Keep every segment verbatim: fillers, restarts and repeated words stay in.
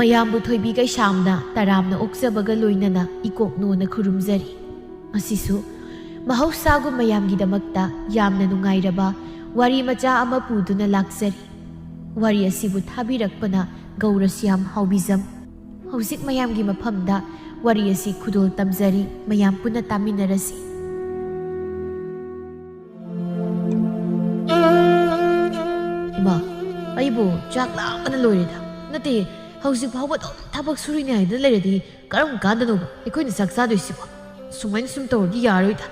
ꯃꯌꯥꯝꯕꯨ ꯊꯣꯏꯕꯤ ꯀꯩꯁꯥꯝꯅ ꯇꯔꯥꯝꯅ ꯑꯣꯛꯆꯕꯒ ꯂꯣꯏꯅꯅ ꯏꯀꯣꯛꯅꯣꯅ ꯈꯨꯔꯨꯝꯖꯔꯤ꯫ ꯉꯁꯤꯁꯨ ꯃꯍꯧꯁꯥꯒꯨꯝ ꯃꯌꯥꯝꯒꯤꯗꯃꯛꯇ ꯌꯥꯝꯅ ꯅꯨꯡꯉꯥꯏꯔꯕ ꯋꯥꯔꯤ ꯃꯆꯥ ꯑꯃ ꯄꯨꯗꯨꯅ ꯂꯥꯛꯆꯔꯤ꯫ ꯋꯥꯔꯤ ꯑꯁꯤꯕꯨ ꯊꯥꯕꯤꯔꯛꯄꯅ ꯒꯧꯔꯁ꯭ꯌꯥꯝ ꯍꯥꯎꯕꯤꯖꯝ꯫ ꯍꯧꯖꯤꯛ ꯃꯌꯥꯝꯒꯤ ꯃꯐꯝꯗ ꯋꯥꯔꯤ ꯑꯁꯤ ꯈꯨꯗꯣꯜ ꯇꯝꯖꯔꯤ, ꯃꯌꯥꯝ ꯄꯨꯟꯅ ꯇꯥꯃꯤꯟꯅꯔꯁꯤ꯫ ꯏꯃꯥ, ꯑꯩꯕꯨ ꯆꯥꯛ ꯂꯥꯝꯕꯅ ꯂꯣꯏꯔꯦꯗ꯫ ꯅꯠꯇꯦ, ꯍꯧꯖꯤꯛ ꯐꯥꯎꯕ ꯑꯗꯨꯝ ꯊꯕꯛ ꯁꯨꯔꯤꯅꯦ ꯍꯥꯏꯗꯨꯅ ꯂꯩꯔꯗꯤ ꯀꯔꯝ ꯀꯥꯟꯗꯅꯣꯕ ꯑꯩꯈꯣꯏꯅ ꯆꯥꯛ ꯆꯥꯗꯣꯏꯁꯤꯕꯣ? ꯁꯨꯃꯥꯏꯅ ꯁꯨꯝ ꯇꯧꯔꯗꯤ ꯌꯥꯔꯣꯏꯗ꯫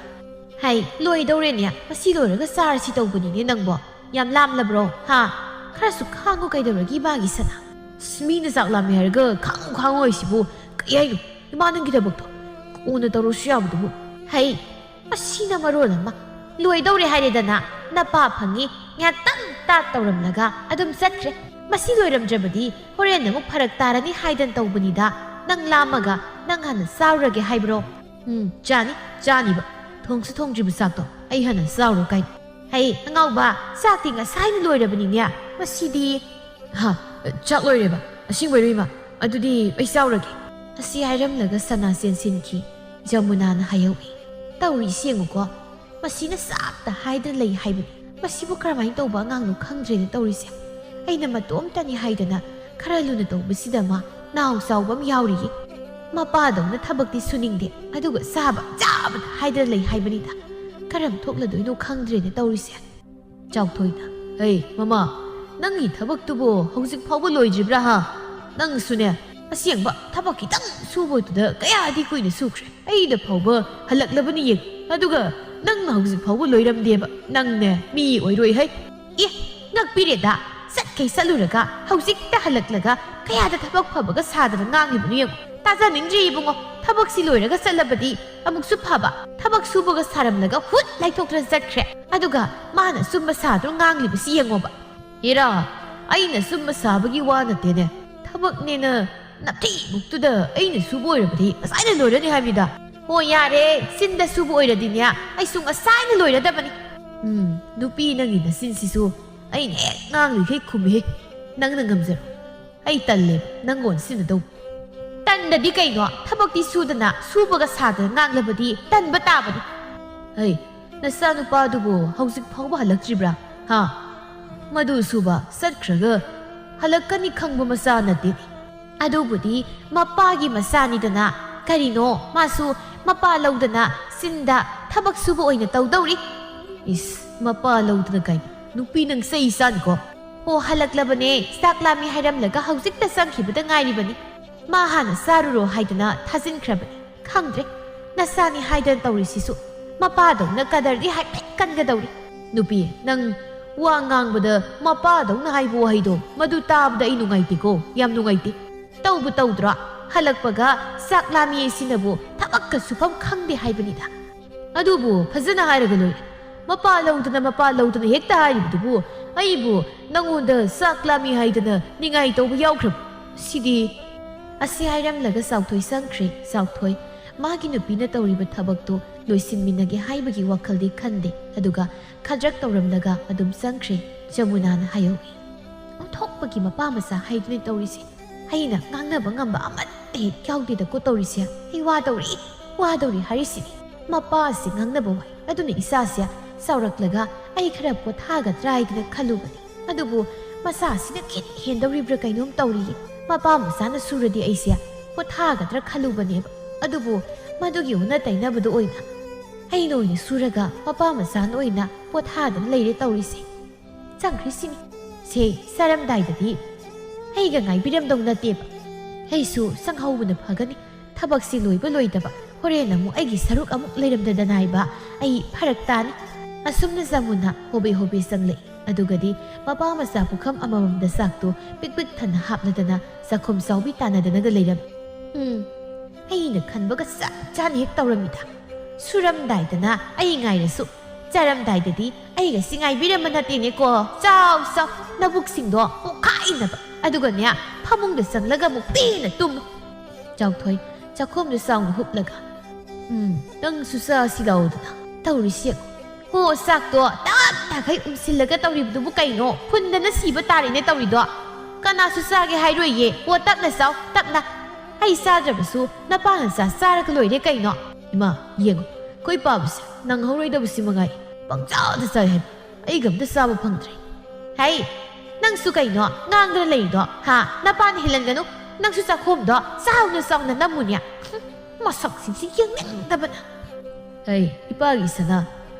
ꯍꯥꯏ, ꯂꯣꯏꯗꯧꯔꯦꯅꯦ, ꯃꯁꯤ ꯂꯣꯏꯔꯒ ꯆꯥꯔꯁꯤ ꯇꯧꯕꯅꯤꯅꯦ ꯅꯪꯕꯣ꯫ ꯌꯥꯝ ꯂꯥꯝꯂꯕ꯭ꯔꯣ? ꯍꯥ? ꯈꯔꯁꯨ ꯈꯥꯡꯉꯨ ꯀꯩꯗꯧꯔꯒꯦ ꯏꯃꯥꯒꯤ ꯁꯅꯥ? ꯑꯁ, ꯃꯤꯅ ꯆꯥꯛ ꯂꯥꯝꯃꯦ ꯍꯥꯏꯔꯒ ꯈꯥꯡꯉꯨ ꯈꯥꯡꯉꯨ ꯍꯥꯏꯁꯤꯕꯨ ꯀꯩ ꯍꯥꯏꯅꯣ? ꯏꯃꯥ, ꯅꯪꯒꯤ ꯊꯕꯛꯇꯣ ꯀꯣꯟꯅ ꯇꯧꯔꯁꯨ ꯌꯥꯕꯗꯨꯕꯨ꯫ ꯍꯩ, ꯃꯁꯤꯅ ꯃꯔꯣꯜ ꯑꯃ ꯂꯣꯏꯗꯧꯔꯦ ꯍꯥꯏꯔꯦꯗꯅ, ꯅꯄꯥ ꯐꯪꯉꯤ ꯉꯥꯏꯍꯥꯛꯇꯪ ꯇꯥꯠ ꯇꯧꯔꯝꯂꯒ ꯑꯗꯨꯝ ꯆꯠꯈ꯭ꯔꯦ꯫ ꯃꯁꯤ ꯂꯣꯏꯔꯝꯗ꯭ꯔꯕꯗꯤ ꯍꯣꯔꯦꯟ ꯑꯃꯨꯛ ꯐꯔꯛ ꯇꯥꯔꯅꯤ ꯍꯥꯏꯗꯅ ꯇꯧꯕꯅꯤꯗ꯫ ꯅꯪ ꯂꯥꯝꯃꯒ ꯅꯪ ꯍꯥꯟꯅ ꯆꯥꯔꯨꯔꯒꯦ ꯍꯥꯏꯕ꯭ꯔꯣ? ꯎꯝ, ꯆꯥꯅꯤ, ꯆꯥꯅꯤꯕ꯫ ꯊꯣꯡꯁꯨ ꯊꯣꯡꯗ꯭ꯔꯤꯕ ꯆꯥꯛꯇꯣ ꯑꯩ ꯍꯥꯟꯅ ꯆꯥꯎꯔꯣ ꯀꯥꯏꯅ꯫ ꯍꯩ, ꯑꯉꯥꯎꯕ, ꯆꯥꯛꯇꯤ ꯉꯁꯥꯏꯅ ꯂꯣꯏꯔꯕꯅꯤꯅꯦ꯫ ꯃꯁꯤꯗꯤ꯫ ꯍꯥ, ꯆꯥꯛ ꯂꯣꯏꯔꯦꯕ? ꯑꯁꯦꯡꯕꯩꯔꯣ ꯏꯃꯥ? ꯑꯗꯨꯗꯤ ꯑꯩ ꯆꯥꯎꯔꯒꯦ꯫ ꯑꯁꯤ ꯍꯥꯏꯔꯝꯂꯒ ꯁꯅꯥ ꯆꯦꯟꯁꯤꯟꯈꯤ꯫ ꯖꯃꯨꯅꯥꯅ ꯍꯥꯏꯍꯧꯏ, "ꯇꯧꯔꯤꯁꯤ ꯌꯦꯡꯉꯨꯀꯣ, ꯃꯁꯤꯅ ꯆꯥꯞꯇ ꯍꯥꯏꯗꯅ ꯂꯩ ꯍꯥꯏꯕꯅꯤ꯫ ꯃꯁꯤꯕꯨ ꯀꯔꯝꯍꯥꯏꯅ ꯇꯧꯕ ꯑꯉꯥꯡꯅꯣ ꯈꯪꯗ꯭ꯔꯦꯅ ꯇꯧꯔꯤꯁꯦ꯫ ꯑꯩꯅ ꯃꯇꯣꯝꯇꯅꯤ ꯍꯥꯏꯗꯅ ꯈꯔ ꯂꯨꯅ ꯇꯧꯕꯁꯤꯗ ꯃꯥ ꯅꯥꯎ ꯆꯥꯎꯕ ꯑꯃ ꯌꯥꯎꯔꯤꯌꯦ꯫ ꯃꯄꯥꯗꯧꯅ ꯊꯕꯛꯇꯤ ꯁꯨꯅꯤꯡꯗꯦ, ꯑꯗꯨꯒ ꯆꯥꯕ ꯆꯥꯕꯗ ꯍꯥꯏꯗꯅ ꯂꯩ ꯍꯥꯏꯕꯅꯤꯗ꯫ ꯀꯔꯝ ꯊꯣꯛꯂꯗꯣꯏꯅꯣ ꯈꯪꯗ꯭ꯔꯦꯅ ꯇꯧꯔꯤꯁꯦ꯫" ꯆꯥꯎꯊꯣꯏꯅ, "ꯑꯩ, ꯃꯃꯥ, ꯅꯪꯒꯤ ꯊꯕꯛꯇꯨꯕꯨ ꯍꯧꯖꯤꯛ ꯐꯥꯎꯕ ꯂꯣꯏꯗ꯭ꯔꯤꯕ꯭ꯔꯥ, ꯍꯥ? ꯅꯪꯁꯨꯅꯦ, ꯑꯁꯦꯡꯕ ꯊꯕꯛ ꯈꯤꯇꯪ ꯁꯨꯕꯗꯨꯗ ꯀꯌꯥꯗꯤ ꯀꯨꯏꯅ ꯁꯨꯈ꯭ꯔꯦ꯫ ꯑꯩꯗ ꯐꯥꯎꯕ ꯍꯜꯂꯛꯂꯕꯅꯤ ꯌꯦꯡ, ꯑꯗꯨꯒ ꯅꯪꯅ ꯍꯧꯖꯤꯛ ꯐꯥꯎꯕ ꯂꯣꯏꯔꯝꯗꯦꯕ꯫ ꯅꯪꯅꯦ, ꯃꯤ ꯑꯣꯏꯔꯣꯏ ꯍꯩ꯫ ꯑꯦ, ꯉꯛꯄꯤꯔꯦꯗ, ꯆꯠꯈꯩ ꯆꯠꯂꯨꯔꯒ ꯍꯧꯖꯤꯛꯇ ꯍꯜꯂꯛꯂꯒ ꯀꯌꯥꯗ ꯊꯕꯛ ꯐꯕꯒ ꯁꯥꯗꯅ ꯉꯥꯡꯂꯤꯕꯅꯣ ꯌꯦꯡꯉꯨ꯫ ꯇꯥꯖꯅꯤꯡꯗ꯭ꯔꯦ ꯏꯕꯨꯡꯉꯣ, ꯊꯕꯛꯁꯤ ꯂꯣꯏꯔꯒ ꯆꯠꯂꯕꯗꯤ ꯑꯃꯨꯛꯁꯨ ꯐꯕ, ꯊꯕꯛ ꯁꯨꯕꯒ ꯁꯥꯔꯝꯂꯒ ꯍꯨꯠ ꯂꯥꯏꯊꯣꯛꯇꯅ ꯆꯠꯈ꯭ꯔꯦ꯫ ꯑꯗꯨꯒ ꯃꯥꯅ ꯑꯆꯨꯝꯕ ꯁꯥꯗꯨꯅ ꯉꯥꯡꯂꯤꯕꯁꯤ ꯌꯦꯡꯉꯣꯕ꯫" "ꯍꯦꯔꯥ, ꯑꯩꯅ ꯑꯆꯨꯝꯕ ꯁꯥꯕꯒꯤ ꯋꯥ ꯅꯠꯇꯦꯅꯦ꯫ ꯊꯕꯛꯅꯦꯅ ꯅꯞꯊꯤꯕꯨꯛꯇꯨꯗ ꯑꯩꯅ ꯁꯨꯕ ꯑꯣꯏꯔꯕꯗꯤ ꯉꯁꯥꯏꯅ ꯂꯣꯏꯔꯅꯤ ꯍꯥꯏꯕꯅꯤꯗ꯫ ꯍꯣ, ꯌꯥꯔꯦ, ꯆꯤꯟꯗ ꯁꯨꯕ ꯑꯣꯏꯔꯗꯤꯅꯦ, ꯑꯩꯁꯨ ꯉꯁꯥꯏꯅ ꯂꯣꯏꯔꯗꯕꯅꯤ꯫ ꯎꯝ, ꯅꯨꯄꯤ, ꯅꯪꯒꯤ ꯅꯆꯤꯟꯁꯤꯁꯨ ꯑꯩꯅ ꯍꯦꯛ ꯉꯥꯡꯂꯤꯈꯩ ꯈꯨꯝꯃꯤꯍꯦ꯫ ꯅꯪꯅ ꯉꯝꯖꯔꯣ, ꯑꯩ ꯇꯜꯂꯦꯕ ꯅꯪꯒ ꯑꯣꯟꯁꯤꯟꯅꯗꯧꯕ꯫ ꯇꯟꯗꯗꯤ ꯀꯩꯅꯣ? ꯊꯕꯛꯇꯤ ꯁꯨꯗꯅ, ꯁꯨꯕꯒ ꯁꯥꯗꯅ ꯉꯥꯡꯂꯕꯗꯤ ꯇꯟꯕ ꯇꯥꯕꯅꯤ꯫ ꯍꯩ, ꯅꯆꯥꯅꯨꯄꯥꯗꯨꯕꯨ ꯍꯧꯖꯤꯛ ꯐꯥꯎꯕ ꯍꯜꯂꯛꯇ꯭ꯔꯤꯕ꯭ꯔꯥ? ꯍꯥ? ꯃꯗꯨ ꯁꯨꯕ ꯆꯠꯈ꯭ꯔꯒ ꯍꯜꯂꯛꯀꯅꯤ ꯈꯪꯕ ꯃꯆꯥ ꯅꯠꯇꯦꯅꯦ꯫ ꯑꯗꯨꯕꯨꯗꯤ ꯃꯄꯥꯒꯤ ꯃꯆꯥꯅꯤꯗꯅ꯫ ꯀꯔꯤꯅꯣ, ꯃꯥꯁꯨ ꯃꯄꯥ ꯂꯧꯗꯅ ꯆꯤꯟꯗ ꯊꯕꯛ ꯁꯨꯕ ꯑꯣꯏꯅ ꯇꯧꯗꯧꯔꯤ꯫ ꯏꯁ, ꯃꯄꯥ ꯂꯧꯗꯅ ꯀꯥꯏꯅ, ꯅꯨꯄꯤ ꯅꯪ ꯆꯩ ꯆꯥꯅꯤꯀꯣ꯫ ꯍꯣ, ꯍꯜꯂꯛꯂꯕꯅꯦ, ꯆꯥꯛ ꯂꯥꯝꯃꯤ ꯍꯥꯏꯔꯝꯂꯒ ꯍꯧꯖꯤꯛꯇ ꯆꯪꯈꯤꯕꯗ ꯉꯥꯏꯔꯤꯕꯅꯤ꯫ ꯃꯥ ꯍꯥꯟꯅ ꯆꯥꯔꯨꯔꯣ ꯍꯥꯏꯗꯅ ꯊꯥꯖꯤꯟꯈ꯭ꯔꯕꯅꯤ꯫ ꯈꯪꯗ꯭ꯔꯦ, ꯅꯆꯥꯅꯤ ꯍꯥꯏꯗꯅ ꯇꯧꯔꯤꯁꯤꯁꯨ꯫ ꯃꯄꯥꯗꯧꯅ ꯀꯗꯔꯗꯤ ꯍꯥꯏꯐꯦꯠ ꯀꯟꯒꯗꯧꯔꯤ꯫ ꯅꯨꯄꯤ, ꯅꯪ ꯋꯥ ꯉꯥꯡꯕꯗ ꯃꯄꯥꯗꯧꯅ ꯍꯥꯏꯕ ꯋꯥꯍꯩꯗꯣ, ꯃꯗꯨ ꯇꯥꯕꯗ ꯑꯩ ꯅꯨꯡꯉꯥꯏꯇꯦꯀꯣ, ꯌꯥꯝ ꯅꯨꯡꯉꯥꯏꯇꯦ꯫ ꯇꯧꯕꯨ ꯇꯧꯗ꯭ꯔꯣ? ꯍꯜꯂꯛꯄꯒ ꯆꯥꯛ ꯂꯥꯝꯃꯤ ꯁꯤꯅꯕꯨ ꯊꯕꯛꯀ ꯁꯨꯐꯝ ꯈꯪꯗꯦ ꯍꯥꯏꯕꯅꯤꯗ꯫ ꯑꯗꯨꯕꯨ ꯐꯖꯅ ꯍꯥꯏꯔꯒ ꯂꯣꯏꯔꯦ꯫ ꯃꯄꯥ ꯂꯧꯗꯅ, ꯃꯄꯥ ꯂꯧꯗꯅ ꯍꯦꯛꯇ ꯍꯥꯏꯔꯤꯕꯗꯨꯕꯨ, ꯑꯩꯕꯨ ꯅꯪꯉꯣꯟꯗ ꯆꯥꯛ ꯂꯥꯝꯃꯤ ꯍꯥꯏꯗꯅ ꯅꯤꯡꯉꯥꯏ ꯇꯧꯕ ꯌꯥꯎꯈ꯭ꯔꯕ? ꯁꯤꯗꯤ꯫ ꯑꯁꯤ ꯍꯥꯏꯔꯝꯂꯒ ꯆꯥꯎꯊꯣꯏ ꯆꯪꯈ꯭ꯔꯦ꯫ ꯆꯥꯎꯊꯣꯏ ꯃꯥꯒꯤ ꯅꯨꯄꯤꯅ ꯇꯧꯔꯤꯕ ꯊꯕꯛꯇꯨ ꯂꯣꯏꯁꯤꯟꯃꯤꯟꯅꯒꯦ ꯍꯥꯏꯕꯒꯤ ꯋꯥꯈꯜꯗꯤ ꯈꯟꯗꯦ, ꯑꯗꯨꯒ ꯈꯗ꯭ꯔꯛ ꯇꯧꯔꯝꯂꯒ ꯑꯗꯨꯝ ꯆꯪꯈ꯭ꯔꯦ꯫ ꯖꯃꯨꯅꯥꯅ ꯍꯥꯏꯍꯧꯏ, "ꯑꯣꯟꯊꯣꯛꯄꯒꯤ ꯃꯄꯥ ꯃꯆꯥ ꯍꯥꯏꯗꯨꯅ ꯇꯧꯔꯤꯁꯦ꯫ ꯑꯩꯅ ꯉꯥꯡꯅꯕ ꯉꯝꯕ ꯑꯃꯠꯇ ꯍꯦꯛ ꯌꯥꯎꯗꯦꯗꯀꯣ ꯇꯧꯔꯤꯁꯦ꯫ ꯑꯩ ꯋꯥꯗꯧꯔꯤ, ꯋꯥꯗꯧꯔꯤ ꯍꯥꯏꯔꯤꯁꯤꯅꯤ꯫ ꯃꯄꯥꯁꯦ ꯉꯥꯡꯅꯕ ꯋꯥꯏ꯫ ꯑꯗꯨꯅ ꯏꯆꯥꯁꯦ ꯆꯥꯎꯔꯛꯂꯒ ꯑꯩ ꯈꯔ ꯄꯣꯊꯥꯒꯗ꯭ꯔꯥ ꯍꯥꯏꯗꯅ ꯈꯜꯂꯨꯕꯅꯤ꯫ ꯑꯗꯨꯕꯨ ꯃꯆꯥꯁꯤꯅ ꯈꯤꯠ ꯍꯦꯟꯗꯧꯔꯤꯕ꯭ꯔꯥ ꯀꯩꯅꯣꯝ ꯇꯧꯔꯤ꯫ ꯃꯄꯥ ꯃꯆꯥꯅ ꯁꯨꯔꯗꯤ ꯑꯩꯁꯦ ꯄꯣꯊꯥꯒꯗ꯭ꯔꯥ ꯈꯜꯂꯨꯕꯅꯦꯕ꯫ ꯑꯗꯨꯕꯨ ꯃꯗꯨꯒꯤ ꯑꯣꯟꯅ ꯇꯩꯅꯕꯗ ꯑꯣꯏꯅ ꯑꯩꯅ ꯑꯣꯏꯅ ꯁꯨꯔꯒ ꯃꯄꯥ ꯃꯆꯥꯅ ꯑꯣꯏꯅ ꯄꯣꯊꯥꯗꯅ ꯂꯩꯔꯦ ꯇꯧꯔꯤꯁꯦ꯫ ꯆꯪꯈ꯭ꯔꯤꯁꯤꯅꯤ꯫ ꯁꯦ, ꯆꯥꯔꯝꯗꯥꯏꯗꯗꯤ ꯑꯩꯒ ꯉꯥꯏꯕꯤꯔꯝꯗꯧ ꯅꯠꯇꯦꯕ꯫ ꯑꯩꯁꯨ ꯆꯪꯍꯧꯕꯅ ꯐꯒꯅꯤ꯫ ꯊꯕꯛꯁꯤ ꯂꯣꯏꯕ ꯂꯣꯏꯗꯕ ꯍꯣꯔꯦꯟ ꯑꯃꯨꯛ ꯑꯩꯒꯤ ꯁꯔꯨꯛ ꯑꯃꯨꯛ ꯂꯩꯔꯝꯗꯗꯅ ꯍꯥꯏꯕ ꯑꯩ ꯐꯔꯛ ꯇꯥꯅꯤ꯫" ꯑꯁꯨꯝꯅ ꯖꯃꯨꯅꯥ ꯍꯣꯕꯦ ꯍꯣꯕꯦ ꯆꯪꯂꯛꯏ꯫ ꯑꯗꯨꯒꯗꯤ ꯃꯄꯥ ꯃꯆꯥ ꯄꯨꯈꯝ ꯑꯃꯃꯝꯗ ꯆꯥꯛꯇꯨ ꯄꯤꯛ ꯄꯤꯛ ꯊꯟꯅ ꯍꯥꯞꯂꯗꯅ ꯆꯥꯛꯈꯨꯝ ꯆꯥꯎꯕꯤ ꯇꯥꯟꯅꯗꯅꯒ ꯂꯩꯔꯝꯃꯤ꯫ ꯎꯝ, ꯑꯩꯅ ꯈꯟꯕꯒ ꯆꯞ ꯆꯥꯅ ꯍꯦꯛ ꯇꯧꯔꯝꯃꯤꯗ꯫ ꯁꯨꯔꯝꯗꯥꯏꯗꯅ ꯑꯩ ꯉꯥꯏꯔꯁꯨ, ꯆꯥꯔꯝꯗꯥꯏꯗꯗꯤ ꯑꯩꯒꯁꯤ ꯉꯥꯏꯕꯤꯔꯝꯕ ꯅꯠꯇꯦꯅꯦꯀꯣ꯫ ꯆꯥꯎ, ꯆꯥꯎ, ꯅꯕꯨꯛꯁꯤꯡꯗꯣ ꯄꯣꯛꯈꯥꯏꯅꯕ꯫ ꯑꯗꯨꯒꯅꯦ, ꯐꯃꯨꯡꯗ ꯆꯪꯂꯒ ꯑꯃꯨꯛ ꯄꯦꯟꯅ ꯇꯨꯝꯃꯨ꯫ ꯆꯥꯎꯊꯣꯏ ꯆꯥꯛꯈꯨꯝꯗꯨ ꯆꯥꯎꯅ ꯍꯨꯞꯂꯒ, ꯎꯝ, ꯅꯪꯁꯨ ꯆꯥꯁꯤ ꯂꯥꯎꯗꯅ꯫ ꯇꯧꯔꯤꯁꯤ ꯌꯦꯡꯉꯣ꯫ ꯍꯣ, ꯆꯥꯛꯇꯣ ꯇꯞꯅꯈꯩ ꯎꯝꯁꯤꯜꯂꯒ ꯇꯧꯔꯤꯕꯗꯨꯕꯨ ꯀꯩꯅꯣ? ꯐꯨꯟꯗꯅ ꯁꯤꯕ ꯇꯥꯔꯦꯅꯦ ꯇꯧꯔꯤꯗꯣ꯫ ꯀꯅꯥꯁꯨ ꯆꯥꯒꯦ ꯍꯥꯏꯔꯣꯏꯌꯦ꯫ ꯍꯣ, ꯇꯞꯅ ꯆꯥꯎ, ꯇꯞꯅ꯫ ꯑꯩ ꯆꯥꯗ꯭ꯔꯕꯁꯨ ꯅꯄꯥꯅ ꯆꯥ ꯆꯥꯔꯒ ꯂꯣꯏꯔꯦ ꯀꯩꯅꯣ꯫ ꯏꯃꯥ, ꯌꯦꯡꯉꯣ, ꯑꯩꯈꯣꯏ ꯄꯥꯕꯁꯦ ꯅꯪꯍꯧꯔꯣꯏꯗꯕꯁꯤ ꯃꯉꯥꯏ꯫ ꯄꯪꯆꯥꯗ ꯆꯥꯏ ꯍꯥꯏꯕ꯫ ꯑꯩꯒ ꯑꯝꯇ ꯆꯥꯕ ꯐꯪꯗ꯭ꯔꯦ꯫ ꯍꯩ, ꯅꯪꯁꯨ ꯀꯩꯅꯣ ꯉꯥꯡꯗꯅ ꯂꯩꯔꯤꯗꯣ? ꯍꯥ? ꯅꯄꯥꯅ ꯍꯦꯜꯍꯟꯒꯅꯨ꯫ ꯅꯪꯁꯨ ꯆꯥꯛꯈꯣꯝꯗꯣ ꯆꯥꯎꯅ ꯆꯥꯎꯅ ꯅꯝꯃꯨꯅꯦ꯫ ꯍꯨꯝ, ꯃꯁꯛꯁꯤꯡꯁꯤ ꯌꯦꯡꯅꯤꯡꯗꯕꯅ꯫ ꯍꯩ, ꯏꯄꯥꯒꯤ ꯁꯅꯥ,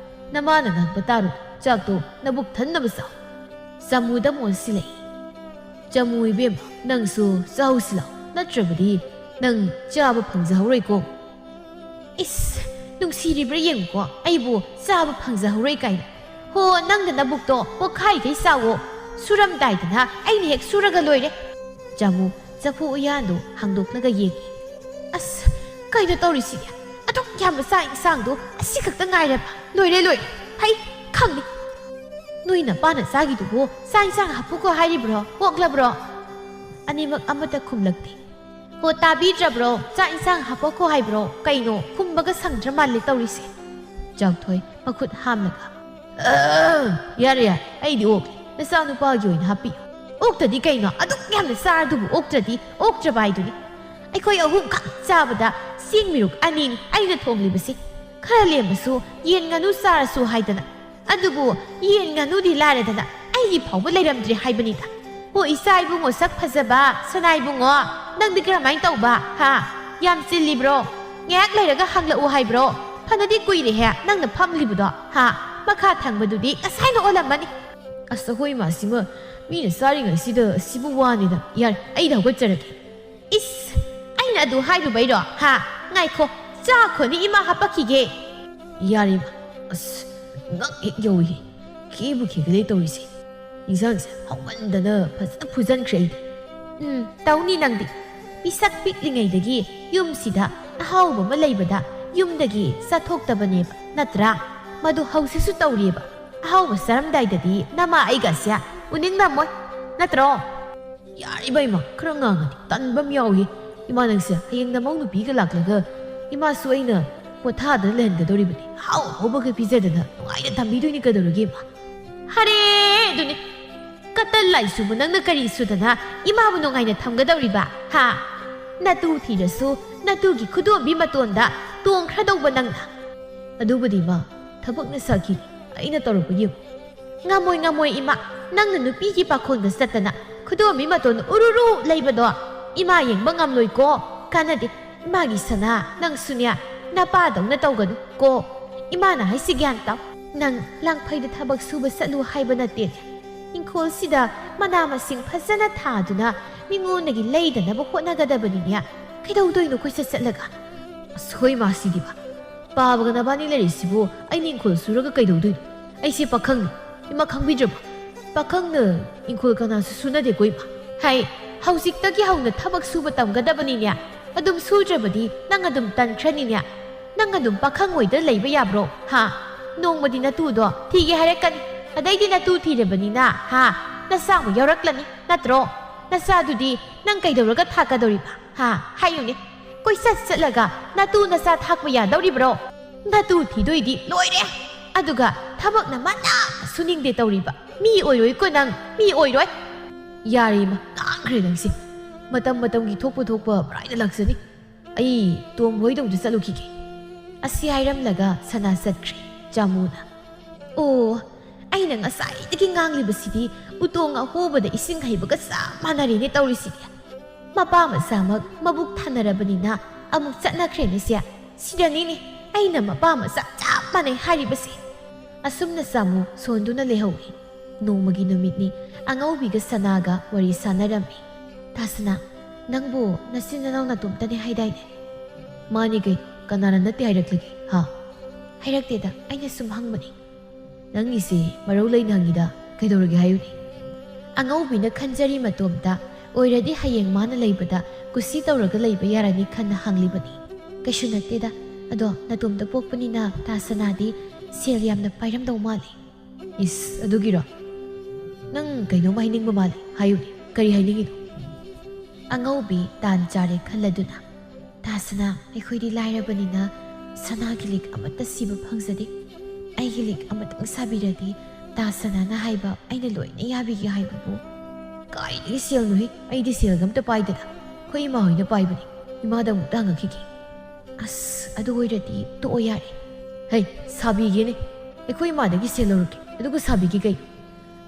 ꯅꯃꯥꯅ ꯉꯥꯡꯕ ꯇꯥꯔꯣ꯫ ꯆꯥꯛꯇꯣ ꯅꯕꯨꯛ ꯊꯟꯅꯕ ꯆꯥꯎ꯫ ꯆꯥꯃꯨꯗ ꯃꯣꯟꯁꯤꯜꯂꯛꯏ꯫ ꯆꯥꯃꯨ ꯏꯕꯦꯝꯃ, ꯅꯪꯁꯨ ꯆꯥꯍꯧꯁꯤ ꯂꯥꯎ, ꯅꯠꯇ꯭ꯔꯕꯗꯤ ꯅꯪ ꯆꯥꯕ ꯐꯪꯖꯍꯧꯔꯣꯏꯀꯣ꯫ ꯏꯁ, ꯅꯨꯡꯁꯤꯔꯤꯕ꯭ꯔꯥ ꯌꯦꯡꯉꯨꯀꯣ, ꯑꯩꯕꯨ ꯆꯥꯕ ꯐꯪꯖꯍꯧꯔꯣꯏ ꯀꯥꯏꯅ꯫ ꯍꯣ, ꯅꯪꯅ ꯅꯕꯨꯛꯇꯣ ꯄꯣꯛꯈꯥꯏꯈꯩ ꯆꯥꯎꯋꯣ꯫ ꯁꯨꯔꯝꯗꯥꯏꯗꯅ ꯑꯩꯅ ꯍꯦꯛ ꯁꯨꯔꯒ ꯂꯣꯏꯔꯦ꯫ ꯆꯥꯃꯨ ꯆꯐꯨ ꯎꯌꯥꯟꯗꯨ ꯍꯥꯡꯗꯣꯛꯂꯒ ꯌꯦꯡꯉꯤ꯫ ꯑꯁ, ꯀꯩꯅꯣ ꯇꯧꯔꯤꯁꯤꯗꯤ? ꯑꯗꯨꯛ ꯌꯥꯝꯕ ꯆꯥꯛ ꯏꯟꯁꯥꯡꯗꯣ ꯑꯁꯤꯈꯛꯇ ꯉꯥꯏꯔꯕ? ꯂꯣꯏꯔꯦ, ꯂꯣꯏꯔꯦ꯫ ꯍꯩ, ꯈꯪꯗꯦ꯫ ꯅꯣꯏ ꯅꯄꯥꯅ ꯆꯥꯒꯤꯗꯨꯕꯨ ꯆꯥꯛ ꯏꯟꯁꯥꯡ ꯍꯥꯞꯄꯨꯀꯣ ꯍꯥꯏꯔꯤꯕ꯭ꯔꯣ? ꯑꯣꯛꯂꯕ꯭ꯔꯣ? ꯑꯅꯤꯃꯛ ꯑꯃꯠꯇ ꯈꯨꯝꯂꯛꯇꯦ꯫ ꯍꯣ, ꯇꯥꯕꯤꯗ꯭ꯔꯕ꯭ꯔꯣ? ꯆꯥꯛ ꯏꯟꯁꯥꯡ ꯍꯥꯞꯄꯛꯈꯣ ꯍꯥꯏꯕ꯭ꯔꯣ? ꯀꯩꯅꯣ, ꯈꯨꯝꯕꯒ ꯁꯪꯗ꯭ꯔ ꯃꯥꯜꯂꯦ ꯇꯧꯔꯤꯁꯦ꯫ ꯆꯥꯎꯊꯣꯏ ꯃꯈꯨꯠ ꯍꯥꯝꯂꯒ, "ꯑ, ꯌꯥꯔꯦ, ꯌꯥꯔꯦ, ꯑꯩꯗꯤ ꯑꯣꯛꯂꯦ꯫ ꯅꯆꯥꯅꯨꯄꯥꯒꯤ ꯑꯣꯏꯅ ꯍꯥꯞꯄꯤꯌꯨ꯫" "ꯑꯣꯛꯇꯗꯤ ꯀꯩꯅꯣ? ꯑꯗꯨꯛ ꯌꯥꯝꯅ ꯆꯥꯔꯗꯨꯕꯨ ꯑꯣꯛꯇ꯭ꯔꯗꯤ, ꯑꯣꯛꯇ꯭ꯔꯕ ꯍꯥꯏꯗꯨꯅꯤ꯫ ꯑꯩꯈꯣꯏ ꯑꯍꯨꯝꯈꯛ ꯆꯥꯕꯗ ꯆꯦꯡ ꯃꯤꯔꯨꯛ ꯑꯅꯤꯅꯤ ꯑꯩꯅ ꯊꯣꯡꯂꯤꯕꯁꯤ꯫ ꯈꯔ ꯂꯦꯝꯕꯁꯨ ꯌꯦꯟ ꯉꯥꯅꯨ ꯆꯥꯔꯁꯨ ꯍꯥꯏꯗꯅ꯫ ꯑꯗꯨꯕꯨ ꯌꯦꯟ ꯉꯥꯅꯨꯗꯤ ꯂꯥꯏꯔꯗꯅ ꯑꯩꯒꯤ ꯐꯥꯎꯕ ꯂꯩꯔꯝꯗ꯭ꯔꯦ ꯍꯥꯏꯕꯅꯤꯗ꯫ ꯍꯣ, ꯏꯆꯥ ꯏꯕꯨꯡꯉꯣ ꯁꯛ ꯐꯖꯕ, ꯁꯅꯥ ꯏꯕꯨꯡꯉꯣ, ꯅꯪꯗꯤ ꯀꯔꯝꯍꯥꯏꯅ ꯇꯧꯕ? ꯍꯥ? ꯌꯥꯝ ꯆꯤꯜꯂꯤꯕ꯭ꯔꯣ? ꯉꯥꯏꯍꯥꯛ ꯂꯩꯔꯒ ꯍꯪꯂꯛꯎ ꯍꯥꯏꯕ꯭ꯔꯣ? ꯐꯅꯗꯤ ꯀꯨꯏꯔꯦꯍꯦ ꯅꯪꯅ ꯐꯝꯂꯤꯕꯗꯣ, ꯍꯥ? ꯃꯈꯥ ꯊꯪꯕꯗꯨꯗꯤ ꯉꯁꯥꯏꯅ ꯑꯣꯜꯂꯝꯃꯅꯤ꯫" ꯑꯁ, ꯑꯩꯈꯣꯏ ꯏꯃꯥꯁꯤꯃ ꯃꯤꯅ ꯆꯥꯔꯤꯉꯩꯁꯤꯗ ꯑꯁꯤꯕꯨ ꯋꯥꯅꯤꯗ꯫ ꯌꯥꯔꯦ, ꯑꯩꯗꯤ ꯍꯧꯒꯠꯆꯔꯒꯦ꯫ ꯏꯁ, ꯑꯩꯅ ꯑꯗꯨ ꯍꯥꯏꯔꯨꯕꯩꯔꯣ? ꯍꯥ? ꯉꯥꯏꯈꯣ, ꯆꯥꯈꯣꯅꯤ ꯏꯃꯥ ꯍꯥꯄꯛꯈꯤꯒꯦ꯫ ꯌꯥꯔꯦ ꯏꯃꯥ, ꯑꯁ, ꯉꯛ ꯍꯦꯛ ꯌꯧꯏꯍꯦ꯫ ꯈꯤꯕꯨ ꯈꯤꯒꯠꯂꯦ ꯇꯧꯔꯤꯁꯦ꯫ ꯏꯟꯁꯥꯡꯁꯦ ꯍꯥꯎꯃꯟꯗꯅ ꯐꯖꯅ ꯐꯨꯖꯟꯈ꯭ꯔꯦ ꯑꯩꯗꯤ꯫ ꯎꯝ, ꯇꯧꯅꯤ ꯅꯪꯗꯤ꯫ ꯄꯤꯁꯛ ꯄꯤꯛꯂꯤꯉꯩꯗꯒꯤ ꯌꯨꯝꯁꯤꯗ ꯑꯍꯥꯎꯕ ꯑꯃ ꯂꯩꯕꯗ ꯌꯨꯝꯗꯒꯤ ꯆꯠꯊꯣꯛꯇꯕꯅꯦꯕ, ꯅꯠꯇ꯭ꯔꯥ? ꯃꯗꯨ ꯍꯧꯖꯤꯛꯁꯨ ꯇꯧꯔꯤꯑꯕ꯫ ꯑꯍꯥꯎꯕ ꯆꯥꯔꯝꯗꯥꯏꯗꯗꯤ ꯅꯃꯥ ꯑꯩꯒꯁꯦ ꯎꯅꯤꯡꯂꯝꯃꯣꯏ, ꯅꯠꯇ꯭ꯔꯣ? ꯌꯥꯔꯤꯕ ꯏꯃꯥ, ꯈꯔ ꯉꯥꯡꯉꯗꯤ ꯇꯟꯕ ꯑꯃ ꯌꯥꯎꯏ꯫ ꯏꯃꯥ, ꯅꯪꯁꯦ ꯍꯌꯦꯡ ꯅꯃꯧ ꯅꯨꯄꯤꯒ ꯂꯥꯛꯂꯒ ꯏꯃꯥꯁꯨ ꯑꯩꯅ ꯄꯣꯊꯥꯗꯅ ꯂꯩꯍꯟꯒꯗꯧꯔꯤꯕꯅꯤ꯫ ꯍꯥꯎ ꯍꯧꯕꯒ ꯄꯤꯖꯗꯅ ꯅꯨꯡꯉꯥꯏꯅ ꯊꯝꯕꯤꯗꯣꯏꯅꯤ ꯀꯩꯗꯧꯔꯒꯦ, ꯏꯃꯥ? ꯍꯔꯦ! ꯑꯗꯨꯅꯤ꯫ ꯀꯇꯟ ꯂꯥꯏꯁꯨꯕ ꯅꯪꯅ ꯀꯔꯤ ꯁꯨꯗꯅ ꯏꯃꯥꯕꯨ ꯅꯨꯡꯉꯥꯏꯅ ꯊꯝꯒꯗꯧꯔꯤꯕ? ꯍꯥ? ꯅꯇꯨ ꯊꯤꯔꯁꯨ ꯅꯇꯨꯒꯤ ꯈꯨꯗꯣꯝꯕꯤ ꯃꯇꯣꯟꯗ ꯇꯣꯡꯈ꯭ꯔꯗꯧꯕ ꯅꯪꯅ꯫ ꯑꯗꯨꯕꯨꯗꯤ, ꯏꯃꯥ, ꯊꯕꯛꯅ ꯁꯥꯈꯤꯅꯤ꯫ ꯑꯩꯅ ꯇꯧꯔꯛꯄ ꯌꯦꯡꯉꯨ꯫ ꯉꯝꯃꯣꯏ, ꯉꯝꯃꯣꯏ, ꯏꯃꯥ꯫ ꯅꯪꯅ ꯅꯨꯄꯤꯒꯤ ꯄꯥꯈꯣꯟꯒ ꯆꯠꯇꯅ ꯈꯨꯗꯣꯝꯕꯤ ꯃꯇꯣꯟ ꯎꯔꯨꯔꯨ ꯂꯩꯕꯗꯣ ꯏꯃꯥ ꯌꯦꯡꯕ ꯉꯝꯂꯣꯏꯀꯣ꯫ ꯀꯥꯟꯅꯗꯦ꯫ ꯏꯃꯥꯒꯤ ꯁꯅꯥ, ꯅꯪꯁꯨꯅꯦ ꯅꯄꯥꯗꯧꯅ ꯇꯧꯒꯅꯨ ꯀꯣ꯫ ꯏꯃꯥꯅ ꯍꯥꯏꯁꯤ ꯒ꯭ꯌꯥꯟ ꯇꯥꯎ꯫ ꯅꯪ ꯂꯥꯡꯐꯩꯗ ꯊꯕꯛ ꯁꯨꯕ ꯆꯠꯂꯨ ꯍꯥꯏꯕ ꯅꯠꯇꯦ꯫ ꯏꯪꯈꯣꯜꯁꯤꯗ ꯃꯅꯥ ꯃꯁꯤꯡ ꯐꯖꯅ ꯊꯥꯗꯨꯅ ꯃꯤꯉꯣꯟꯗꯒꯤ ꯂꯩꯗꯅꯕ ꯍꯣꯠꯅꯒꯗꯕꯅꯤꯅꯦ꯫ ꯀꯩꯗꯧꯗꯣꯏꯅꯣ ꯀꯣꯏꯆꯠ ꯆꯠꯂꯒ? ꯑꯁ, ꯍꯣꯏ, ꯃꯥꯁꯤꯗꯤꯕ꯫ ꯄꯥꯕꯒ ꯅꯕꯥꯅꯤ ꯂꯩꯔꯤꯁꯤꯕꯨ ꯑꯩꯅ ꯏꯪꯈꯣꯜ ꯁꯨꯔꯒ ꯀꯩꯗꯧꯗꯣꯏꯅꯣ? ꯑꯩꯁꯦ ꯄꯥꯈꯪꯅꯤ꯫ ꯏꯃꯥ ꯈꯪꯕꯤꯗ꯭ꯔꯕꯣ? ꯄꯥꯈꯪꯅ ꯏꯪꯈꯣꯜ ꯀꯅꯥꯁꯨ ꯁꯨꯅꯗꯦꯀꯣ, ꯏꯃꯥ꯫ ꯍꯥꯏ, ꯍꯧꯖꯤꯛꯇꯒꯤ ꯍꯧꯅ ꯊꯕꯛ ꯁꯨꯕ ꯇꯝꯒꯗꯕꯅꯤꯅꯦ꯫ ꯑꯗꯨꯝ ꯁꯨꯗ꯭ꯔꯕꯗꯤ ꯅꯪ ꯑꯗꯨꯝ ꯇꯟꯈ꯭ꯔꯅꯤꯅꯦ꯫ ꯅꯪ ꯑꯗꯨꯝ ꯄꯥꯈꯪ ꯑꯣꯏꯗ ꯂꯩꯕ ꯌꯥꯕ꯭ꯔꯣ? ꯍꯥ? ꯅꯣꯡꯃꯗꯤ ꯅꯇꯨꯗꯣ ꯊꯤꯒꯦ ꯍꯥꯏꯔꯛꯀꯅꯤ꯫ ꯑꯗꯩꯗꯤ ꯅꯇꯨ ꯊꯤꯔꯕꯅꯤꯅ, ꯍꯥ? ꯅꯆꯥ ꯑꯃꯨꯛ ꯌꯥꯎꯔꯛꯂꯅꯤ, ꯅꯠꯇ꯭ꯔꯣ? ꯅꯆꯥꯗꯨꯗꯤ ꯅꯪ ꯀꯩꯗꯧꯔꯒ ꯊꯥꯛꯀꯗꯧꯔꯤꯕ? ꯍꯥ? ꯍꯥꯏꯌꯨꯅꯦ꯫ ꯀꯣꯏꯆꯠ ꯆꯠꯂꯒ ꯅꯇꯨ ꯅꯆꯥ ꯊꯥꯛꯄ ꯌꯥꯗꯧꯔꯤꯕ꯭ꯔꯣ? ꯅꯇꯨ ꯊꯤꯗꯣꯏꯗꯤ ꯂꯣꯏꯔꯦ꯫ ꯑꯗꯨꯒ ꯊꯕꯛꯅ ꯃꯅꯥ ꯁꯨꯅꯤꯡꯗꯦ ꯇꯧꯔꯤꯕ꯫ ꯃꯤ ꯑꯣꯏꯔꯣꯏꯀꯣ ꯅꯪ, ꯃꯤ ꯑꯣꯏꯔꯣꯏ꯫ ꯌꯥꯔꯦ ꯏꯃꯥ, ꯉꯥꯡꯈ꯭ꯔꯦ ꯅꯪꯁꯦ꯫ ꯃꯇꯝ ꯃꯇꯝꯒꯤ ꯊꯣꯛꯄ ꯊꯣꯛꯄ ꯃꯔꯥꯏꯅ ꯂꯥꯛꯆꯅꯤ꯫ ꯑꯩ ꯇꯣꯝꯕ ꯍꯣꯏꯗ ꯑꯃꯨꯛꯇ ꯆꯠꯂꯨꯈꯤꯒꯦ꯫ ꯑꯁꯤ ꯍꯥꯏꯔꯝꯂꯒ ꯁꯅꯥ ꯆꯠꯈ꯭ꯔꯦ꯫ ꯖꯥꯃꯨꯅ, "ꯑꯣ, ꯑꯩꯅ ꯉꯁꯥꯏꯗꯒꯤ ꯉꯥꯡꯂꯤꯕꯁꯤꯗꯤ ꯎꯇꯣꯡ ꯑꯍꯣꯕꯗ ꯏꯁꯤꯡ ꯍꯩꯕꯒ ꯆꯞ ꯃꯥꯟꯅꯔꯦꯅꯦ ꯇꯧꯔꯤꯁꯤꯗꯤ꯫ ꯃꯄꯥ ꯃꯆꯥꯃꯛ ꯃꯕꯨꯛ ꯊꯥꯅꯔꯕꯅꯤꯅ ꯑꯃꯨꯛ ꯆꯠꯅꯈ꯭ꯔꯦꯅꯦ ꯁꯦ꯫ ꯁꯤꯗꯅꯤꯅꯦ ꯑꯩꯅ ꯃꯄꯥ ꯃꯆꯥ ꯆꯞ ꯃꯥꯟꯅꯩ ꯍꯥꯏꯔꯤꯕꯁꯦ꯫" ꯑꯁꯨꯝꯅ ꯖꯥꯃꯨ ꯁꯣꯟꯗꯨꯅ ꯂꯩꯍꯧꯏ꯫ ꯅꯣꯡꯃꯒꯤ ꯅꯨꯃꯤꯠꯅꯤ꯫ ꯑꯉꯧꯕꯤꯒ ꯁꯅꯥꯒ ꯋꯥꯔꯤ ꯁꯥꯟꯅꯔꯝꯃꯤ꯫ "ꯇꯥ ꯁꯅꯥ, ꯅꯪꯕꯨ ꯅꯆꯤꯟ ꯅꯅꯥꯎ ꯅꯇꯣꯝꯇꯅꯦ ꯍꯥꯏꯗꯥꯏꯅꯦ?" "ꯃꯥꯅꯤ ꯀꯩꯅꯣ, ꯀꯅꯥꯅ ꯅꯠꯇꯦ ꯍꯥꯏꯔꯛꯂꯒꯦ, ꯍꯥ?" "ꯍꯥꯏꯔꯛꯇꯦꯗ, ꯑꯩꯅ ꯁꯨꯝ ꯍꯪꯕꯅꯤ꯫" "ꯅꯪꯒꯤꯁꯦ ꯃꯔꯧ ꯂꯩꯅ ꯍꯪꯉꯤꯗ, ꯀꯩꯗꯧꯔꯒꯦ ꯍꯥꯏꯌꯨꯅꯦ?" ꯑꯉꯧꯕꯤꯅ ꯈꯟꯖꯔꯤ ꯃꯇꯣꯝꯇ, ꯑꯣꯏꯔꯗꯤ ꯍꯌꯦꯡ ꯃꯥꯅ ꯂꯩꯕꯗ ꯀꯨꯁꯤ ꯇꯧꯔꯒ ꯂꯩꯕ ꯌꯥꯔꯅꯤ ꯈꯟꯅ ꯍꯪꯂꯤꯕꯅꯤ꯫ "ꯀꯩꯁꯨ ꯅꯠꯇꯦꯗ, ꯑꯗꯣ ꯅꯇꯣꯝꯇ ꯄꯣꯛꯄꯅꯤꯅ ꯇꯥ ꯁꯅꯥꯗꯤ ꯁꯦꯜ ꯌꯥꯝꯅ ꯄꯥꯏꯔꯝꯗꯧ ꯃꯥꯜꯂꯤ꯫" "ꯏꯁ, ꯑꯗꯨꯒꯤꯔꯣ? ꯅꯪ ꯀꯩꯅꯣꯝ ꯍꯥꯏꯅꯤꯡꯕ ꯃꯥꯜꯂꯤ, ꯍꯥꯏꯌꯨꯅꯦ, ꯀꯔꯤ ꯍꯥꯏꯅꯤꯡꯉꯤꯅꯣ?" ꯑꯉꯧꯕꯤ ꯇꯥꯟ ꯆꯥꯔꯦ ꯈꯜꯂꯗꯨꯅ, "ꯇꯥ ꯁꯅꯥ, ꯑꯩꯈꯣꯏꯗꯤ ꯂꯥꯏꯔꯕꯅꯤꯅ ꯁꯅꯥꯒꯤ ꯂꯤꯛ ꯑꯃꯠꯇ ꯁꯤꯕ ꯐꯪꯖꯗꯦ꯫ ꯑꯩꯒꯤ ꯂꯤꯛ ꯑꯃꯇꯪ ꯁꯥꯕꯤꯔꯗꯤ ꯇꯥ ꯁꯅꯥꯅ ꯍꯥꯏꯕ ꯑꯩꯅ ꯂꯣꯏꯅ ꯌꯥꯕꯤꯒꯦ ꯍꯥꯏꯕꯕꯨ꯫ ꯀꯥꯏꯗꯒꯤ ꯁꯦꯜꯅꯣꯍꯦ? ꯑꯩꯗꯤ ꯁꯦꯜꯒ ꯑꯝꯇ ꯄꯥꯏꯗꯅ꯫ ꯑꯩꯈꯣꯏ ꯏꯃꯥ ꯍꯣꯏꯅ ꯄꯥꯏꯕꯅꯤ꯫ ꯏꯃꯥꯗ ꯑꯃꯨꯛꯇ ꯍꯪꯉꯛꯈꯤꯒꯦ꯫ ꯑꯁ, ꯑꯗꯨ ꯑꯣꯏꯔꯗꯤ ꯇꯣꯛꯑꯣ ꯌꯥꯔꯦ꯫ ꯍꯩ, ꯁꯥꯕꯤꯒꯦꯅꯦ꯫ ꯑꯩꯈꯣꯏ ꯏꯃꯥꯗꯒꯤ ꯁꯦꯜ ꯂꯧꯔꯛꯀꯦ, ꯑꯗꯨꯒ ꯁꯥꯕꯤꯒꯦ ꯀꯩꯅꯣ?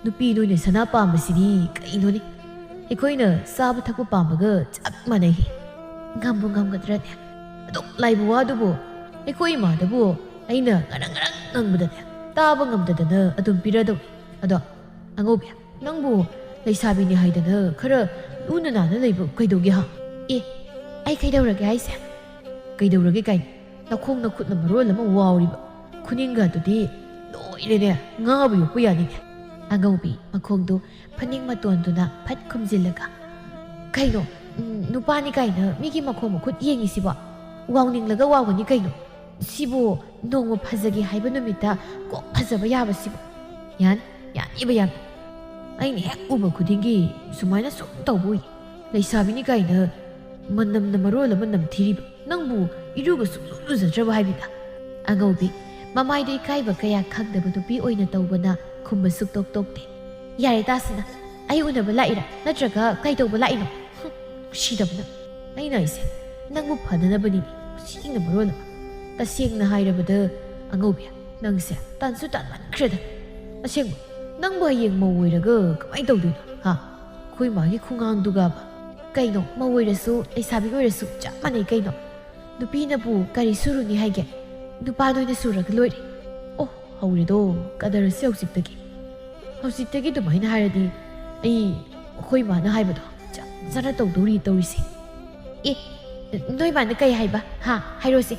ꯅꯨꯄꯤ ꯅꯣꯏꯅ ꯁꯅꯥ ꯄꯥꯝꯕꯁꯤꯗꯤ ꯀꯩꯅꯣꯅꯦ? ꯑꯩꯈꯣꯏꯅ ꯆꯥꯕ ꯊꯛꯄ ꯄꯥꯝꯕꯒ ꯆꯞ ꯃꯥꯟꯅꯩ꯫ ꯉꯝꯕꯨ ꯉꯝꯒꯗ꯭ꯔꯅꯦ? ꯑꯗꯨꯛ ꯂꯥꯏꯕ ꯋꯥꯗꯨꯕꯨ ꯑꯩꯈꯣꯏ ꯏꯃꯥꯗꯕꯨ ꯑꯩꯅ ꯉꯔꯪ ꯉꯔꯪ ꯉꯪꯕꯗꯅꯦ, ꯇꯥꯕ ꯉꯝꯗꯗꯅ ꯑꯗꯨꯝ ꯄꯤꯔꯗꯧꯅꯤ꯫ ꯑꯗꯣ ꯑꯉꯧꯕꯤ, ꯅꯪꯕꯨ ꯂꯩꯁꯥꯕꯤꯅꯤ ꯍꯥꯏꯗꯅ ꯈꯔ ꯂꯨꯅ ꯅꯥꯟꯅ ꯂꯩꯕ ꯀꯩꯗꯧꯒꯦ ꯍꯥ? ꯑꯦ, ꯑꯩ ꯀꯩꯗꯧꯔꯒꯦ ꯍꯥꯏꯁꯦ? ꯀꯩꯗꯧꯔꯒꯦ ꯀꯥꯏꯅ? ꯅꯈꯣꯡ ꯅꯈꯨꯠꯅ ꯃꯔꯣꯜ ꯑꯃ ꯋꯥꯎꯔꯤꯕ, ꯈꯨꯅꯤꯡꯒꯗꯨꯗꯤ ꯂꯣꯏꯔꯦꯅꯦ, ꯉꯥꯕ ꯌꯣꯛꯄ ꯌꯥꯅꯤꯅꯦ꯫ ꯑꯉꯧꯕꯤ ꯃꯈꯣꯡꯗꯨ ꯐꯅꯦꯛ ꯃꯇꯣꯟꯗꯨꯅ ꯐꯠ ꯈꯨꯝꯖꯤꯜꯂꯒ, "ꯀꯩꯅꯣ, ꯎꯝ, ꯅꯨꯄꯥꯅꯤ ꯀꯥꯏꯅ ꯃꯤꯒꯤ ꯃꯈꯣꯡ ꯃꯈꯨꯠ ꯌꯦꯡꯉꯤꯁꯤꯕꯣ? ꯋꯥꯎꯅꯤꯡꯂꯒ ꯋꯥꯎꯒꯅꯤ ꯀꯩꯅꯣ? ꯁꯤꯕꯨ ꯅꯣꯡꯃ ꯐꯖꯒꯦ ꯍꯥꯏꯕ ꯅꯨꯃꯤꯠꯇ ꯀꯣꯛ ꯐꯖꯕ ꯌꯥꯕꯁꯤꯕꯨ? ꯌꯥꯅꯤ, ꯌꯥꯅꯤꯕ ꯌꯥꯝ꯫ ꯑꯩꯅ ꯍꯦꯛ ꯎꯕ ꯈꯨꯗꯤꯡꯒꯤ ꯁꯨꯃꯥꯏꯅ ꯁꯨꯝ ꯇꯧꯕ ꯎꯏ꯫ ꯂꯩꯁꯥꯕꯤꯅꯤ ꯀꯥꯏꯅ ꯃꯅꯝꯅ ꯃꯔꯣꯜ ꯑꯃ ꯅꯝꯊꯤꯔꯤꯕ꯫ ꯅꯪꯕꯨ ꯏꯔꯨꯒ ꯁꯨꯡꯂꯨ ꯂꯨꯖꯗ꯭ꯔꯕ ꯍꯥꯏꯕꯅꯤꯗ?" ꯑꯉꯧꯕꯤ, ꯃꯃꯥꯏꯗ ꯏꯀꯥꯏꯕ ꯀꯌꯥ ꯈꯪꯗꯕ ꯅꯨꯄꯤ ꯑꯣꯏꯅ ꯇꯧꯕꯅ ꯈꯨꯝꯕ ꯁꯨꯛꯇꯣꯛ ꯇꯣꯛꯇꯦ꯫ "ꯌꯥꯔꯦ ꯇꯥꯁꯤꯅ, ꯑꯩ ꯎꯅꯕ ꯂꯥꯛꯏꯔꯥ ꯅꯠꯇ꯭ꯔꯒ ꯀꯩꯗꯧꯕ ꯂꯥꯛꯏꯅꯣ? ꯍꯨꯝ, ꯅꯨꯡꯁꯤꯗꯕꯅ꯫ ꯑꯩꯅ ꯍꯥꯏꯁꯦ, ꯅꯪꯕꯨ ꯐꯅꯅꯕꯅꯤꯅꯦ, ꯁꯤꯅ ꯃꯔꯣꯜ ꯑꯃ꯫ ꯇꯁꯦꯡꯅ ꯍꯥꯏꯔꯕꯗ, ꯑꯉꯧꯕꯤ, ꯅꯪꯁꯦ ꯇꯟꯁꯨ ꯇꯟꯃꯟꯈ꯭ꯔꯦꯗ꯫ ꯑꯁꯦꯡꯕ, ꯅꯪꯕꯨ ꯍꯌꯦꯡ ꯃꯧ ꯑꯣꯏꯔꯒ ꯀꯃꯥꯏꯅ ꯇꯧꯗꯣꯏꯅꯣ, ꯍꯥ? ꯑꯩꯈꯣꯏ ꯃꯥꯒꯤ ꯈꯨꯡꯒꯥꯡꯗꯨꯒꯕ꯫ ꯀꯩꯅꯣ, ꯃꯧ ꯑꯣꯏꯔꯁꯨ ꯂꯩꯁꯥꯕꯤ ꯑꯣꯏꯔꯁꯨ ꯆꯞ ꯃꯥꯟꯅꯩ ꯀꯩꯅꯣ꯫ ꯅꯨꯄꯤꯅꯕꯨ ꯀꯔꯤ ꯁꯨꯔꯨꯅꯤ ꯍꯥꯏꯒꯦ? ꯅꯨꯄꯥ ꯅꯣꯏꯅ ꯁꯨꯔꯒ ꯂꯣꯏꯔꯦ꯫ ꯑꯣ, ꯍꯧꯔꯦꯗꯣ ꯀꯗꯔꯁꯤ ꯍꯧꯖꯤꯛꯇꯒꯤ꯫ ꯍꯧꯖꯤꯛꯇꯒꯤ ꯑꯗꯨꯃꯥꯏꯅ ꯍꯥꯏꯔꯗꯤ ꯑꯩ ꯑꯩꯈꯣꯏ ꯃꯥꯅ ꯍꯥꯏꯕꯗꯣ ꯆꯞ ꯆꯥꯅ ꯇꯧꯗꯧꯔꯤ ꯇꯧꯔꯤꯁꯦ꯫ ꯑꯦ, ꯅꯣꯏ ꯃꯥꯅ ꯀꯩ ꯍꯥꯏꯕ? ꯍꯥ, ꯍꯥꯏꯔꯣꯁꯦ꯫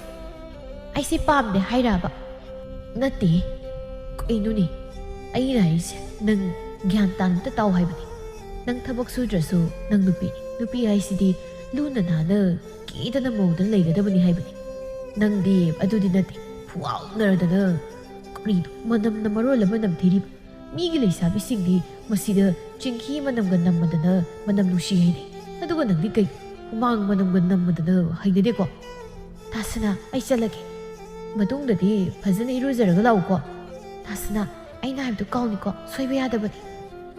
ꯑꯩꯁꯦ ꯄꯥꯝꯗꯦ ꯍꯥꯏꯔꯕ? ꯅꯠꯇꯦ꯫ ꯀꯩꯅꯣꯅꯦ? ꯑꯩꯅ ꯍꯥꯏꯔꯤꯁꯦ ꯅꯪ ꯒ꯭ꯌꯥꯟ ꯇꯥꯅ ꯑꯝꯇ ꯇꯥꯎ ꯍꯥꯏꯕꯅꯦ꯫ ꯅꯪ ꯊꯕꯛ ꯁꯨꯗ꯭ꯔꯁꯨ ꯅꯪ ꯅꯨꯄꯤꯅꯤ꯫ ꯅꯨꯄꯤ ꯍꯥꯏꯁꯤꯗꯤ ꯂꯨꯅ ꯅꯥꯟꯅ ꯀꯦꯗꯅ ꯃꯧꯗꯅ ꯂꯩꯒꯗꯕꯅꯤ ꯍꯥꯏꯕꯅꯤ꯫ ꯅꯪꯗꯤ ꯑꯗꯨꯗꯤ ꯅꯠꯇꯦ꯫ ꯐꯨꯋꯥꯎꯅꯔꯗꯅ ꯀꯔꯤꯅꯣ? ꯃꯅꯝꯅ ꯃꯔꯣꯜ ꯑꯃ ꯅꯝꯊꯤꯔꯤꯕ꯫ ꯃꯤꯒꯤ ꯂꯩꯁꯥꯕꯤꯁꯤꯡꯗꯤ ꯃꯁꯤꯗ ꯆꯤꯡꯍꯤ ꯃꯅꯝꯒ ꯅꯝꯃꯗꯅ ꯃꯅꯝ ꯅꯨꯡꯁꯤ ꯍꯥꯏꯅꯩ꯫ ꯑꯗꯨꯒ ꯅꯪꯗꯤ ꯀꯩ? ꯍꯨꯃꯥꯡ ꯃꯅꯝꯒ ꯅꯝꯃꯗꯅ ꯍꯩꯅꯗꯦꯀꯣ? ꯇꯥꯁꯅꯥ, ꯑꯩ ꯆꯠꯂꯒꯦ꯫ ꯃꯇꯨꯡꯗꯗꯤ ꯐꯖꯅ ꯏꯔꯨꯖꯔꯒ ꯂꯥꯛꯎꯀꯣ꯫ ꯇꯥꯁꯅꯥ, ꯑꯩꯅ ꯍꯥꯏꯕꯗꯨ ꯀꯥꯎꯅꯤꯀꯣ, ꯁꯣꯏꯕ ꯌꯥꯗꯕꯅꯤ꯫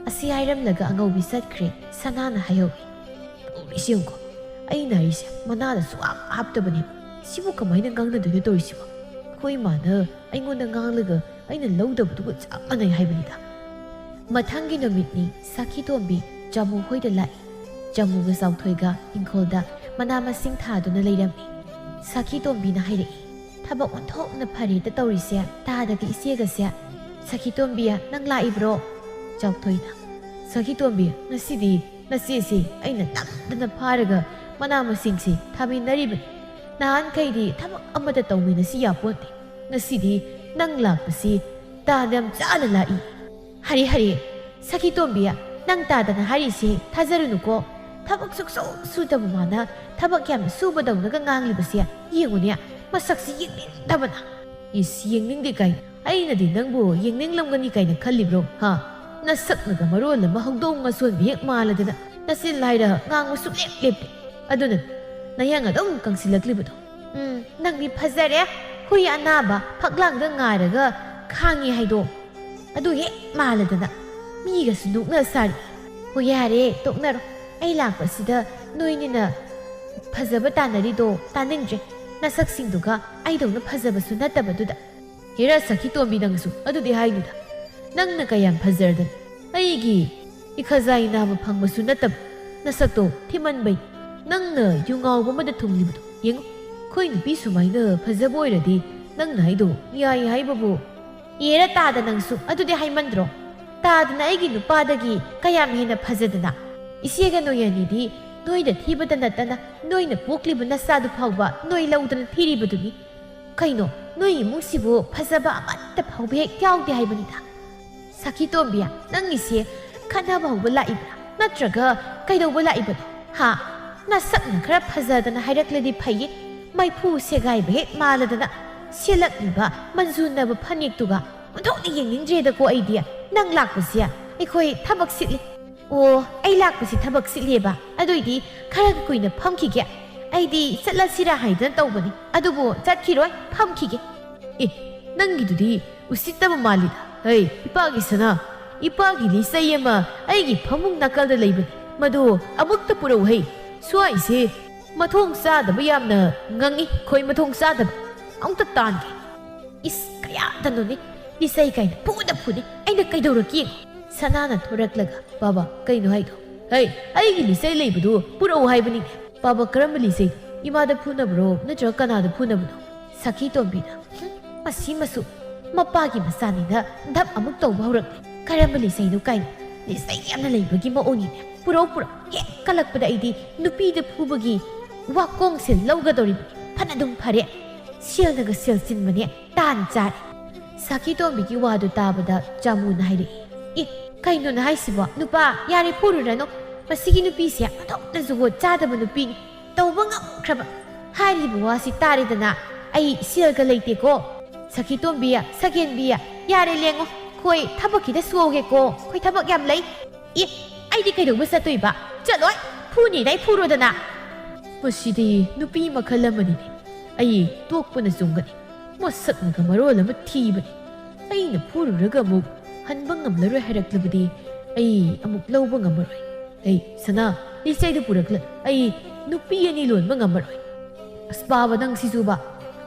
ꯑꯁꯤ ꯍꯥꯏꯔꯝꯂꯒ ꯑꯉꯧꯕꯤ ꯆꯠꯈ꯭ꯔꯦ꯫ ꯁꯅꯥꯅ ꯍꯥꯏꯍꯧꯏ꯫ ꯇꯧꯔꯤꯁꯤ ꯌꯦꯡꯉꯨꯀꯣ, ꯑꯩꯅ ꯍꯥꯏꯔꯤꯁꯦ ꯃꯅꯥꯗ ꯁꯨꯡꯍꯥꯞ ꯍꯥꯞꯇꯕꯅꯦꯕ꯫ ꯁꯤꯕꯨ ꯀꯃꯥꯏꯅ ꯉꯥꯡꯅꯗꯣꯏꯅꯣ ꯇꯧꯔꯤꯁꯤꯕꯣ? ꯑꯩꯈꯣꯏ ꯏꯃꯥꯅ ꯑꯩꯉꯣꯟꯗ ꯉꯥꯡꯂꯒ ꯑꯩꯅ ꯂꯧꯗꯕꯗꯨꯒ ꯆꯞ ꯃꯥꯟꯅꯩ ꯍꯥꯏꯕꯅꯤꯗ꯫ ꯃꯊꯪꯒꯤ ꯅꯨꯃꯤꯠꯅꯤ꯫ ꯁꯈꯤꯇꯣꯝꯕꯤ ꯖꯥꯃꯨ ꯍꯣꯏꯗ ꯂꯥꯛꯏ꯫ ꯖꯥꯃꯨꯒ ꯆꯥꯎꯊꯣꯏꯒ ꯏꯪꯈꯣꯜꯗ ꯃꯅꯥ ꯃꯁꯤꯡ ꯊꯥꯗꯨꯅ ꯂꯩꯔꯝꯃꯤ꯫ ꯁꯈꯤꯇꯣꯝꯕꯤꯅ ꯍꯥꯏꯔꯛꯏ, "ꯊꯕꯛ ꯑꯣꯟꯊꯣꯛꯅ ꯐꯔꯦꯗ ꯇꯧꯔꯤꯁꯦ, ꯇꯥꯗꯒ ꯏꯆꯦꯒꯁꯦ꯫ ꯁꯈꯤꯇꯣꯝꯕꯤ, ꯅꯪ ꯂꯥꯛꯏꯕ꯭ꯔꯣ?" ꯆꯥꯎꯊꯣꯏꯅ, "ꯁꯈꯤꯇꯣꯝꯕꯤ, ꯉꯁꯤꯗꯤ ꯅꯆꯦꯁꯦ ꯑꯩꯅ ꯅꯝꯗꯅ ꯐꯥꯔꯒ ꯃꯅꯥ ꯃꯁꯤꯡꯁꯤ ꯊꯥꯃꯤꯟꯅꯔꯤꯕꯅꯤ꯫ ꯅꯍꯥꯟꯈꯩꯗꯤ ꯊꯕꯛ ꯑꯃꯠꯇ ꯇꯧꯃꯤꯟꯅꯁꯤ ꯌꯥꯄꯣꯟꯇꯦ꯫ ꯉꯁꯤꯗꯤ ꯅꯪ ꯂꯥꯛꯄꯁꯤ ꯇꯥꯟ ꯌꯥꯝ ꯆꯥꯅ ꯂꯥꯛꯏ꯫ ꯍꯔꯦ, ꯍꯔꯦ, ꯁꯈꯤꯇꯣꯝꯕꯤ, ꯅꯪ ꯇꯥꯗꯅ ꯍꯥꯏꯔꯤꯁꯦ ꯊꯥꯖꯔꯨꯅꯨꯀꯣ꯫ ꯊꯕꯛ ꯁꯨꯛꯁꯨ ꯁꯨꯗꯕ ꯃꯥꯅ ꯊꯕꯛ ꯌꯥꯝꯅ ꯁꯨꯕꯗꯧꯅꯒ ꯉꯥꯡꯂꯤꯕꯁꯦ ꯌꯦꯡꯉꯨꯅꯦ, ꯃꯁꯛꯁꯤ ꯌꯦꯡꯅꯤꯡꯗꯕꯅ꯫" "ꯏꯁ, ꯌꯦꯡꯅꯤꯡꯗꯦ ꯀꯥꯏꯅ? ꯑꯩꯅꯗꯤ ꯅꯪꯕꯨ ꯌꯦꯡꯅꯤꯡꯂꯝꯒꯅꯤ ꯀꯥꯏꯅ ꯈꯜꯂꯤꯕ꯭ꯔꯣ, ꯍꯥ? ꯅꯁꯛꯅꯒ ꯃꯔꯣꯜ ꯑꯃ ꯍꯧꯗꯣꯡ ꯃꯁꯣꯟꯕ ꯍꯦꯛ ꯃꯥꯜꯂꯗꯅ, ꯅꯆꯤꯟ ꯍꯥꯏꯔ ꯉꯥꯡꯕ ꯁꯨꯛꯂꯦꯞ ꯂꯦꯞꯇꯦ꯫ ꯑꯗꯨꯅ ꯅꯌꯥꯡ ꯑꯗꯨꯝ ꯀꯪꯁꯤꯜꯂꯛꯂꯤꯕꯗꯣ꯫ ꯎꯝ, ꯅꯪꯗꯤ ꯐꯖꯔꯦ꯫ ꯍꯨꯏ ꯑꯅꯥꯕ ꯐꯛꯂꯥꯡꯗ ꯉꯥꯏꯔꯒ ꯈꯥꯡꯉꯤ ꯍꯥꯏꯗꯣ꯫ ꯑꯗꯨ ꯍꯦꯛ ꯃꯥꯜꯂꯗꯅ ꯃꯤꯒꯁꯨ ꯅꯣꯛꯅ ꯁꯥꯔꯤ꯫ ꯍꯣ, ꯌꯥꯔꯦ, ꯇꯣꯛꯅꯔꯣ꯫ ꯑꯩ ꯂꯥꯛꯄꯁꯤꯗ ꯅꯣꯏꯅꯤꯅ ꯐꯖꯕ ꯇꯥꯟꯅꯔꯤꯗꯣ ꯇꯥꯅꯤꯡꯗ꯭ꯔꯦ꯫ ꯅꯁꯛꯁꯤꯡꯗꯨꯒ ꯑꯩꯗꯧꯅ ꯐꯖꯕꯁꯨ ꯅꯠꯇꯕꯗꯨꯗ꯫" "ꯍꯦꯔꯥ ꯁꯈꯤꯇꯣꯝꯕꯤ, ꯅꯪꯁꯨ ꯑꯗꯨꯗꯤ ꯍꯥꯏꯅꯨꯗ꯫ ꯅꯪꯅ ꯀꯌꯥꯝ ꯐꯖꯔꯗꯅ? ꯑꯩꯒꯤ ꯏꯈꯖꯥꯏ ꯅꯥꯕ ꯐꯪꯕꯁꯨ ꯅꯠꯇꯕ ꯅꯁꯛꯇꯣ ꯊꯤꯃꯟꯕꯩ꯫ ꯅꯪꯅ ꯌꯨ ꯉꯥꯎꯕ ꯑꯃꯗ ꯊꯨꯡꯂꯤꯕꯗꯣ ꯌꯦꯡꯉꯨ꯫ ꯑꯩꯈꯣꯏ ꯅꯨꯄꯤ ꯁꯨꯃꯥꯏꯅ ꯐꯖꯕ ꯑꯣꯏꯔꯗꯤ ꯅꯪꯅ ꯍꯥꯏꯗꯣ ꯌꯥꯏ ꯍꯥꯏꯕꯕꯨ꯫" "ꯑꯦꯔꯥ ꯇꯥꯗ, ꯅꯪꯁꯨ ꯑꯗꯨꯗꯤ ꯍꯥꯏꯃꯟꯗ꯭ꯔꯣ? ꯇꯥꯗꯅ ꯑꯩꯒꯤ ꯅꯨꯄꯥꯗꯒꯤ ꯀꯌꯥꯝ ꯍꯦꯟꯅ ꯐꯖꯗꯅ? ꯏꯆꯦꯒ ꯅꯣꯏ ꯑꯅꯤꯗꯤ ꯅꯣꯏꯗ ꯊꯤꯕꯗ ꯅꯠꯇꯅ ꯅꯣꯏꯅ ꯄꯣꯛꯂꯤꯕ ꯅꯆꯥꯗꯨ ꯐꯥꯎꯕ ꯅꯣꯏ ꯂꯧꯗꯅ ꯊꯤꯔꯤꯕꯗꯨꯅꯤ꯫ ꯀꯩꯅꯣ, ꯅꯣꯏ ꯏꯃꯨꯡꯁꯤꯕꯨ ꯐꯖꯕ ꯑꯃꯠꯇ ꯐꯥꯎꯕ ꯍꯦꯛ ꯌꯥꯎꯗꯦ ꯍꯥꯏꯕꯅꯤꯗ꯫" "ꯁꯈꯤꯇꯣꯝꯕꯤ, ꯅꯪꯒꯤꯁꯦ ꯈꯠꯅꯕ ꯍꯧꯕ ꯂꯥꯛꯏꯕ꯭ꯔꯥ? ꯅꯠꯇ꯭ꯔꯒ ꯀꯩꯗꯧꯕ ꯂꯥꯛꯏꯕꯅꯣ? ꯍꯥ? ꯅꯁꯛꯅ ꯈꯔ ꯐꯖꯗꯅ ꯍꯥꯏꯔꯛꯂꯗꯤ ꯐꯩꯌꯦ꯫ ꯃꯩꯐꯨ ꯁꯦꯒꯥꯏꯕ ꯍꯦꯛ ꯃꯥꯜꯂꯗꯅ ꯁꯦꯠꯂꯛꯂꯤꯕ ꯃꯟꯖꯨꯅꯕ ꯐꯅꯦꯛꯇꯨꯒ ꯑꯣꯟꯊꯣꯛꯅ ꯌꯦꯡꯅꯤꯡꯗ꯭ꯔꯦꯗꯀꯣ ꯑꯩꯗꯤ꯫ ꯅꯪ ꯂꯥꯛꯄꯁꯦ ꯑꯩꯈꯣꯏ ꯊꯕꯛ ꯁꯤꯠꯂꯤ꯫" "ꯑꯣ, ꯑꯩ ꯂꯥꯛꯄꯁꯤ ꯊꯕꯛ ꯁꯤꯠꯂꯦꯕ? ꯑꯗꯨꯏꯗꯤ ꯈꯔ ꯀꯨꯏꯅ ꯐꯝꯈꯤꯒꯦ꯫ ꯑꯩꯗꯤ ꯆꯠꯂꯁꯤꯔꯥ ꯍꯥꯏꯗꯅ ꯇꯧꯕꯅꯤ, ꯑꯗꯨꯕꯨ ꯆꯠꯈꯤꯔꯣꯏ, ꯐꯝꯈꯤꯒꯦ꯫ ꯑꯦ, ꯅꯪꯒꯤꯗꯨꯗꯤ ꯎꯁꯤꯠꯇꯕ ꯃꯥꯜꯂꯤꯗ꯫ ꯍꯩ, ꯏꯄꯥꯒꯤ ꯁꯅꯥ, ꯏꯄꯥꯒꯤ ꯂꯤꯆꯩ ꯑꯃ ꯑꯩꯒꯤ ꯐꯃꯨꯡ ꯅꯥꯀꯜꯗ ꯂꯩꯕꯅꯤ, ꯃꯗꯨ ꯑꯃꯨꯛꯇ ꯄꯨꯔꯛꯎ ꯍꯩ꯫ ꯁ꯭ꯋꯥꯏꯁꯦ ꯃꯊꯣꯡ ꯆꯥꯗꯕ ꯌꯥꯝꯅ ꯉꯪꯏ, ꯈꯣꯏ ꯃꯊꯣꯡ ꯆꯥꯗꯕ꯫ ꯑꯃꯨꯛꯇ ꯇꯥꯟꯒꯦ꯫ ꯏꯁ, ꯀꯌꯥꯗꯅꯣꯅꯦ, ꯂꯤꯆꯩ ꯀꯥꯏꯅ ꯐꯨꯗ ꯐꯨꯅꯤ꯫ ꯑꯩꯅ ꯀꯩꯗꯧꯔꯛꯀꯦ ꯌꯦꯡꯉꯣ꯫ ꯁꯅꯥꯅ ꯊꯣꯔꯛꯂꯒ, "ꯕꯥꯕꯥ, ꯀꯩꯅꯣ ꯍꯥꯏꯗꯣ?" "ꯍꯩ, ꯑꯩꯒꯤ ꯂꯤꯆꯩ ꯂꯩꯕꯗꯨ ꯄꯨꯔꯛꯎ ꯍꯥꯏꯕꯅꯤꯅꯦ꯫" "ꯕꯥꯕꯥ, ꯀꯔꯝꯕ ꯂꯤꯆꯩ? ꯏꯃꯥꯗ ꯐꯨꯅꯕ꯭ꯔꯣ, ꯅꯠꯇ꯭ꯔꯒ ꯀꯅꯥꯗ ꯐꯨꯅꯕꯅꯣ?" ꯁꯈꯤ ꯇꯣꯝꯕꯤꯅ, "ꯍꯨꯝ, ꯃꯁꯤ ꯃꯁꯨ ꯃꯄꯥꯒꯤ ꯃꯆꯥꯅꯤꯅ ꯙꯞ ꯑꯃꯨꯛ ꯇꯧꯕ ꯍꯧꯔꯛꯂꯦ꯫ ꯀꯔꯝꯕ ꯂꯤꯆꯩꯅꯣ ꯀꯥꯏꯅ꯫ ꯂꯤꯆꯩ ꯌꯥꯝꯅ ꯂꯩꯕꯒꯤ ꯃꯑꯣꯡꯅꯤꯅꯦ꯫ ꯄꯨꯔꯛꯎ, ꯄꯨꯔꯛꯎ꯫ ꯍꯦꯛ ꯀꯜꯂꯛꯄꯗ ꯑꯩꯗꯤ ꯅꯨꯄꯤꯗ ꯐꯨꯕꯒꯤ ꯋꯥꯀꯣꯡ ꯁꯦꯜ ꯂꯧꯒꯗꯧꯔꯤꯕꯅꯤ꯫ ꯐꯅ ꯑꯗꯨꯝ ꯐꯔꯦ꯫ ꯁꯦꯜꯅꯒ ꯁꯦꯜ ꯆꯤꯟꯕꯅꯦ꯫ ꯇꯥꯟ ꯆꯥꯔꯦ꯫" ꯁꯈꯤ ꯇꯣꯝꯕꯤꯒꯤ ꯋꯥꯗꯨ ꯇꯥꯕꯗ ꯆꯥꯃꯨꯅ ꯍꯥꯏꯔꯛꯏ, "ꯑꯦ, ꯀꯩꯅꯣꯅ ꯍꯥꯏꯁꯤꯕꯣ? ꯅꯨꯄꯥ, ꯌꯥꯔꯦ, ꯐꯨꯔꯨꯔꯅꯨ꯫ ꯃꯁꯤꯒꯤ ꯅꯨꯄꯤꯁꯦ ꯑꯣꯟꯊꯣꯛꯅ ꯖꯨꯒꯣꯠ ꯆꯥꯗꯕ ꯅꯨꯄꯤꯅꯤ꯫ ꯇꯧꯕ ꯉꯝꯈ꯭ꯔꯕ꯫ ꯍꯥꯏꯔꯤꯕ ꯋꯥꯁꯤ ꯇꯥꯔꯦꯗꯅ, ꯑꯩ ꯁꯦꯜꯒ ꯂꯩꯇꯦꯀꯣ꯫ ꯁꯈꯤ ꯇꯣꯝꯕꯤ, ꯁꯒꯦꯟꯕꯤ, ꯌꯥꯔꯦ ꯂꯦꯡꯉꯣ꯫ ꯑꯩꯈꯣꯏ ꯊꯕꯛ ꯈꯤꯇ ꯁꯨꯍꯧꯒꯦꯀꯣ꯫ ꯑꯩꯈꯣꯏ ꯊꯕꯛ ꯌꯥꯝ ꯂꯩ꯫ ꯑꯦ, ꯑꯩꯗꯤ ꯀꯩꯗꯧꯕ ꯆꯠꯇꯣꯏꯕ? ꯆꯠꯂꯣꯏ꯫ ꯐꯨꯅꯤꯗꯥꯏ ꯐꯨꯔꯣꯗꯅ꯫" ꯃꯁꯤꯗꯤ ꯅꯨꯄꯤ ꯃꯈꯜ ꯑꯃꯅꯤꯅꯦ꯫ ꯑꯩ ꯇꯣꯛꯄꯅ ꯆꯨꯝꯒꯅꯤ꯫ ꯃꯁꯛꯅꯒ ꯃꯔꯣꯜ ꯑꯃ ꯊꯤꯕꯅꯤ꯫ ꯑꯩꯅ ꯐꯨꯔꯨꯔꯒ ꯑꯃꯨꯛ ꯍꯟꯕ ꯉꯝꯂꯔꯣꯏ ꯍꯥꯏꯔꯛꯂꯕꯗꯤ ꯑꯩ ꯑꯃꯨꯛ ꯂꯧꯕ ꯉꯝꯃꯔꯣꯏ꯫ ꯑꯩ, ꯁꯅꯥ, ꯂꯤꯆꯩꯗꯨ ꯄꯨꯔꯛꯂ-, ꯑꯩ ꯅꯨꯄꯤ ꯑꯅꯤ ꯂꯣꯟꯕ ꯉꯝꯃꯔꯣꯏ꯫ ꯑꯁ, ꯄꯥꯕ ꯅꯪ ꯁꯤꯁꯨꯕ꯫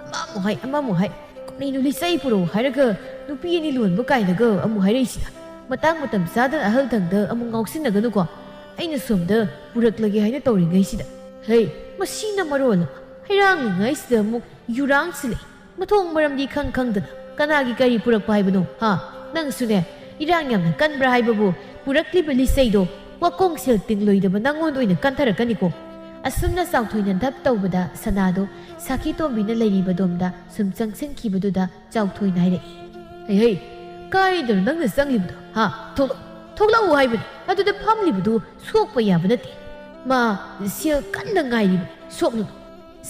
ꯑꯃꯃꯨꯛ ꯍꯥꯏ, ꯑꯃꯃꯨꯛ ꯍꯥꯏ꯫ ꯀꯔꯤꯅꯣ ꯂꯤꯆꯩ ꯄꯨꯔꯛꯎ ꯍꯥꯏꯔꯒ ꯅꯨꯄꯤ ꯑꯅꯤ ꯂꯣꯟꯕ ꯀꯥꯏꯅꯒ ꯑꯃꯨꯛ ꯍꯥꯏꯔꯛꯏꯁꯤꯅ? ꯃꯇꯥꯡ ꯃꯇꯝ ꯆꯥꯗꯅ ꯑꯍꯜ ꯊꯪꯗ ꯑꯃꯨꯛ ꯉꯥꯎꯁꯤꯟꯅꯒꯅꯨꯀꯣ꯫ ꯑꯩꯅ ꯁꯣꯝꯗ ꯄꯨꯔꯛꯂꯒꯦ ꯍꯥꯏꯅ ꯇꯧꯔꯤꯉꯩꯁꯤꯗ꯫ ꯍꯩ, ꯃꯁꯤꯅ ꯃꯔꯣꯜ ꯑꯃ ꯍꯩꯔꯥꯡꯂꯤꯉꯩꯁꯤꯗ ꯑꯃꯨꯛ ꯌꯨꯔꯥꯡꯁꯤꯜꯂꯛꯏ꯫ ꯃꯊꯣꯡ ꯃꯔꯝꯗꯤ ꯈꯪ ꯈꯪꯗꯅ ꯀꯅꯥꯒꯤ ꯀꯔꯤ ꯄꯨꯔꯛꯄ ꯍꯥꯏꯕꯅꯣ? ꯍꯥ? ꯅꯪꯁꯨꯅꯦ, ꯏꯔꯥꯡ ꯌꯥꯝꯅ ꯀꯟꯕ꯭ꯔꯥ ꯍꯥꯏꯕꯕꯨ, ꯄꯨꯔꯛꯂꯤꯕ ꯂꯤꯆꯩꯗꯣ ꯋꯥꯀꯣꯡ ꯁꯦꯜ ꯇꯤꯡꯂꯣꯏꯗꯕ ꯅꯪꯉꯣꯟꯗ ꯑꯣꯏꯅ ꯀꯟꯊꯔꯛꯀꯅꯤꯀꯣ꯫ ꯑꯁꯨꯝꯅ ꯆꯥꯎꯊꯣꯏꯅ ꯙꯞ ꯇꯧꯕꯗ ꯁꯅꯥꯗꯣ ꯁꯥꯈꯤ ꯇꯣꯝꯕꯤꯅ ꯂꯩꯔꯤꯕꯗꯣꯝꯗ ꯁꯨꯝ ꯆꯪꯁꯤꯟꯈꯤꯕꯗꯨꯗ ꯆꯥꯎꯊꯣꯏꯅ ꯍꯥꯏꯔꯛꯏ, "ꯍꯩ ꯍꯩ, ꯀꯥꯏꯗꯅꯣ ꯅꯪꯅ ꯆꯪꯂꯤꯕꯗꯣ? ꯍꯥ? ꯊꯣꯛꯂꯛ-, ꯊꯣꯛꯂꯛꯎ ꯍꯥꯏꯕꯅꯤ꯫ ꯑꯗꯨꯗ ꯐꯝꯂꯤꯕꯗꯨ ꯁꯣꯛꯄ ꯌꯥꯕ ꯅꯠꯇꯦ꯫ ꯃꯥ ꯁꯦꯜ ꯀꯟꯅ ꯉꯥꯏꯔꯤꯕꯅꯤ꯫ ꯁꯣꯛꯂꯨꯅꯨ꯫"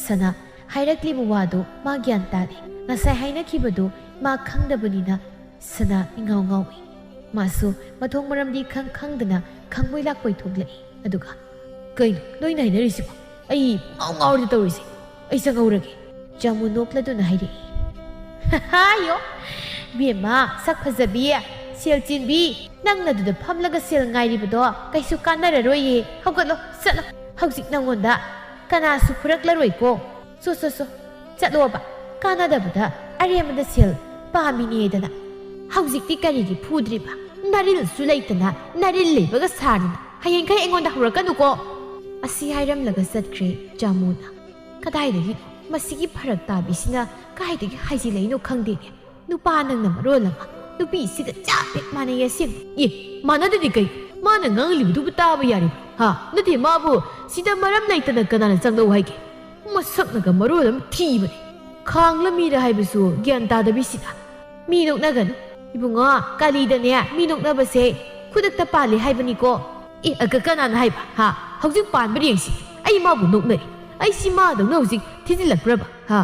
ꯁꯅꯥ ꯍꯥꯏꯔꯛꯂꯤꯕ ꯋꯥꯗꯨ ꯃꯥ ꯒ꯭ꯌꯥꯟ ꯇꯥꯗꯦ꯫ ꯉꯁꯥꯏ ꯍꯥꯏꯅꯈꯤꯕꯗꯨ ꯃꯥ ꯈꯪꯗꯕꯅꯤꯅ ꯁꯅꯥ ꯏꯉꯥꯎ ꯉꯥꯎꯏ꯫ ꯃꯥꯁꯨ ꯃꯊꯣꯡ ꯃꯔꯝꯗꯤ ꯈꯪ ꯈꯪꯗꯅ ꯈꯪꯕꯣꯏ ꯂꯥꯛꯄꯣꯏ ꯊꯣꯛꯂꯛꯏ꯫ ꯑꯗꯨꯒ, "ꯀꯩꯅꯣ ꯅꯣꯏꯅ ꯍꯥꯏꯅꯔꯤꯁꯤꯕꯣ? ꯑꯩ ꯉꯥꯎ ꯉꯥꯎꯔꯦ ꯇꯧꯔꯤꯁꯦ꯫ ꯑꯩ ꯆꯪꯍꯧꯔꯒꯦ꯫ ꯖꯥꯃꯨ ꯅꯣꯛꯂꯗꯨꯅ ꯍꯥꯏꯔꯛꯏ꯫ ꯍꯥꯏꯌꯣ, ꯕꯦꯝꯃ, ꯁꯛ ꯐꯖꯕꯤ, ꯁꯦꯜ ꯆꯦꯟꯕꯤ, ꯅꯪꯅ ꯑꯗꯨꯗ ꯐꯝꯂꯒ ꯁꯦꯜ ꯉꯥꯏꯔꯤꯕꯗꯣ ꯀꯩꯁꯨ ꯀꯥꯟꯅꯔꯔꯣꯏꯌꯦ꯫ ꯍꯧꯒꯠꯂꯣ, ꯆꯠꯂꯣ꯫ ꯍꯧꯖꯤꯛ ꯅꯪꯉꯣꯟꯗ ꯀꯅꯥꯁꯨ ꯐꯨꯔꯛꯂꯔꯣꯏꯀꯣ꯫ ꯁꯣ, ꯁꯣ, ꯁꯣ꯫ ꯆꯠꯂꯣꯕ꯫ ꯀꯥꯟꯅꯗꯕꯗ ꯑꯔꯦꯝꯕꯗ ꯁꯦꯜ ꯄꯥꯝꯃꯤꯅꯦꯗꯅ꯫ ꯍꯧꯖꯤꯛꯇꯤ ꯀꯔꯤꯒꯤ ꯐꯨꯗ꯭ꯔꯤꯕ? ꯅꯔꯤꯜꯁꯨ ꯂꯩꯇꯅ ꯅꯔꯤꯜ ꯂꯩꯕꯒ ꯁꯥꯗꯅ ꯍꯌꯦꯡꯈꯩ ꯑꯩꯉꯣꯟꯗ ꯍꯧꯔꯛꯀꯅꯨꯀꯣ꯫ ꯑꯁꯤ ꯍꯥꯏꯔꯝꯂꯒ ꯆꯠꯈ꯭ꯔꯦ ꯖꯥꯃꯨꯅ꯫ ꯀꯗꯥꯏꯗꯒꯤꯅꯣ ꯃꯁꯤꯒꯤ ꯐꯔꯛ ꯇꯥꯕꯤꯁꯤꯅ ꯀꯥꯏꯗꯒꯤ ꯍꯥꯏꯖꯤꯜꯂꯛꯏꯅꯣ ꯈꯪꯗꯦꯅꯦ꯫ ꯅꯨꯄꯥ ꯅꯪꯅ ꯃꯔꯣꯜ ꯑꯃ ꯅꯨꯄꯤꯁꯤꯒ ꯆꯞ ꯍꯦꯛ ꯃꯥꯟꯅꯩ ꯑꯁꯦꯡꯕ꯫ ꯑꯦ, ꯃꯥꯟꯅꯗꯗꯤ ꯀꯩ? ꯃꯥꯅ ꯉꯥꯡꯂꯤꯕꯗꯨꯕꯨ ꯇꯥꯕ ꯌꯥꯔꯤꯕ꯭ꯔꯥ? ꯍꯥ? ꯅꯠꯇꯦ, ꯃꯥꯕꯨ ꯁꯤꯗ ꯃꯔꯝ ꯂꯩꯇꯅ ꯀꯅꯥꯅ ꯆꯪꯂꯛꯎ ꯍꯥꯏꯒꯦ? ꯃꯁꯛꯅꯒ ꯃꯔꯣꯜ ꯑꯃ ꯊꯤꯕꯅꯦ꯫ ꯈꯥꯡꯂ ꯃꯤꯔ ꯍꯥꯏꯕꯁꯨ ꯒ꯭ꯌꯥꯟ ꯇꯥꯗꯕꯤꯁꯤꯗ꯫ ꯃꯤ ꯅꯣꯛꯅꯒꯅꯨ꯫ ꯏꯕꯨꯡꯉꯣ, ꯀꯥꯂꯤꯗꯅꯦ ꯃꯤ ꯅꯣꯛꯅꯕꯁꯦ ꯈꯨꯗꯛꯇ ꯄꯥꯜꯂꯦ ꯍꯥꯏꯕꯅꯤꯀꯣ꯫ ꯑꯦ, ꯑ, ꯀ-, ꯀꯅꯥꯅ ꯍꯥꯏꯕ? ꯍꯥ? ꯍꯧꯖꯤꯛ ꯄꯥꯟꯕ꯭ꯔ ꯌꯦꯡꯁꯤ꯫ ꯑꯩ ꯃꯥꯕꯨ ꯅꯣꯛꯅꯔꯤ꯫ ꯑꯩꯁꯤ ꯃꯥꯗꯧꯅ ꯍꯧꯖꯤꯛ ꯊꯤꯖꯤꯜꯂꯛꯄ꯭ꯔꯕ? ꯍꯥ?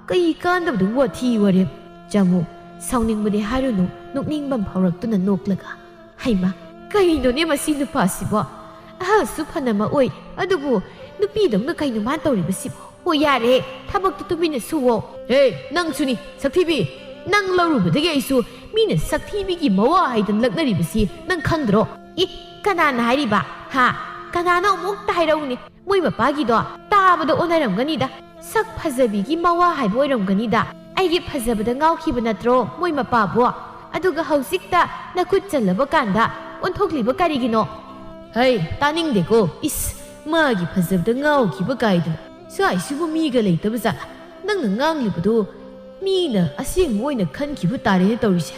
ꯀꯩ ꯀꯥꯟꯗꯕꯗ ꯋꯥꯊꯤ ꯋꯥꯔꯦꯝ꯫ ꯖꯥꯃꯨ, ꯁꯥꯎꯅꯤꯡꯕꯗꯤ ꯍꯥꯏꯔꯨꯅꯨ, ꯅꯣꯛꯅꯤꯡꯕꯝ ꯐꯥꯎꯔꯛꯇꯨꯅ ꯅꯣꯛꯂꯒ꯫ ꯍꯩꯃꯥ, ꯀꯩꯅꯣꯅꯦ ꯃꯁꯤ ꯅꯨꯄꯥꯁꯤꯕꯣ? ꯑꯍꯜꯁꯨ ꯐꯅꯃꯛ ꯑꯣꯏ, ꯑꯗꯨꯕꯨ ꯅꯨꯄꯤꯗꯧꯅ ꯀꯩꯅꯣ ꯃꯥꯅ ꯇꯧꯔꯤꯕꯁꯤꯕꯣ? ꯍꯣ, ꯌꯥꯔꯦ, ꯊꯕꯛꯇꯨ ꯇꯨꯃꯤꯟꯅ ꯁꯨꯋꯣ꯫ ꯍꯦ, ꯅꯪꯁꯨꯅꯤ, ꯁꯛꯊꯤꯕꯤ! ꯅꯪ ꯂꯧꯔꯨꯕꯗꯒꯤ ꯑꯩꯁꯨ ꯃꯤꯅ ꯁꯛꯊꯤꯕꯤꯒꯤ ꯃꯋꯥ ꯍꯥꯏꯗꯅ ꯂꯛꯅꯔꯤꯕꯁꯤ ꯅꯪ ꯈꯪꯗ꯭ꯔꯣ? ꯏ, ꯀꯅꯥꯅ ꯍꯥꯏꯔꯤꯕ? ꯍꯥ? ꯀꯅꯥꯅꯣ ꯑꯃꯨꯛꯇ ꯍꯥꯏꯔꯛꯎꯅꯦ꯫ ꯃꯣꯏ ꯃꯄꯥꯒꯤꯗꯣ ꯇꯥꯕꯗ ꯑꯣꯟꯅꯔꯝꯒꯅꯤꯗ꯫ ꯁꯛ ꯐꯖꯕꯤꯒꯤ ꯃꯋꯥ ꯍꯥꯏꯕ ꯑꯣꯏꯔꯝꯒꯅꯤꯗ꯫ ꯑꯩꯒꯤ ꯐꯖꯕꯗ ꯉꯥꯎꯈꯤꯕ ꯅꯠꯇ꯭ꯔꯣ ꯃꯣꯏ ꯃꯄꯥꯕꯣ? ꯑꯗꯨꯒ ꯍꯧꯖꯤꯛꯇ ꯅꯈꯨꯠ ꯆꯜꯂꯕ ꯀꯥꯟꯗ ꯑꯣꯟꯊꯣꯛꯂꯤꯕ ꯀꯔꯤꯒꯤꯅꯣ? ꯍꯩ, ꯇꯥꯅꯤꯡꯗꯦꯀꯣ꯫ ꯏꯁ, ꯃꯥꯒꯤ ꯐꯖꯕꯗ ꯉꯥꯎꯈꯤꯕ ꯀꯥꯏꯗꯅ꯫ ꯁ꯭ꯋꯥꯏꯁꯤꯕꯨ ꯃꯤꯒ ꯂꯩꯇꯕ ꯖꯥꯠꯂ? ꯅꯪꯅ ꯉꯥꯡꯂꯤꯕꯗꯨ ꯃꯤꯅ ꯑꯁꯦꯡꯕ ꯑꯣꯏꯅ ꯈꯟꯈꯤꯕ ꯇꯥꯔꯦꯅꯦ ꯇꯧꯔꯤꯁꯦ꯫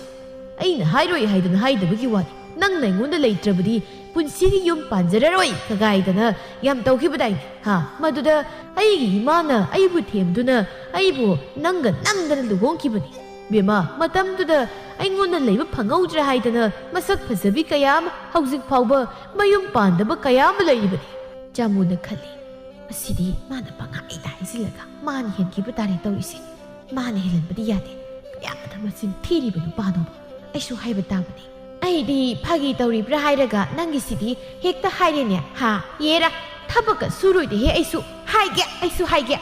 ꯑꯩꯅ ꯍꯥꯏꯔꯣꯏ ꯍꯥꯏꯗꯅ ꯍꯥꯏꯗꯕꯒꯤ ꯋꯥꯅꯤ꯫ ꯅꯪꯅ ꯑꯩꯉꯣꯟꯗ ꯂꯩꯇ꯭ꯔꯕꯗꯤ ꯄꯨꯟꯁꯤꯒꯤ ꯌꯨꯝ ꯄꯥꯟꯖꯔꯔꯣꯏ ꯀꯒꯥꯏꯗꯅ ꯌꯥꯝ ꯇꯧꯈꯤꯕꯗꯥꯏꯅꯦ, ꯍꯥ? ꯃꯗꯨꯗ ꯑꯩꯒꯤ ꯏꯃꯥꯅ ꯑꯩꯕꯨ ꯊꯦꯝꯗꯨꯅ ꯑꯩꯕꯨ ꯅꯪꯒ ꯅꯝꯗꯅ ꯂꯨꯍꯣꯡꯈꯤꯕꯅꯤ꯫ ꯕꯦꯝꯃ, ꯃꯇꯝꯗꯨꯗ ꯑꯩꯉꯣꯟꯗ ꯂꯩꯕ ꯐꯪꯍꯧꯗ꯭ꯔꯦ ꯍꯥꯏꯗꯅ ꯃꯁꯛ ꯐꯖꯕꯤ ꯀꯌꯥ ꯑꯃ ꯍꯧꯖꯤꯛ ꯐꯥꯎꯕ ꯃꯌꯨꯝ ꯄꯥꯟꯗꯕ ꯀꯌꯥ ꯑꯃ ꯂꯩꯔꯤꯕꯅꯤ꯫ ꯖꯥꯃꯨꯅ ꯈꯜꯂꯤ, "ꯑꯁꯤꯗꯤ ꯃꯥꯅ ꯄꯪꯍꯥꯏꯗ ꯍꯥꯏꯖꯤꯜꯂꯒ ꯃꯥꯅ ꯍꯦꯟꯈꯤꯕ ꯇꯥꯔꯦ ꯇꯧꯔꯤꯁꯦ꯫ ꯃꯥꯅ ꯍꯦꯜꯍꯟꯕꯗꯤ ꯌꯥꯗꯦ꯫ ꯀꯌꯥꯗ ꯃꯆꯤꯟ ꯊꯤꯔꯤꯕ ꯅꯨꯄꯥꯅꯣ? ꯑꯩꯁꯨ ꯍꯥꯏꯕ ꯇꯥꯕꯅꯤ꯫ ꯑꯩꯗꯤ ꯐꯥꯒꯤ ꯇꯧꯔꯤꯕ꯭ꯔꯥ ꯍꯥꯏꯔꯒ ꯅꯪꯒꯤꯁꯤꯗꯤ ꯍꯦꯛꯇ ꯍꯥꯏꯔꯦꯅꯦ, ꯍꯥ? ꯌꯦꯔꯥ!" ꯊꯕꯛꯀ ꯁꯨꯔꯣꯏꯗꯦꯍꯦ ꯑꯩꯁꯨ꯫ ꯍꯥꯏꯒꯦ, ꯑꯩꯁꯨ ꯍꯥꯏꯒꯦ꯫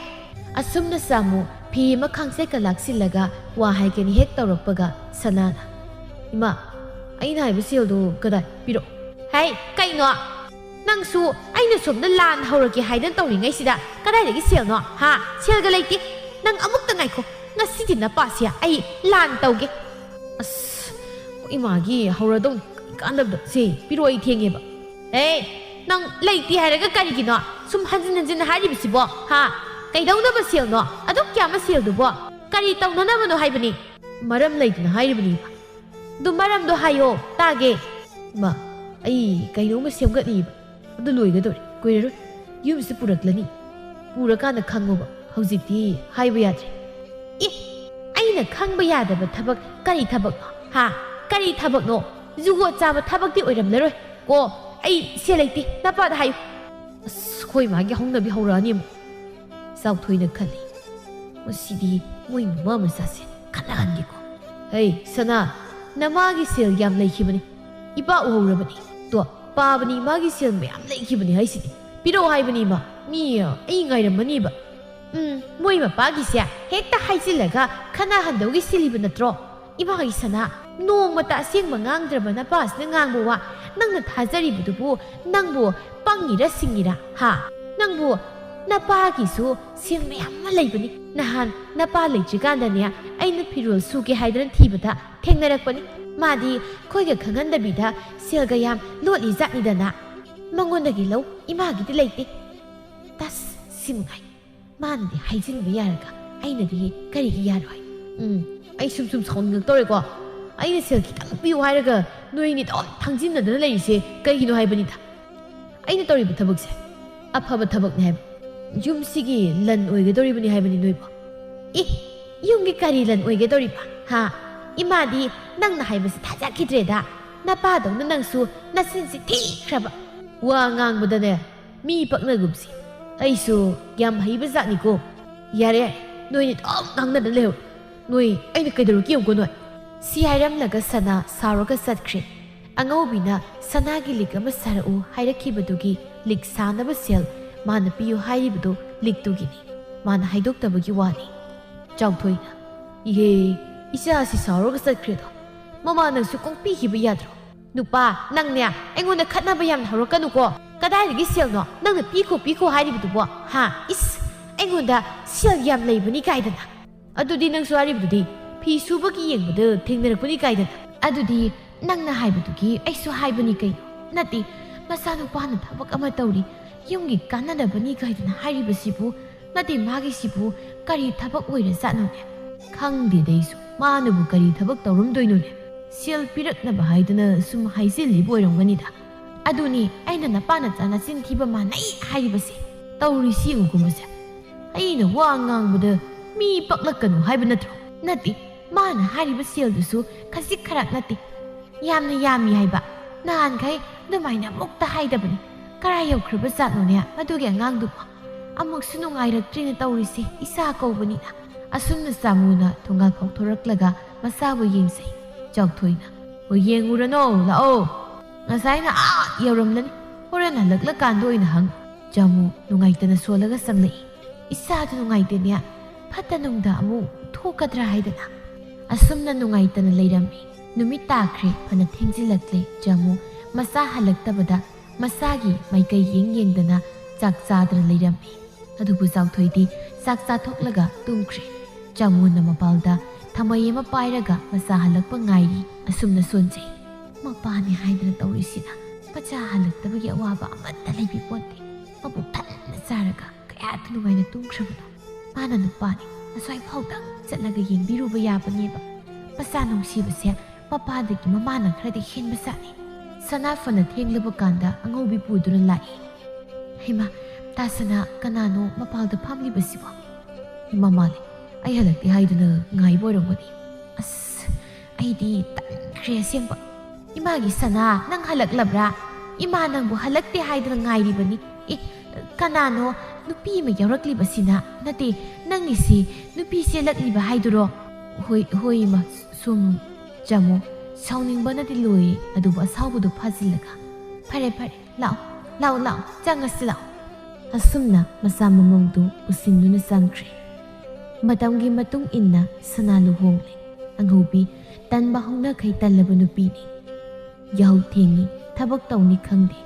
ꯑꯁꯨꯝꯅ ꯁꯥꯃꯨ ꯐꯤ ꯑꯃ ꯈꯥꯡꯆꯦꯠꯀ ꯂꯥꯛꯁꯤꯜꯂꯒ ꯋꯥ ꯍꯥꯏꯒꯅꯤ ꯍꯦꯛ ꯇꯧꯔꯛꯄꯒ ꯁꯅꯥꯅ, "ꯏꯃꯥ, ꯑꯩꯅ ꯍꯥꯏꯕ ꯁꯦꯜꯗꯣ ꯀꯗꯥꯏ? ꯄꯤꯔꯛꯑꯣ꯫" "ꯍꯩ, ꯀꯩꯅꯣ? ꯅꯪꯁꯨ ꯑꯩꯅ ꯁꯣꯝꯗ ꯂꯥꯟ ꯍꯧꯔꯒꯦ ꯍꯥꯏꯗꯅ ꯇꯧꯔꯤꯉꯩꯁꯤꯗ ꯀꯗꯥꯏꯗꯒꯤ ꯁꯦꯜꯅꯣ? ꯍꯥ? ꯁꯦꯜꯒ ꯂꯩꯇꯦ꯫ ꯅꯪ ꯑꯃꯨꯛꯇ ꯉꯥꯏꯈꯣ꯫ ꯉꯁꯤꯗꯤ ꯅꯄꯥꯁꯦ ꯑꯩ ꯂꯥꯟ ꯇꯧꯒꯦ꯫" ꯑꯁ, ꯏꯃꯥꯒꯤ ꯍꯧꯔꯗꯧꯅꯤ꯫ ꯀꯩ ꯀꯥꯟꯗꯕꯗ꯫ "ꯁꯦ, ꯄꯤꯔꯛꯑꯣ, ꯑꯩ ꯊꯦꯡꯉꯦꯕ꯫" "ꯑꯦ, ꯅꯪ ꯂꯩꯇꯦ ꯍꯥꯏꯔꯒ ꯀꯔꯤꯒꯤꯅꯣ ꯁꯨꯝ ꯍꯟꯖꯤꯟ ꯍꯟꯖꯤꯟ ꯍꯥꯏꯔꯤꯕꯁꯤꯕꯣ? ꯍꯥ? ꯀꯩꯗꯧꯅꯕ ꯁꯦꯜꯅꯣ? ꯑꯗꯨꯛ ꯌꯥꯝꯕ ꯁꯦꯜꯗꯨꯕꯣ? ꯀꯔꯤ ꯇꯧꯅꯅꯕꯅꯣ ꯍꯥꯏꯕꯅꯤ?" "ꯃꯔꯝ ꯂꯩꯗꯅ ꯍꯥꯏꯔꯤꯕꯅꯤ ꯏꯃꯥ꯫" "ꯑꯗꯨ ꯃꯔꯝꯗꯣ ꯍꯥꯏꯌꯣ, ꯇꯥꯒꯦ꯫" "ꯏꯃꯥ, ꯑꯩ ꯀꯩꯅꯣꯝꯃ ꯁꯦꯝꯒꯠꯂꯤꯕ꯫ ꯑꯗꯨ ꯂꯣꯏꯒꯗꯧꯔꯦ, ꯀꯨꯏꯔꯔꯣꯏ꯫ ꯌꯨꯝꯁꯤ ꯄꯨꯔꯛꯂꯅꯤ꯫ ꯄꯨꯔꯀꯥꯟꯗ ꯈꯪꯉꯣꯕ, ꯍꯧꯖꯤꯛꯇꯤ ꯍꯥꯏꯕ ꯌꯥꯗ꯭ꯔꯦ꯫" "ꯑꯦ, ꯑꯩꯅ ꯈꯪꯕ ꯌꯥꯗꯕ ꯊꯕꯛ ꯀꯔꯤ ꯊꯕꯛꯅꯣ? ꯍꯥ? ꯀꯔꯤ ꯊꯕꯛꯅꯣ? ꯖꯨꯒꯣꯠ ꯆꯥꯕ ꯊꯕꯛꯇꯤ ꯑꯣꯏꯔꯝꯂꯔꯣꯏ꯫ ꯀꯣ, ꯑꯩ ꯁꯦꯜ ꯂꯩꯇꯦ, ꯅꯄꯥꯗ ꯍꯥꯏꯌꯨ꯫" ꯑꯁ, ꯑꯩꯈꯣꯏ ꯃꯥꯒꯤ ꯍꯧꯅꯕꯤ ꯍꯧꯔꯛꯑꯅꯤ ꯑꯃꯨꯛ꯫ ꯆꯥꯎꯊꯣꯏꯅ ꯈꯜꯂꯤ, "ꯃꯁꯤꯗꯤ ꯃꯣꯏ ꯃꯃꯥ ꯃꯆꯥꯁꯦ ꯈꯠꯅꯍꯟꯒꯦꯀꯣ꯫" "ꯍꯩ, ꯁꯅꯥ, ꯅꯃꯥꯒꯤ ꯁꯦꯜ ꯌꯥꯝ ꯂꯩꯈꯤꯕꯅꯤ꯫ ꯏꯄꯥ ꯎꯍꯧꯔꯕꯅꯤ꯫ ꯇꯣ, ꯄꯥꯕꯅꯤ, ꯃꯥꯒꯤ ꯁꯦꯜ ꯃꯌꯥꯝ ꯂꯩꯈꯤꯕꯅꯤ ꯍꯥꯏꯁꯤꯗꯤ꯫ ꯄꯤꯔꯛꯑꯣ ꯍꯥꯏꯕꯅꯤ ꯏꯃꯥ꯫ ꯃꯤ, ꯑꯩ ꯉꯥꯏꯔꯝꯃꯅꯤꯕ꯫" "ꯎꯝ, ꯃꯣꯏ ꯃꯄꯥꯒꯤꯁꯦ ꯍꯦꯛꯇ ꯍꯥꯏꯖꯤꯜꯂꯒ ꯈꯠꯅꯍꯟꯗꯧꯒꯤ ꯁꯤꯜꯂꯤꯕ ꯅꯠꯇ꯭ꯔꯣ? ꯏꯃꯥꯒꯤ ꯁꯅꯥ, ꯅꯣꯡꯃꯇ ꯑꯁꯦꯡꯕ ꯉꯥꯡꯗ꯭ꯔꯕ ꯅꯄꯥꯁꯤꯅ ꯉꯥꯡꯕ ꯋꯥ ꯅꯪꯅ ꯊꯥꯖꯔꯤꯕꯗꯨꯕꯨ ꯅꯪꯕꯨ ꯄꯪꯉꯤꯔ ꯁꯤꯡꯉꯤꯔ? ꯍꯥ? ꯅꯪꯕꯨ ꯅꯄꯥꯒꯤꯁꯨ ꯁꯦꯜ ꯃꯌꯥꯝ ꯑꯃ ꯂꯩꯕꯅꯤ꯫ ꯅꯍꯥꯟ ꯅꯄꯥ ꯂꯩꯇ꯭ꯔꯤꯀꯥꯟꯗꯅꯦ, ꯑꯩꯅ ꯐꯤꯔꯣꯜ ꯁꯨꯒꯦ ꯍꯥꯏꯗꯅ ꯊꯤꯕꯗ ꯊꯦꯡꯅꯔꯛꯄꯅꯤ꯫ ꯃꯥꯗꯤ ꯑꯩꯈꯣꯏꯒ ꯈꯪꯍꯟꯗꯕꯤꯗ ꯁꯦꯜꯒ ꯌꯥꯝ ꯂꯣꯠꯂꯤ ꯖꯥꯠꯅꯤꯗꯅ꯫ ꯃꯉꯣꯟꯗꯒꯤ ꯂꯧ, ꯏꯃꯥꯒꯤꯗꯤ ꯂꯩꯇꯦ꯫ ꯇꯁ, ꯁꯤ ꯃꯉꯥꯏ꯫ ꯃꯥꯅꯗꯤ ꯍꯥꯏꯖꯤꯟꯕ ꯌꯥꯔꯒ ꯑꯩꯅꯗꯤ ꯀꯔꯤꯒꯤ ꯌꯥꯔꯣꯏ?" ꯎꯝ, ꯑꯩ ꯁꯨꯝ ꯁꯨꯝ ꯁꯥꯎꯅꯤꯡꯉꯛꯇꯧꯔꯦꯀꯣ꯫ ꯑꯩꯅ ꯁꯦꯜ ꯈꯤꯇꯪ ꯄꯤꯌꯨ ꯍꯥꯏꯔꯒ ꯅꯣꯏꯅꯤ ꯑꯗꯨꯝ ꯊꯥꯡꯖꯤꯟꯅꯗꯅ ꯂꯩꯔꯤꯁꯦ ꯀꯩꯒꯤꯅꯣ ꯍꯥꯏꯕꯅꯤꯗ꯫ ꯑꯩꯅ ꯇꯧꯔꯤꯕ ꯊꯕꯛꯁꯦ ꯑꯐꯕ ꯊꯕꯛꯅꯤ ꯍꯥꯏꯕ꯫ ꯌꯨꯝꯁꯤꯒꯤ ꯂꯟ ꯑꯣꯏꯒꯗꯧꯔꯤꯕꯅꯤ ꯍꯥꯏꯕꯅꯤ ꯅꯣꯏꯕꯨ꯫ ꯑꯦ, ꯌꯨꯝꯒꯤ ꯀꯔꯤ ꯂꯟ ꯑꯣꯏꯒꯗꯧꯔꯤꯕ? ꯍꯥ? ꯏꯃꯥꯗꯤ ꯅꯪꯅ ꯍꯥꯏꯕꯁꯤ ꯊꯥꯖꯈꯤꯗ꯭ꯔꯦꯗ꯫ ꯅꯄꯥꯗꯧꯅ ꯅꯪꯁꯨ ꯅꯆꯤꯟꯁꯤ ꯊꯤꯈ꯭ꯔꯕ꯫ ꯋꯥ ꯉꯥꯡꯕꯗꯅꯦ, ꯃꯤ ꯄꯛꯅꯒꯨꯝꯁꯤ꯫ ꯑꯩꯁꯨ ꯌꯥꯝ ꯍꯩꯕ ꯖꯥꯠꯅꯤꯀꯣ꯫ ꯌꯥꯔꯦ, ꯅꯣꯏꯅꯤ ꯑꯗꯨꯝ ꯉꯥꯡꯅꯗꯅ ꯂꯩꯍꯧ꯫ ꯅꯣꯏ ꯑꯩꯅ ꯀꯩꯗꯧꯔꯛꯀꯦ ꯌꯦꯡꯉꯨꯀꯣ ꯅꯣꯏ꯫ ꯁꯤ ꯍꯥꯏꯔꯝꯂꯒ ꯁꯅꯥ ꯁꯥꯎꯔꯒ ꯆꯠꯈ꯭ꯔꯦ꯫ ꯑꯉꯧꯕꯤꯅ ꯁꯅꯥꯒꯤ ꯂꯤꯛ ꯑꯃ ꯁꯥꯔꯛꯎ ꯍꯥꯏꯔꯛꯈꯤꯕꯗꯨꯒꯤ ꯂꯤꯛ ꯁꯥꯅꯕ ꯁꯦꯜ ꯃꯥꯅ ꯄꯤꯌꯨ ꯍꯥꯏꯔꯤꯕꯗꯨ ꯂꯤꯛꯇꯨꯒꯤꯅꯤ꯫ ꯃꯥꯅ ꯍꯥꯏꯗꯣꯛꯇꯕꯒꯤ ꯋꯥꯅꯤ꯫ ꯆꯥꯎꯊꯣꯏꯅ, "ꯏꯍꯦ, ꯏꯆꯥꯁꯤ ꯁꯥꯎꯔꯒ ꯆꯠꯈ꯭ꯔꯦꯗꯣ꯫ ꯃꯃꯥꯅꯁꯨ ꯀꯣꯛꯄꯤꯈꯤꯕ ꯌꯥꯗ꯭ꯔꯣ? ꯅꯨꯄꯥ, ꯅꯪꯅꯦ ꯑꯩꯉꯣꯟꯗ ꯈꯠꯅꯕ ꯌꯥꯝꯅ ꯍꯧꯔꯛꯀꯅꯨꯀꯣ꯫ ꯀꯗꯥꯏꯗꯒꯤ ꯁꯦꯜꯅꯣ? ꯅꯪꯅ ꯄꯤꯈꯣ, ꯄꯤꯈꯣ ꯍꯥꯏꯔꯤꯕꯗꯨꯕꯣ? ꯍꯥ? ꯏꯁ! ꯑꯩꯉꯣꯟꯗ ꯁꯦꯜ ꯌꯥꯝ ꯂꯩꯕꯅꯤ ꯀꯥꯏꯗꯅ꯫ ꯑꯗꯨꯗꯤ ꯅꯪꯁꯨ ꯍꯥꯏꯔꯤꯕꯗꯨꯗꯤ ꯐꯤ ꯁꯨꯕꯒꯤ ꯌꯦꯡꯕꯗ ꯊꯦꯡꯅꯔꯛꯄꯅꯤ ꯀꯥꯏꯗꯅ꯫ ꯑꯗꯨꯗꯤ ꯅꯪꯅ ꯍꯥꯏꯕꯗꯨꯒꯤ ꯑꯩꯁꯨ ꯍꯥꯏꯕꯅꯤ ꯀꯩꯅꯣ꯫ ꯅꯠꯇꯦ, ꯃꯆꯥꯅꯨꯄꯥꯅ ꯊꯕꯛ ꯑꯃ ꯇꯧꯔꯤ, ꯌꯨꯝꯒꯤ ꯀꯥꯟꯅꯅꯕꯅꯤ ꯀꯥꯏꯗꯅ ꯍꯥꯏꯔꯤꯕꯁꯤꯕꯨ, ꯅꯠꯇꯦ, ꯃꯥꯒꯤꯁꯤꯕꯨ ꯀꯔꯤ ꯊꯕꯛ ꯑꯣꯏꯔꯖꯥꯠꯅꯣꯅꯦ? ꯈꯪꯗꯦꯗ ꯑꯩꯁꯨ, ꯃꯥꯅꯕꯨ ꯀꯔꯤ ꯊꯕꯛ ꯇꯧꯔꯝꯗꯣꯏꯅꯣꯅꯦ? ꯁꯦꯜ ꯄꯤꯔꯛꯅꯕ ꯍꯥꯏꯗꯅ ꯁꯨꯝ ꯍꯥꯏꯖꯤꯜꯂꯤꯕ ꯑꯣꯏꯔꯝꯒꯅꯤꯗ꯫ ꯑꯗꯨꯅꯤ ꯑꯩꯅ ꯅꯄꯥ ꯅꯆꯥ ꯅꯆꯤꯟ ꯊꯤꯕ ꯃꯥꯟꯅꯩ ꯍꯥꯏꯔꯤꯕꯁꯦ꯫ ꯇꯧꯔꯤꯁꯤ ꯌꯦꯡꯉꯨꯀꯣ ꯃꯁꯦ꯫ ꯑꯩꯅ ꯋꯥ ꯉꯥꯡꯕꯗ ꯃꯤ ꯄꯛꯂꯛꯀꯅꯨ ꯍꯥꯏꯕ ꯅꯠꯇ꯭ꯔꯣ? ꯅꯠꯇꯦ, ꯃꯥꯅ ꯍꯥꯏꯔꯤꯕ ꯁꯦꯜꯗꯨꯁꯨ ꯈꯖꯤꯛ ꯈꯔꯥꯛ ꯅꯠꯇꯦ꯫ ꯌꯥꯝꯅ ꯌꯥꯝꯃꯤ ꯍꯥꯏꯕ꯫ ꯅꯍꯥꯟꯈꯩ ꯑꯗꯨꯃꯥꯏꯅ ꯑꯃꯨꯛꯇ ꯍꯥꯏꯗꯕꯅꯤ꯫ ꯀꯔꯥꯏ ꯌꯧꯈ꯭ꯔꯕ ꯖꯥꯠꯅꯣꯅꯦ ꯃꯗꯨꯒꯤ ꯑꯉꯥꯡꯗꯨꯕꯣ? ꯑꯃꯨꯛꯁꯨ ꯅꯨꯡꯉꯥꯏꯔꯛꯇ꯭ꯔꯦꯅ ꯇꯧꯔꯤꯁꯦ, ꯏꯆꯥ ꯀꯧꯕꯅꯤꯅ꯫ ꯑꯁꯨꯝꯅ ꯆꯥꯃꯨꯅ ꯊꯣꯡꯒꯥꯜ ꯐꯥꯎꯊꯣꯔꯛꯂꯒ ꯃꯆꯥꯕꯨ ꯌꯦꯡꯖꯩ꯫ ꯆꯥꯎꯊꯣꯏꯅ, "ꯍꯣꯏ, ꯌꯦꯡꯉꯨꯔꯅꯣ, ꯂꯥꯛꯑꯣ꯫ ꯉꯁꯥꯏꯅ ꯑꯥ ꯌꯧꯔꯝꯂꯅꯤ꯫ ꯍꯣꯔꯦꯟ ꯍꯜꯂꯛꯂꯀꯥꯟꯗ ꯑꯣꯏꯅ ꯍꯪ꯫" ꯆꯥꯃꯨ ꯅꯨꯡꯉꯥꯏꯇꯅ ꯁꯣꯜꯂꯒ ꯆꯪꯂꯛꯏ꯫ ꯏꯆꯥꯗꯨ ꯅꯨꯡꯉꯥꯏꯇꯦꯅꯦ꯫ ꯐꯠꯇ ꯅꯨꯡꯗ ꯑꯃꯨꯛ ꯊꯣꯛꯀꯗ꯭ꯔꯥ ꯍꯥꯏꯗꯅ꯫ ꯑꯁꯨꯝꯅ ꯅꯨꯡꯉꯥꯏꯇꯅ ꯂꯩꯔꯝꯃꯤ꯫ ꯅꯨꯃꯤꯠ ꯇꯥꯈ꯭ꯔꯦ, ꯐꯅ ꯊꯦꯡꯖꯤꯜꯂꯛꯂꯦ꯫ ꯆꯥꯃꯨ ꯃꯆꯥ ꯍꯜꯂꯛꯇꯕꯗ ꯃꯆꯥꯒꯤ ꯃꯥꯏꯀꯩ ꯌꯦꯡ ꯌꯦꯡꯗꯅ ꯆꯥꯛ ꯆꯥꯗꯅ ꯂꯩꯔꯝꯃꯤ꯫ ꯑꯗꯨꯕꯨ ꯆꯥꯎꯊꯣꯏꯗꯤ ꯆꯥꯛ ꯆꯥꯊꯣꯛꯂꯒ ꯇꯨꯝꯈ꯭ꯔꯦ꯫ ꯆꯥꯃꯨꯅ ꯃꯄꯥꯜꯗ ꯊꯃꯩ ꯑꯃ ꯄꯥꯏꯔꯒ ꯃꯆꯥ ꯍꯜꯂꯛꯄ ꯉꯥꯏꯔꯤ꯫ ꯑꯁꯨꯝꯅ ꯁꯣꯟꯖꯩ꯫ ꯃꯄꯥꯅꯤ ꯍꯥꯏꯗꯅ ꯇꯧꯔꯤꯁꯤꯅ ꯃꯆꯥ ꯍꯜꯂꯛꯇꯕꯒꯤ ꯑꯋꯥꯕ ꯑꯃꯠꯇ ꯂꯩꯕꯤꯄꯣꯟꯇꯦ꯫ ꯃꯕꯨꯛ ꯊꯟꯅ ꯆꯥꯔꯒ ꯀꯌꯥꯗ ꯅꯨꯡꯉꯥꯏꯅ ꯇꯨꯝꯈ꯭ꯔꯕꯅꯣ꯫ ꯃꯥꯅ ꯅꯨꯄꯥꯅꯤ, ꯑꯁ꯭ꯋꯥꯏ ꯐꯥꯎꯗꯪ ꯆꯠꯂꯒ ꯌꯦꯡꯕꯤꯔꯨꯕ ꯌꯥꯕꯅꯦꯕ꯫ ꯃꯆꯥ ꯅꯨꯡꯁꯤꯕꯁꯦ ꯃꯄꯥꯗꯒꯤ ꯃꯃꯥꯅ ꯈꯔꯗꯤ ꯍꯦꯟꯕ ꯖꯥꯠꯅꯤ꯫ ꯁꯅꯥ ꯐꯅ ꯊꯦꯡꯂꯕ ꯀꯥꯟꯗ ꯑꯉꯧꯕꯤ ꯄꯨꯗꯨꯅ ꯂꯥꯛꯏ꯫ "ꯍꯩꯃꯥ, ꯇꯥ ꯁꯅꯥ, ꯀꯅꯥꯅꯣ ꯃꯄꯥꯜꯗ ꯐꯝꯂꯤꯕꯁꯤꯕꯣ?" "ꯏꯃꯥ ꯃꯥꯂꯦ, ꯑꯩ ꯍꯜꯂꯛꯇꯦ ꯍꯥꯏꯗꯨꯅ ꯉꯥꯏꯕ ꯑꯣꯏꯔꯝꯒꯅꯤ꯫ ꯑꯁ, ꯑꯩꯗꯤ ꯇꯟꯈ꯭ꯔꯦ ꯑꯁꯦꯡꯕ꯫ ꯏꯃꯥꯒꯤ ꯁꯅꯥ, ꯅꯪ ꯍꯜꯂꯛꯂꯕ꯭ꯔꯥ? ꯏꯃꯥ ꯅꯪꯕꯨ ꯍꯜꯂꯛꯇꯦ ꯍꯥꯏꯗꯨꯅ ꯉꯥꯏꯔꯤꯕꯅꯤ꯫ ꯑꯦ, ꯀꯅꯥꯅꯣ ꯅꯨꯄꯤ ꯑꯃ ꯌꯥꯎꯔꯛꯂꯤꯕꯁꯤꯅ? ꯅꯠꯇꯦ, ꯅꯪꯒꯤꯁꯤ ꯅꯨꯄꯤ ꯆꯦꯜꯂꯛꯂꯤꯕ ꯍꯥꯏꯗꯨꯔꯣ?" "ꯍꯣꯏ, ꯍꯣꯏ ꯏꯃꯥ, ꯁꯨꯝ ꯆꯥꯃꯨ, ꯁꯥꯎꯅꯤꯡꯕꯅꯗꯤ ꯂꯣꯏꯔꯦ, ꯑꯗꯨꯕꯨ ꯑꯁꯥꯎꯕꯗꯨ ꯐꯥꯖꯤꯜꯂꯒ, "ꯐꯔꯦ, ꯐꯔꯦ, ꯂꯥꯛꯑꯣ, ꯂꯥꯛꯑꯣ, ꯂꯥꯛꯑꯣ, ꯆꯪꯉꯁꯤ, ꯂꯥꯛꯑꯣ"꯫ ꯑꯁꯨꯝꯅ ꯃꯆꯥ ꯃꯃꯧꯗꯨ ꯎꯁꯤꯟꯗꯨꯅ ꯆꯪꯈ꯭ꯔꯦ꯫ ꯃꯇꯝꯒꯤ ꯃꯇꯨꯡ ꯏꯟꯅ ꯁꯅꯥ ꯂꯨꯍꯣꯡꯂꯦ꯫ ꯑꯉꯧꯕꯤ ꯇꯟꯕ ꯍꯧꯅꯈꯩ ꯇꯜꯂꯕ ꯅꯨꯄꯤꯅꯤ꯫ ꯌꯥꯍꯧ ꯊꯦꯡꯉꯤ, ꯊꯕꯛ ꯇꯧꯅꯤ ꯈꯪꯗꯦ꯫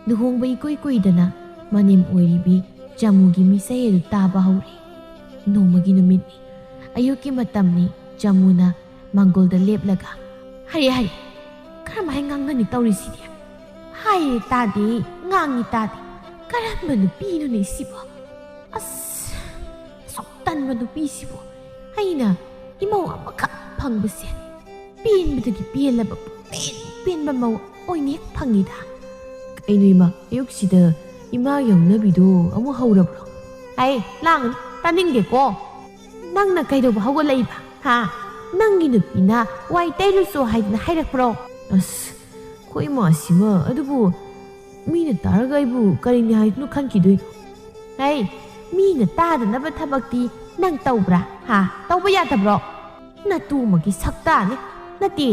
ꯂꯨꯍꯣꯡꯕ ꯏꯀꯨꯏ ꯀꯨꯏꯗꯅ ꯃꯅꯦꯝ ꯑꯣꯏꯔꯤꯕꯤ ꯆꯥꯃꯨꯒꯤ ꯃꯤꯁꯩ ꯑꯗꯨ ꯇꯥꯕ ꯍꯧꯔꯦ꯫ ꯅꯣꯡꯃꯒꯤ ꯅꯨꯃꯤꯠꯅꯤ꯫ ꯑꯌꯨꯛꯀꯤ ꯃꯇꯝꯅꯤ꯫ ꯆꯥꯃꯨꯅ ꯃꯥꯡꯒꯣꯜꯗ ꯂꯦꯞꯂꯒ, "ꯍꯔꯦ, ꯍꯔꯦ, ꯀꯔꯝꯍꯥꯏꯅ ꯉꯥꯡꯅꯅꯤ ꯇꯧꯔꯤꯁꯤꯗꯤ? ꯍꯥꯏꯔꯦ ꯇꯥꯗꯦ, ꯉꯥꯡꯉꯤ ꯇꯥꯗꯦ꯫ ꯀꯔꯝꯕ ꯅꯨꯄꯤꯅꯣꯅꯦ ꯁꯤꯕꯣ? ꯑꯁ, ꯑꯁꯨꯛ ꯇꯟꯕ ꯅꯨꯄꯤꯁꯤꯕꯨ ꯑꯩꯅ ꯏꯃꯧ ꯑꯃꯈꯛ ꯐꯪꯕꯁꯦ ꯄꯦꯟꯕꯗꯒꯤ ꯄꯦꯜꯂꯕ, ꯄꯦꯟ ꯄꯦꯟꯕ ꯃꯧ ꯑꯣꯏꯅ ꯍꯦꯛ ꯐꯪꯉꯤꯗ"꯫ "ꯀꯩꯅꯣ ꯏꯃꯥ, ꯑꯌꯨꯛꯁꯤꯗ ꯏꯃꯥ ꯌꯥꯎꯅꯕꯤꯗꯣ ꯑꯃꯨꯛ ꯍꯧꯔꯕ꯭ꯔꯣ?" "ꯑꯩ ꯂꯥꯡꯒꯅꯨ, ꯇꯥꯅꯤꯡꯗꯦꯀꯣ꯫ ꯅꯪꯅ ꯀꯩꯗꯧꯕ ꯍꯧꯒꯠꯂꯛꯏꯕ? ꯍꯥ? ꯅꯪꯒꯤ ꯅꯨꯄꯤꯅ ꯋꯥꯏ ꯇꯩꯔꯨꯆꯣ ꯍꯥꯏꯗꯅ ꯍꯥꯏꯔꯛꯄ꯭ꯔꯣ?" "ꯑꯁ, ꯑꯩꯈꯣꯏ ꯏꯃꯥꯁꯤꯃ, ꯑꯗꯨꯕꯨ ꯃꯤꯅ ꯇꯥꯔꯒ ꯑꯩꯕꯨ ꯀꯔꯤꯅꯤ ꯍꯥꯏꯗꯨꯅ ꯈꯟꯈꯤꯗꯣꯏꯅꯣ?" "ꯍꯩ, ꯃꯤꯅ ꯇꯥꯗꯅꯕ ꯊꯕꯛꯇꯤ ꯅꯪ ꯇꯧꯕ꯭ꯔꯥ? ꯍꯥ? ꯇꯧꯕ ꯌꯥꯗꯕ꯭ꯔꯣ? ꯅꯇꯨ ꯑꯃꯒꯤ ꯁꯛꯇꯥꯅꯤ꯫ ꯅꯠꯇꯦ,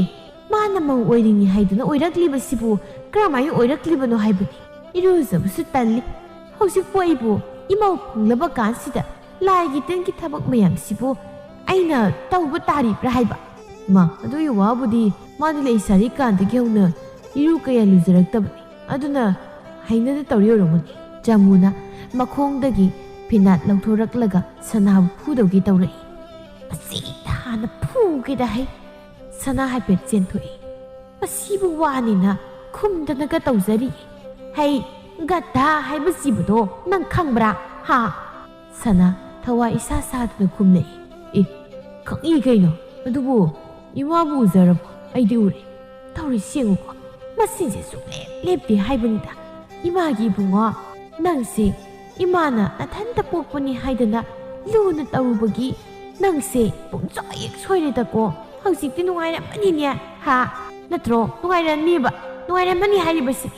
ꯃꯥꯅ ꯃꯧ ꯑꯣꯏꯔꯤꯅꯤ ꯍꯥꯏꯗꯨꯅ ꯑꯣꯏꯔꯛꯂꯤꯕꯁꯤꯕꯨ ꯀꯔꯝꯍꯥꯏꯅ ꯑꯣꯏꯔꯛꯂꯤꯕꯅꯣ ꯍꯥꯏꯕꯅꯤ꯫ ꯏꯔꯨꯖꯕꯁꯨ ꯇꯜꯂꯤ꯫ ꯍꯧꯖꯤꯛꯄꯨ ꯑꯩꯕꯨ ꯏꯃꯧ ꯐꯪꯂꯕ ꯀꯥꯟꯁꯤꯗ ꯂꯥꯏꯒꯤ ꯇꯤꯟꯒꯤ ꯊꯕꯛ ꯃꯌꯥꯝꯁꯤꯕꯨ ꯑꯩꯅ ꯇꯧꯕ ꯇꯥꯔꯤꯕ꯭ꯔꯥ ꯍꯥꯏꯕ?" "ꯃꯥ, ꯑꯗꯨꯒꯤ ꯋꯥꯕꯨꯗꯤ ꯃꯥꯗꯤ ꯂꯩꯁꯥꯔꯤꯀꯥꯟꯗꯒꯤ ꯍꯧꯅ ꯏꯔꯨ ꯀꯌꯥ ꯂꯨꯖꯔꯛꯇꯕꯅꯤ꯫ ꯑꯗꯨꯅ ꯍꯩꯅꯗ ꯇꯧꯔꯤ ꯑꯣꯏꯔꯝꯒꯅꯤ"꯫ ꯆꯥꯃꯨꯅ ꯃꯈꯣꯡꯗꯒꯤ ꯐꯤꯅꯥꯠ ꯂꯧꯊꯣꯔꯛꯂꯒ ꯁꯅꯥꯕꯨ ꯐꯨꯗꯧꯒꯦ ꯇꯧꯔꯛꯏ꯫ "ꯃꯁꯤ ꯍꯥꯟꯅ ꯐꯨꯒꯦꯗ ꯍꯩ"꯫ ꯁꯅꯥ ꯍꯥꯏꯐꯦꯠ ꯆꯦꯟꯊꯣꯛꯏ꯫ "ꯃꯁꯤꯕꯨ ꯋꯥꯅꯤꯅ ꯈꯨꯝꯗꯅꯒ ꯇꯧꯖꯔꯤ꯫ ꯍꯩ, ꯒꯙꯥ ꯍꯥꯏꯕꯁꯤꯕꯗꯣ ꯅꯪ ꯈꯪꯕ꯭ꯔꯥ? ꯍꯥ?" ꯁꯅꯥ ꯊꯋꯥꯏ ꯏꯁꯥ ꯁꯥꯗꯅ ꯈꯨꯝꯂꯛꯏ꯫ "ꯑꯦ, ꯈꯪꯏ ꯀꯩꯅꯣ꯫ ꯑꯗꯨꯕꯨ ꯏꯃꯥꯕꯨ ꯎꯖꯔꯕꯣ? ꯑꯩꯗꯤ ꯎꯔꯦ꯫ ꯇꯧꯔꯤꯁꯤ ꯌꯦꯡꯉꯨꯀꯣ꯫ ꯃꯁꯤꯁꯦ ꯁꯨꯡꯂꯦꯞ ꯂꯦꯞꯇꯦ ꯍꯥꯏꯕꯅꯤꯗ꯫ ꯏꯃꯥꯒꯤ ꯏꯕꯨꯡꯉꯣ, ꯅꯪꯁꯦ ꯏꯃꯥꯅ ꯅꯊꯟꯇ ꯄꯣꯛꯄꯅꯤ ꯍꯥꯏꯗꯅ ꯂꯨꯅ ꯇꯧꯔꯨꯕꯒꯤ ꯅꯪꯁꯦ ꯄꯨꯡꯁꯣꯏ ꯍꯦꯛ ꯁꯣꯏꯔꯦꯗꯀꯣ꯫ ꯍꯧꯖꯤꯛꯇꯤ ꯅꯨꯡꯉꯥꯏꯔꯝꯃꯅꯤꯅꯦ, ꯍꯥ? ꯅꯠꯇ꯭ꯔꯣ? ꯅꯨꯡꯉꯥꯏꯔꯝꯅꯤꯕ꯫ ꯅꯨꯡꯉꯥꯏꯔꯝꯃꯅꯤ ꯍꯥꯏꯔꯤꯕꯁꯤ꯫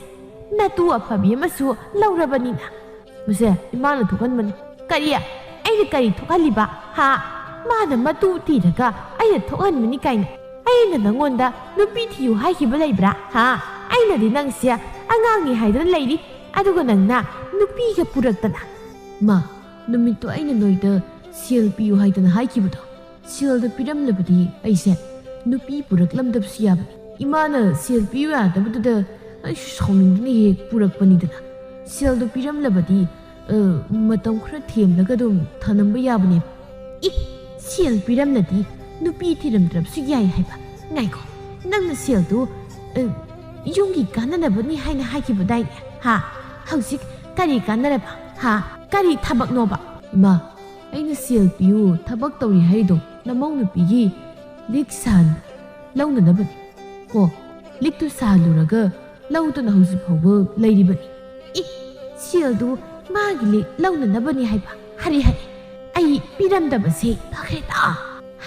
ꯅꯇꯨ ꯑꯐꯕꯤ ꯑꯃꯁꯨ ꯂꯧꯔꯕꯅꯤꯅ"꯫ "ꯃꯁꯦ ꯏꯃꯥꯅ ꯊꯣꯛꯍꯟꯕꯅꯤ"꯫ "ꯀꯔꯤ? ꯑꯩꯅ ꯀꯔꯤ ꯊꯣꯛꯍꯜꯂꯤꯕ? ꯍꯥ? ꯃꯥꯅ ꯃꯇꯨ ꯊꯤꯔꯒ ꯑꯩꯅ ꯊꯣꯛꯍꯟꯕꯅꯤ ꯀꯥꯏꯅ? ꯑꯩꯅ ꯅꯪꯉꯣꯟꯗ ꯅꯨꯄꯤ ꯊꯤꯌꯨ ꯍꯥꯏꯈꯤꯕ ꯂꯩꯕ꯭ꯔꯥ? ꯍꯥ? ꯑꯩꯅꯗꯤ ꯅꯪꯁꯦ ꯑꯉꯥꯡꯅꯤ ꯍꯥꯏꯗꯅ ꯂꯩꯔꯤ, ꯑꯗꯨꯒ ꯅꯪꯅ ꯅꯨꯄꯤꯒ ꯄꯨꯔꯛꯇꯅ꯫ ꯃꯥ, ꯅꯨꯃꯤꯠꯇꯣ ꯑꯩꯅ ꯅꯣꯏꯗ ꯁꯦꯜ ꯄꯤꯌꯨ ꯍꯥꯏꯗꯅ ꯍꯥꯏꯈꯤꯕꯗꯣ, ꯁꯦꯜꯗꯣ ꯄꯤꯔꯝꯂꯕꯗꯤ ꯑꯩꯁꯦ ꯅꯨꯄꯤ ꯄꯨꯔꯛꯂꯝꯗꯕꯁꯨ ꯌꯥꯕꯅꯤ꯫ ꯏꯃꯥꯅ ꯁꯦꯜ ꯄꯤꯌꯨ ꯌꯥꯗꯕꯗꯨꯗ ꯑꯩꯁꯨ ꯁꯥꯎꯅꯤꯡꯗꯨꯅ ꯍꯦꯛ ꯄꯨꯔꯛꯄꯅꯤꯗꯅ꯫ ꯁꯦꯜꯗꯣ ꯄꯤꯔꯝꯂꯕꯗꯤ, ꯑ, ꯃꯇꯝ ꯈꯔ ꯊꯦꯝꯂꯒ ꯑꯗꯨꯝ ꯊꯅꯝꯕ ꯌꯥꯕꯅꯦꯕ꯫ ꯏ, ꯁꯦꯜ ꯄꯤꯔꯝꯂꯗꯤ ꯅꯨꯄꯤ ꯊꯤꯔꯝꯗ꯭ꯔꯕꯁꯨ ꯌꯥꯏ ꯍꯥꯏꯕ꯫ ꯉꯥꯏꯈꯣ, ꯅꯪꯅ ꯁꯦꯜꯗꯨ, ꯑ, ꯌꯨꯝꯒꯤ ꯀꯥꯟꯅꯅꯕꯅꯤ ꯍꯥꯏꯅ ꯍꯥꯏꯈꯤꯕꯗꯥꯏꯅꯦ? ꯍꯥ? ꯍꯧꯖꯤꯛ ꯀꯔꯤ ꯀꯥꯟꯅꯔꯕ? ꯍꯥ? ꯀꯔꯤ ꯊꯕꯛꯅꯣꯕ? ꯏꯃꯥ, ꯑꯩꯅ ꯁꯦꯜ ꯄꯤꯌꯨ ꯊꯕꯛ ꯇꯧꯔꯤ ꯍꯥꯏꯔꯤꯗꯣ ꯅꯃꯧ ꯅꯨꯄꯤꯒꯤ ꯂꯤꯛ ꯁꯥꯟ ꯂꯧꯅꯅꯕꯅꯤ꯫ ꯀꯣ, ꯂꯤꯛꯇꯨ ꯁꯥꯍꯜꯂꯨꯔꯒ ꯂꯧꯗꯨꯅ ꯍꯧꯖꯤꯛ ꯐꯥꯎꯕ ꯂꯩꯔꯤꯕꯅꯤ꯫ ꯏ, ꯁꯦꯜꯗꯨ ꯃꯥꯒꯤ ꯂꯤꯛ ꯂꯧꯅꯅꯕꯅꯤ ꯍꯥꯏꯕ? ꯍꯔꯦ, ꯍꯔꯦ, ꯑꯩ ꯄꯤꯔꯝꯗꯕꯁꯦ ꯐꯈ꯭ꯔꯦꯗ꯫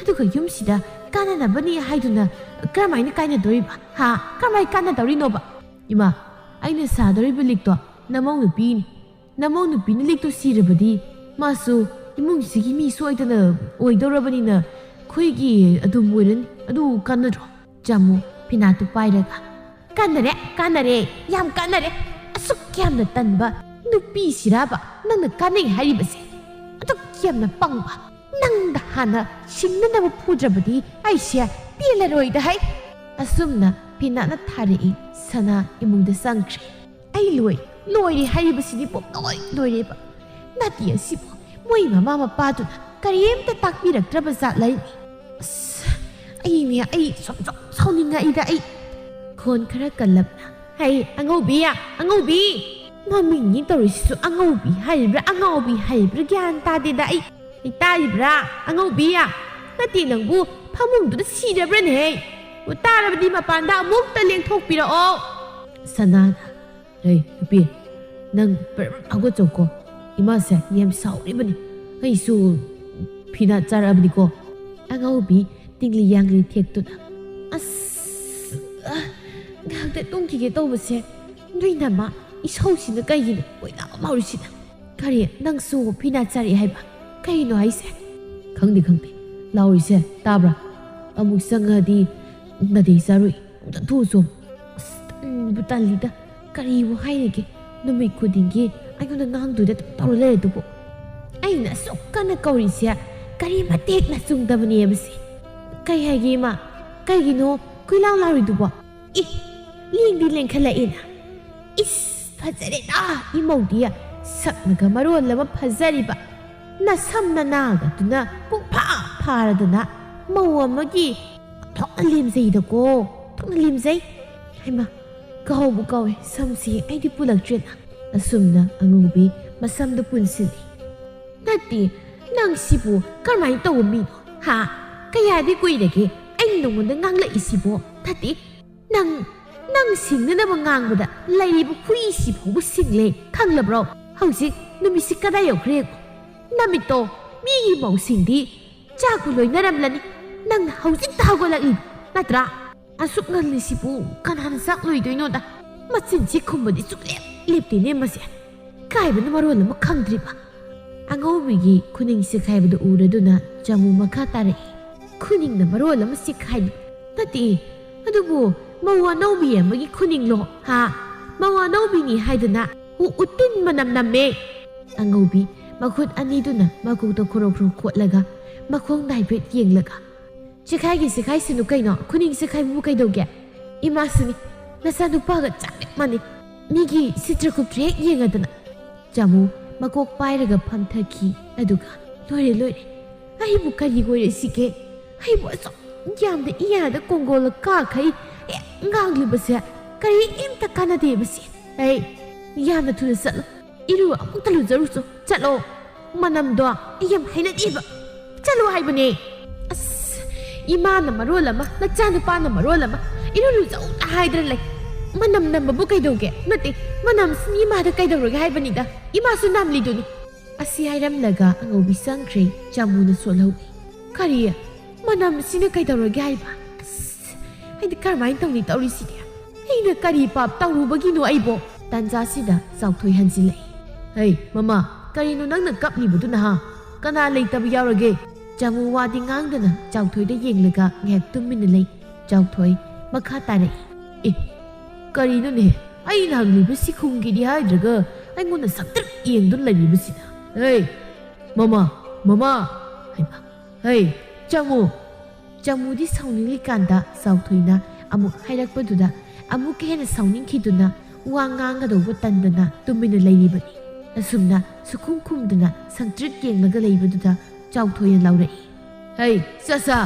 ꯑꯗꯨꯒ ꯌꯨꯝꯁꯤꯗ ꯀꯥꯟꯅꯅꯕꯅꯤ ꯍꯥꯏꯗꯨꯅ ꯀꯔꯝꯍꯥꯏꯅ ꯀꯥꯏꯅꯗꯣꯔꯤꯕ? ꯍꯥ? ꯀꯔꯝꯍꯥꯏꯅ ꯀꯥꯟꯅꯗꯧꯔꯤꯅꯣꯕ? ꯏꯃꯥ, ꯑꯩꯅ ꯁꯥꯗꯧꯔꯤꯕ ꯂꯤꯛꯇꯣ ꯅꯃꯧ ꯅꯨꯄꯤꯅꯤ꯫ ꯅꯃꯧ ꯅꯨꯄꯤꯅ ꯂꯤꯛꯇꯨ ꯁꯤꯔꯕꯗꯤ ꯃꯥꯁꯨ ꯏꯃꯨꯡꯁꯤꯒꯤ ꯃꯤ ꯁꯣꯏꯗꯅ ꯑꯣꯏꯗꯧꯔꯕꯅꯤꯅ ꯑꯩꯈꯣꯏꯒꯤ ꯑꯗꯨꯝ ꯑꯣꯏꯔꯅꯤ꯫ ꯑꯗꯨ ꯀꯥꯟꯅꯗ꯭ꯔꯣ? ꯆꯥꯃꯨ, ꯐꯤꯅꯥꯠꯇꯨ ꯄꯥꯏꯔꯒ, "ꯀꯥꯟꯅꯔꯦ, ꯀꯥꯟꯅꯔꯦ, ꯌꯥꯝ ꯀꯥꯟꯅꯔꯦ꯫ ꯑꯁꯨꯛ ꯌꯥꯝꯅ ꯇꯟꯕ ꯅꯨꯄꯤꯁꯤꯔꯕ ꯅꯪꯅ ꯀꯥꯟꯅꯩ ꯍꯥꯏꯔꯤꯕꯁꯦ? ꯑꯗꯨꯛ ꯌꯥꯝꯅ ꯄꯪꯕ꯫ ꯅꯪꯗ ꯍꯥꯟꯅ ꯁꯤꯡꯅꯅꯕ ꯐꯨꯗ꯭ꯔꯕꯗꯤ ꯑꯩꯁꯦ ꯄꯦꯜꯂꯔꯣꯏꯗ ꯍꯥꯏ"꯫ ꯑꯁꯨꯝꯅ ꯐꯤꯅꯥꯠꯅ ꯊꯥꯔꯛꯏ꯫ ꯁꯅꯥ ꯏꯃꯨꯡꯗ ꯆꯪꯈ꯭ꯔꯦ꯫ ꯑꯩ ꯂꯣꯏ, ꯂꯣꯏꯔꯦ ꯍꯥꯏꯔꯤꯕꯁꯤꯗꯤ ꯄꯨꯝꯂꯣꯏ ꯂꯣꯏꯔꯦꯕ꯫ ꯅꯥꯇꯤ ꯑꯁꯤꯕꯨ ꯃꯣꯏ ꯃꯃꯥ ꯃꯄꯥꯗꯨꯅ ꯀꯔꯤꯝꯇ ꯇꯥꯛꯄꯤꯔꯛꯇ꯭ꯔꯕ ꯖꯥꯠꯂ? ꯑꯁ, ꯑꯩꯅꯦ, ꯑꯩ ꯁꯨꯝ ꯁꯨꯝ ꯁꯥꯎꯅꯤꯡꯉꯛꯏꯗ ꯑꯩ꯫ ꯈꯣꯟ ꯈꯔ ꯀꯜꯂꯞꯅ, "ꯍꯩ, ꯑꯉꯧꯕꯤ, ꯑꯉꯧꯕꯤ!" ꯃꯃꯤꯡꯅꯤ ꯇꯧꯔꯤꯁꯤꯁꯨ, ꯑꯉꯧꯕꯤ ꯍꯥꯏꯔꯤꯕ꯭ꯔꯥ, ꯑꯉꯥꯎꯕꯤ ꯍꯥꯏꯔꯤꯕ꯭ꯔꯥ, ꯒ꯭ꯌꯥꯟ ꯇꯥꯗꯦꯗ ꯑꯩ꯫ "ꯑꯩ ꯇꯥꯔꯤꯕ꯭ꯔꯥ, ꯑꯉꯧꯕꯤ? ꯅꯠꯇꯦ, ꯅꯪꯕꯨ ꯐꯃꯨꯡꯗꯨꯗ ꯁꯤꯔꯕ꯭ꯔꯥꯅꯦꯍꯦ? ꯑꯣ, ꯇꯥꯔꯕꯗꯤ ꯃꯄꯥꯟꯗ ꯑꯃꯨꯛꯇ ꯂꯦꯡꯊꯣꯛꯄꯤꯔꯛꯑꯣ"꯫ ꯁꯅꯥꯅ, "ꯍꯦ, ꯅꯨꯄꯤ, ꯅꯪ ꯄꯔꯞ ꯍꯧꯒꯠꯆꯧꯀꯣ꯫ ꯏꯃꯥꯁꯦ ꯌꯥꯝ ꯁꯥꯎꯔꯤꯕꯅꯤ꯫ ꯑꯩꯁꯨ ꯐꯤꯅꯥꯠ ꯆꯥꯔꯛꯑꯕꯅꯤꯀꯣ"꯫ ꯑꯉꯧꯕꯤ ꯇꯤꯡꯂꯤ ꯌꯥꯡꯂꯤ ꯊꯦꯛꯇꯨꯅ, "ꯑꯁ, ꯑ, ꯉꯥꯏꯍꯥꯛꯇ ꯇꯨꯝꯈꯤꯒꯦ ꯇꯧꯕꯁꯦ, ꯅꯣꯏ ꯅꯃꯥ ꯏꯁꯧꯁꯤꯅ ꯀꯩꯒꯤꯅꯣ ꯀꯣꯏꯂꯥꯎ ꯂꯥꯎꯔꯤꯁꯤꯅ? ꯀꯔꯤ, ꯅꯪꯁꯨ ꯐꯤꯅꯥꯠ ꯆꯥꯔꯛꯑꯦ ꯍꯥꯏꯕ? ꯀꯩꯅꯣ ꯍꯥꯏꯁꯦ?" "ꯈꯪꯗꯦ, ꯈꯪꯗꯦ꯫ ꯂꯥꯎꯔꯤꯁꯦ ꯇꯥꯕ꯭ꯔꯥ?" ꯑꯃꯨꯛ ꯆꯪꯉꯗꯤ ꯅꯥꯇꯩ ꯆꯥꯔꯣꯏ꯫ ꯑꯝꯇ ꯊꯣꯛꯎꯆꯣ꯫ ꯑꯁ, ꯇꯟꯕꯨ ꯇꯜꯂꯤꯗ꯫ ꯀꯔꯤꯕꯨ ꯍꯥꯏꯔꯤꯒꯦ? ꯅꯨꯃꯤꯠ ꯈꯨꯗꯤꯡꯒꯤ ꯑꯩꯉꯣꯟꯗ ꯉꯥꯡꯗꯣꯏꯗ ꯑꯗꯨꯝ ꯇꯧꯔ ꯂꯩꯔꯦ ꯑꯗꯨꯕꯨ꯫ ꯑꯩꯅ ꯑꯁꯨꯛ ꯀꯟꯅ ꯀꯧꯔꯤꯁꯦ ꯀꯔꯤ ꯃꯇꯦꯛꯅ ꯆꯨꯝꯗꯕꯅꯦꯕꯁꯦ꯫ ꯀꯩ ꯍꯥꯏꯒꯦ ꯏꯃꯥ? ꯀꯩꯒꯤꯅꯣ ꯀꯣꯏꯂꯥꯎ ꯂꯥꯎꯔꯤꯗꯨꯕꯣ? ꯏ, ꯂꯦꯡꯗꯤ ꯂꯦꯡꯈꯠꯂꯛꯑꯦꯅ꯫ ꯏꯁ, ꯐꯖꯔꯦꯗ ꯏꯃꯧꯗꯤ꯫ ꯁꯛꯅꯒ ꯃꯔꯣꯜ ꯑꯃ ꯐꯖꯔꯤꯕ꯫ ꯅꯁꯝ ꯅꯅꯥꯒꯗꯨꯅ ꯄꯨꯡꯐꯥ ꯐꯥꯔꯗꯅ ꯃꯧ ꯑꯃꯒꯤ ꯊꯣꯛꯅ ꯂꯦꯝꯖꯩꯗꯀꯣ, ꯊꯣꯛꯅ ꯂꯦꯝꯖꯩ꯫ ꯍꯩꯃꯥ, ꯀꯥꯎꯕꯨ ꯀꯥꯎꯋꯦ, ꯁꯝꯁꯤ ꯑꯩꯗꯤ ꯄꯨꯜꯂꯛꯇ꯭ꯔꯦꯅ꯫ ꯑꯁꯨꯝꯅ ꯑꯉꯧꯕꯤ ꯃꯁꯝꯗꯨ ꯄꯨꯟꯁꯤꯜꯂꯤ꯫ ꯅꯠꯇꯦ, ꯅꯪ ꯁꯤꯕꯨ ꯀꯔꯝꯍꯥꯏꯅ ꯇꯧꯕ ꯃꯤꯅꯣ? ꯍꯥ? ꯀꯌꯥꯗꯤ ꯀꯨꯏꯔꯒꯦ ꯑꯩꯅ ꯅꯉꯣꯟꯗ ꯉꯥꯡꯂꯛꯏꯁꯤꯕꯣ? ꯅꯠꯇꯦ, ꯅꯪ, ꯅꯪ ꯁꯤꯡꯅꯅꯕ ꯉꯥꯡꯕꯗ ꯂꯩꯔꯤꯕ ꯍꯨꯏꯁꯤ ꯐꯥꯎꯕ ꯁꯤꯡꯂꯦ, ꯈꯪꯂꯕ꯭ꯔꯣ? ꯍꯧꯖꯤꯛ ꯅꯨꯃꯤꯠꯁꯤ ꯀꯗꯥꯏ ꯌꯧꯈ꯭ꯔꯦ? ꯅꯃꯤꯠꯇꯣ, ꯃꯤꯒꯤ ꯃꯧꯁꯤꯡꯗꯤ ꯆꯥꯛꯄꯨ ꯂꯣꯏꯅꯔꯝꯂꯅꯤ, ꯅꯪꯅ ꯍꯧꯖꯤꯛꯇ ꯍꯧꯒꯠꯂꯛꯂꯤ ꯅꯠꯇ꯭ꯔꯥ? ꯑꯁꯨꯛ ꯉꯜꯂꯤꯁꯤꯕꯨ ꯀꯅꯥꯅ ꯆꯥꯛ ꯂꯣꯏꯗꯣꯏꯅꯣꯗ? ꯃꯆꯤꯟꯁꯤ ꯈꯨꯝꯕꯗꯤ ꯁꯨꯛꯂꯦꯞ ꯂꯦꯞꯇꯦꯅꯦ ꯃꯁꯦ꯫ ꯏꯀꯥꯏꯕꯅ ꯃꯔꯣꯜ ꯑꯃ ꯈꯪꯗ꯭ꯔꯤꯕ꯫ ꯑꯉꯧꯕꯤꯒꯤ ꯈꯨꯅꯤꯡ ꯁꯦꯈꯥꯏꯕꯗꯨ ꯎꯔꯗꯨꯅ ꯆꯥꯃꯨ ꯃꯈꯥ ꯇꯥꯔꯛꯏ꯫ ꯈꯨꯅꯤꯡꯅ ꯃꯔꯣꯜ ꯑꯃ ꯁꯦꯈꯥꯏꯕꯤ꯫ ꯅꯠꯇꯦ, ꯑꯗꯨꯕꯨ ꯃꯧ ꯑꯅꯧꯕꯤ ꯑꯃꯒꯤ ꯈꯨꯅꯤꯡꯂꯣ? ꯍꯥ? ꯃꯧ ꯑꯅꯧꯕꯤꯅꯤ ꯍꯥꯏꯗꯅ ꯎ ꯎꯇꯤꯟ ꯃꯅꯝ ꯅꯝꯃꯦ꯫ ꯑꯉꯧꯕꯤ ꯃꯈꯨꯠ ꯑꯅꯤꯗꯨꯅ ꯃꯀꯣꯛꯇ ꯈꯣꯔꯣ ꯈꯣꯔꯣ ꯈꯣꯠꯂꯒ ꯃꯈꯣꯡꯗ ꯍꯥꯏꯐꯦꯠ ꯌꯦꯡꯂꯒ, "ꯆꯦꯈꯥꯏꯒꯤ ꯆꯦꯈꯥꯏꯁꯅꯨ ꯀꯩꯅꯣ, ꯈꯨꯅꯤꯡ ꯆꯦꯈꯥꯏꯕꯕꯨ ꯀꯩꯗꯧꯒꯦ? ꯏꯃꯥꯁꯤꯅꯤ, ꯅꯆꯥꯅꯨꯄꯥꯒ ꯆꯞ ꯃꯥꯟꯅꯩ꯫ ꯃꯤꯒꯤ ꯁꯤꯇ꯭ꯔꯀꯨꯞꯇ꯭ꯔ ꯍꯦꯛ ꯌꯦꯡꯉꯗꯅ꯫" ꯆꯥꯃꯨ ꯃꯀꯣꯛ ꯄꯥꯏꯔꯒ ꯐꯝꯊꯈꯤ꯫ ꯑꯗꯨꯒ, "ꯂꯣꯏꯔꯦ, ꯂꯣꯏꯔꯦ꯫ ꯑꯩꯕꯨ ꯀꯔꯤ ꯑꯣꯏꯔꯁꯤꯒꯦ? ꯑꯩꯕꯨ ꯑꯁꯨꯛ ꯌꯥꯝꯅ ꯏꯌꯥꯗ ꯀꯣꯡꯒꯣꯜ ꯀꯥꯈꯩ ꯍꯦꯛ ꯉꯥꯡꯂꯤꯕꯁꯦ ꯀꯔꯤꯝꯇ ꯀꯥꯟꯅꯗꯦꯕꯁꯦ꯫ ꯑꯩ ꯌꯥꯝꯅ ꯊꯨꯅ ꯆꯠꯂꯣ꯫ ꯏꯔꯨ ꯑꯃꯨꯛꯇ ꯂꯨꯖꯔꯨꯆꯣ꯫ ꯆꯠꯂꯣ꯫ ꯃꯅꯝꯗꯣ ꯑꯩ ꯌꯥꯝ ꯍꯩꯅꯗꯦꯕ꯫ ꯆꯠꯂꯣ ꯍꯥꯏꯕꯅꯦ꯫" ꯑꯁ, ꯏꯃꯥꯅ ꯃꯔꯣꯜ ꯑꯃ, ꯅꯆꯥꯅꯨꯄꯥꯅ ꯃꯔꯣꯜ ꯑꯃ, ꯏꯔꯨ ꯂꯨꯖꯧꯅ ꯍꯥꯏꯗꯅ ꯂꯩ꯫ ꯃꯅꯝ ꯅꯝꯕꯕꯨ ꯀꯩꯗꯧꯒꯦ? ꯅꯠꯇꯦ, ꯃꯅꯝꯁꯤꯅ ꯏꯃꯥꯗ ꯀꯩꯗꯧꯔꯒꯦ ꯍꯥꯏꯕꯅꯤꯗ? ꯏꯃꯥꯁꯨ ꯅꯥꯝꯂꯤꯗꯨꯅꯤ꯫ ꯑꯁꯤ ꯍꯥꯏꯔꯝꯂꯒ ꯑꯉꯧꯕꯤ ꯆꯪꯈ꯭ꯔꯦ꯫ ꯆꯥꯃꯨꯅ ꯁꯣꯜꯍꯧꯏ꯫ "ꯀꯔꯤ? ꯃꯅꯝꯁꯤꯅ ꯀꯩꯗꯧꯔꯒꯦ ꯍꯥꯏꯕ? ꯑꯁ, ꯑꯩꯗꯤ ꯀꯔꯝꯍꯥꯏꯅ ꯇꯧꯅꯤ ꯇꯧꯔꯤꯁꯤꯗꯤ? ꯑꯩꯅ ꯀꯔꯤ ꯄꯥꯞ ꯇꯧꯔꯨꯕꯒꯤꯅꯣ ꯑꯩꯕꯣ?" ꯇꯥꯟꯖꯥꯁꯤꯗ ꯆꯥꯎꯊꯣꯏ ꯍꯟꯖꯤꯜꯂꯛꯏ꯫ "ꯍꯩ, ꯃꯃꯥ, ꯀꯔꯤꯅꯣ ꯅꯪꯅ ꯀꯞꯂꯤꯕꯗꯨꯅ, ꯍꯥ? ꯀꯅꯥ ꯂꯩꯇꯕ ꯌꯥꯎꯔꯒꯦ? ꯆꯥꯃꯨ ꯋꯥꯗꯤ ꯉꯥꯡꯗꯅ ꯆꯥꯎꯊꯣꯏꯗ ꯌꯦꯡꯂꯒ ꯉꯥꯏꯍꯥꯛ ꯇꯨꯃꯤꯟꯅ ꯂꯩ꯫ ꯆꯥꯎꯊꯣꯏ ꯃꯈꯥ ꯇꯥꯔꯛꯏ꯫ "ꯑꯦ, ꯀꯔꯤꯅꯣꯅꯦ? ꯑꯩꯅ ꯍꯪꯂꯤꯕꯁꯤ ꯈꯨꯝꯒꯦꯗꯤ ꯍꯥꯏꯗ꯭ꯔꯒ ꯑꯩꯉꯣꯟꯗ ꯁꯛꯇ꯭ꯔꯤꯛ ꯌꯦꯡꯗꯨꯅ ꯂꯩꯔꯤꯕꯁꯤꯅ꯫ ꯍꯦ, ꯃꯃꯥ, ꯃꯃꯥ!" ꯍꯩꯃꯥ, "ꯍꯦ, ꯆꯥꯃꯨ!" ꯆꯥꯃꯨꯗꯤ ꯁꯥꯎꯅꯤꯡꯂꯤꯀꯥꯟꯗ ꯆꯥꯎꯊꯣꯏꯅ ꯑꯃꯨꯛ ꯍꯥꯏꯔꯛꯄꯗꯨꯗ ꯑꯃꯨꯛꯀ ꯍꯦꯟꯅ ꯁꯥꯎꯅꯤꯡꯈꯤꯗꯨꯅ ꯋꯥ ꯉꯥꯡꯒꯗꯧꯕ ꯇꯟꯗꯅ ꯇꯨꯃꯤꯟꯅ ꯂꯩꯔꯤꯕꯅꯤ꯫ ꯑꯁꯨꯝꯅ ꯁꯨꯈꯨꯝ ꯈꯨꯝꯗꯅ ꯁꯪꯇ꯭ꯔꯤꯛ ꯌꯦꯡꯂꯒ ꯂꯩꯕꯗꯨꯗ ꯆꯥꯎꯊꯣꯏꯅ ꯂꯥꯎꯔꯛꯏ꯫ "ꯍꯩ, ꯁꯥ ꯁꯥ,